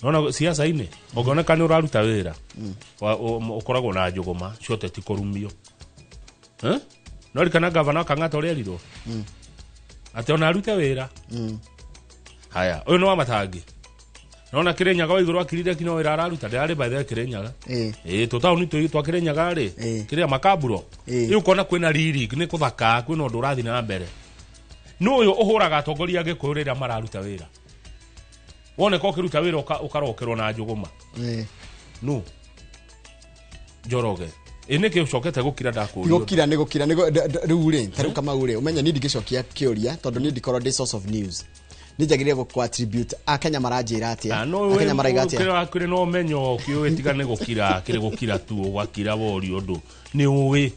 Nona siasa-inĩ ũngĩoneka nĩ ũraruta wĩra, ũkoragwo na njũgũma ciothe ti kũrumio. No rikana gavana Kang'ata ũrĩa erirwo atĩ ona arute wĩra. Haya, ũyũ nĩ wa matangi. Nona Kirinyaga wa igũrũ akirire kinya wĩra araruta, ndĩrarĩ by the way Kirinyaga. Tũtaũni twa Kirinyaga rĩ, kĩrĩa makamburo. Rĩu ũkona kwĩna riri, nĩ kũthaka, kwĩna ũndũ ũrathiĩ na mbere. Nũ ũyũ ũhũraga atongoria a Gĩkũyũ rĩrĩa mararuta wĩra? Woneka ũkĩruta wĩra ũkarokerwo na njũgũma. Nũ? Njoroge. Ĩ nĩkĩ ũcokete gũkira ndakũria? Gũkira nĩ gũkira, rĩu rĩ, ta rĩu Kamau rĩ, ũmenye niĩ ndingĩcokia kĩũria tondũ niĩ ndikorwo ndĩ source of news. Nĩ njagĩrĩire gũ attribute Akenya maranjĩra atĩa, Akenya maraiga atĩa. Kĩrĩ na ũmenyo kĩũĩ tiga nĩ gũkira, kĩrĩ gũkira tu ũgakira worio ũndũ. Nĩ ũĩ.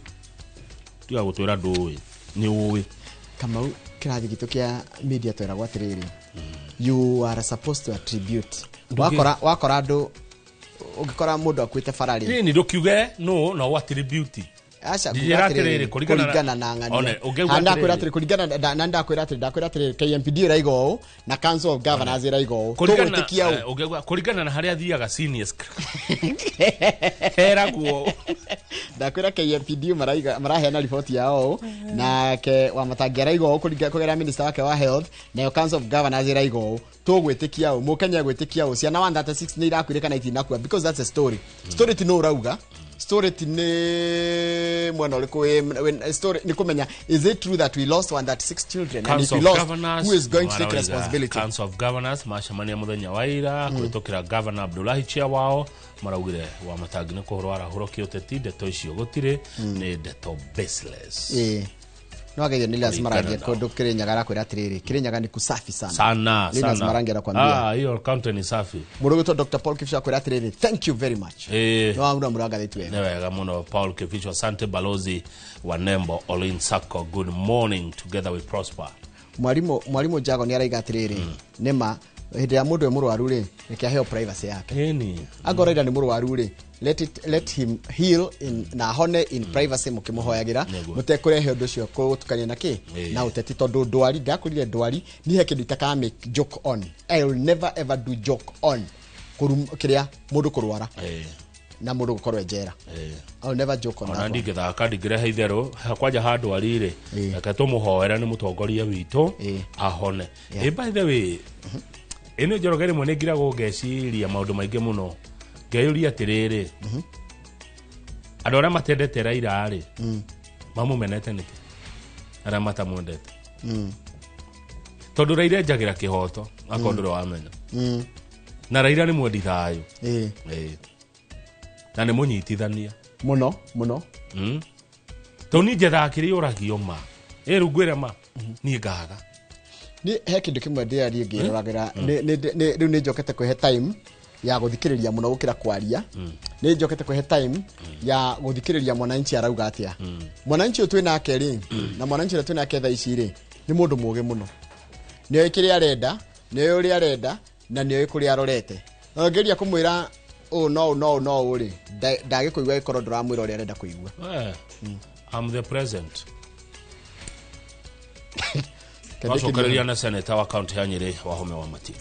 Tiga gũtwĩra ndũĩ. Nĩ ũĩ. Kamau, kĩrathi gitũ kĩa media tweragwo atĩrĩrĩ, you are supposed to attribute. Wakora andũ, ũngĩkora mũndũ akuĩte bara rĩ. Nĩ ndũkiuge no na ũ attribute. Aca, kũringana na ng'ania. Kũringana na ndakwĩra atĩrĩ KMPD ĩraiga ũũ na Council of Governors ĩraiga ũũ. Tũgwĩtĩkia ũũ. Kũringana na harĩa athiaga seniors. Heragwo. Ndakwĩra KMPD maraheana riboti yao ũũ, nake Wamatangi araiga ũũ kũgerera minister wake wa health, nayo Council of Governors ĩraiga ũũ. Tũgwĩtĩkia ũũ, Mũkenya gwĩtĩkia ũũ. Ciana 136 nĩ irakuire kana itinakua, because that's a story. Story ti no ũrauga. Story ti nĩ mwena ũrĩkũ story nĩ kũmenya, is it true that we lost 136 children? And if we lost, who is going to take responsibility? Council of Governors macemania mũthenya wa ira kũhĩtũkĩra Governor Abdullahi chair wao maraugire wa matangi nĩ kũhũrwo arahũrwo kĩũteti, ndeto icio gũtirĩ, nĩ ndeto baseless. No ageithio nĩ Linus Marangi kũndũ Kirinyaga arakwĩra atĩrĩrĩ, Kirinyaga ni kusafi sana. Sana, Linus sana. Marangi arakwambia. Hiyo county ni safi. Mũndũ ũgwĩtwo Dr. Paul Kificho akwĩra atĩrĩrĩ, thank you very much. No amura mũrangathĩti wega. Nĩ wega mũno Paul Kificho, asante balozi wa Nembo Olin Sacco. Good morning, together we prosper. Mwalimu Jago nĩ araiga atĩrĩrĩ, nĩma hĩndĩ ya mũndũ e mũrwaru rĩ, reke aheo privacy yake. Angorwo Raila nĩ mũrwaru rĩ, let him heal in na hone in privacy mũkĩmũhoyagĩra, mũtekũrehe ũndũ ũcio kũtukania na kĩ na ũteti, tondũ ndwari, ndakwĩrire ndwari niĩ he kĩndũ itakaga make joke on. I will never ever do joke on kĩrĩa mũndũ kũrwara na mũndũ gũkorwo e njera. I will never joke on Ona that one. ndingĩthaka ndingĩrehe itherũ kwanja handũ arĩ rĩ, reke tũmũhoere nĩ mũtongoria witũ ahone. By the way, Ĩno Njoroge rĩmwe nĩ ngiragwo ngeciria maũndũ maingĩ mũno, ngeyũria atĩrĩrĩ, andũ arĩa matendete Raila rĩ, mamũmenete nĩkĩ arĩa matamwendete? Tondũ Raila enjagĩra kĩhoto akorwo ndũrĩ wamenya. Na Raila nĩ mwendi thayũ. Ĩĩ. Na nĩ mũnyitithania. Mũno mũno. Tondũ niĩ njethaga kĩrĩa ũragio ma ĩ rĩu ngwĩre ma niĩ ngaga. Nĩ he kĩndũ kĩmwe ndĩrarie ngĩroragĩra. Rĩu nĩ njokete kwĩhe time ya gũthikĩrĩria mũno gũkĩra kwaria. Nĩ njokete kwĩhe time ya gũthikĩrĩria mwananchi arauga atĩa. Mwananchi ũyũ twĩ nake rĩ, na mwananchi ũrĩa twĩ nake thaa ici rĩ, nĩ mũndũ mũũgĩ mũno. Nĩoĩ kĩrĩa arenda, nĩoĩ ũrĩa arenda, na nĩoĩ kũrĩa arorete. Na ũngĩgeria kũmwĩra ũũ no ũũ no ũũ no ũũ rĩ, ndagĩkũigua gĩkorwo ndũramwĩra ũrĩa arenda kũigua. I'm the present. Kende. Twacokereria na seneta wa kaunti ya Nyĩrĩ, Wahome wa Mati.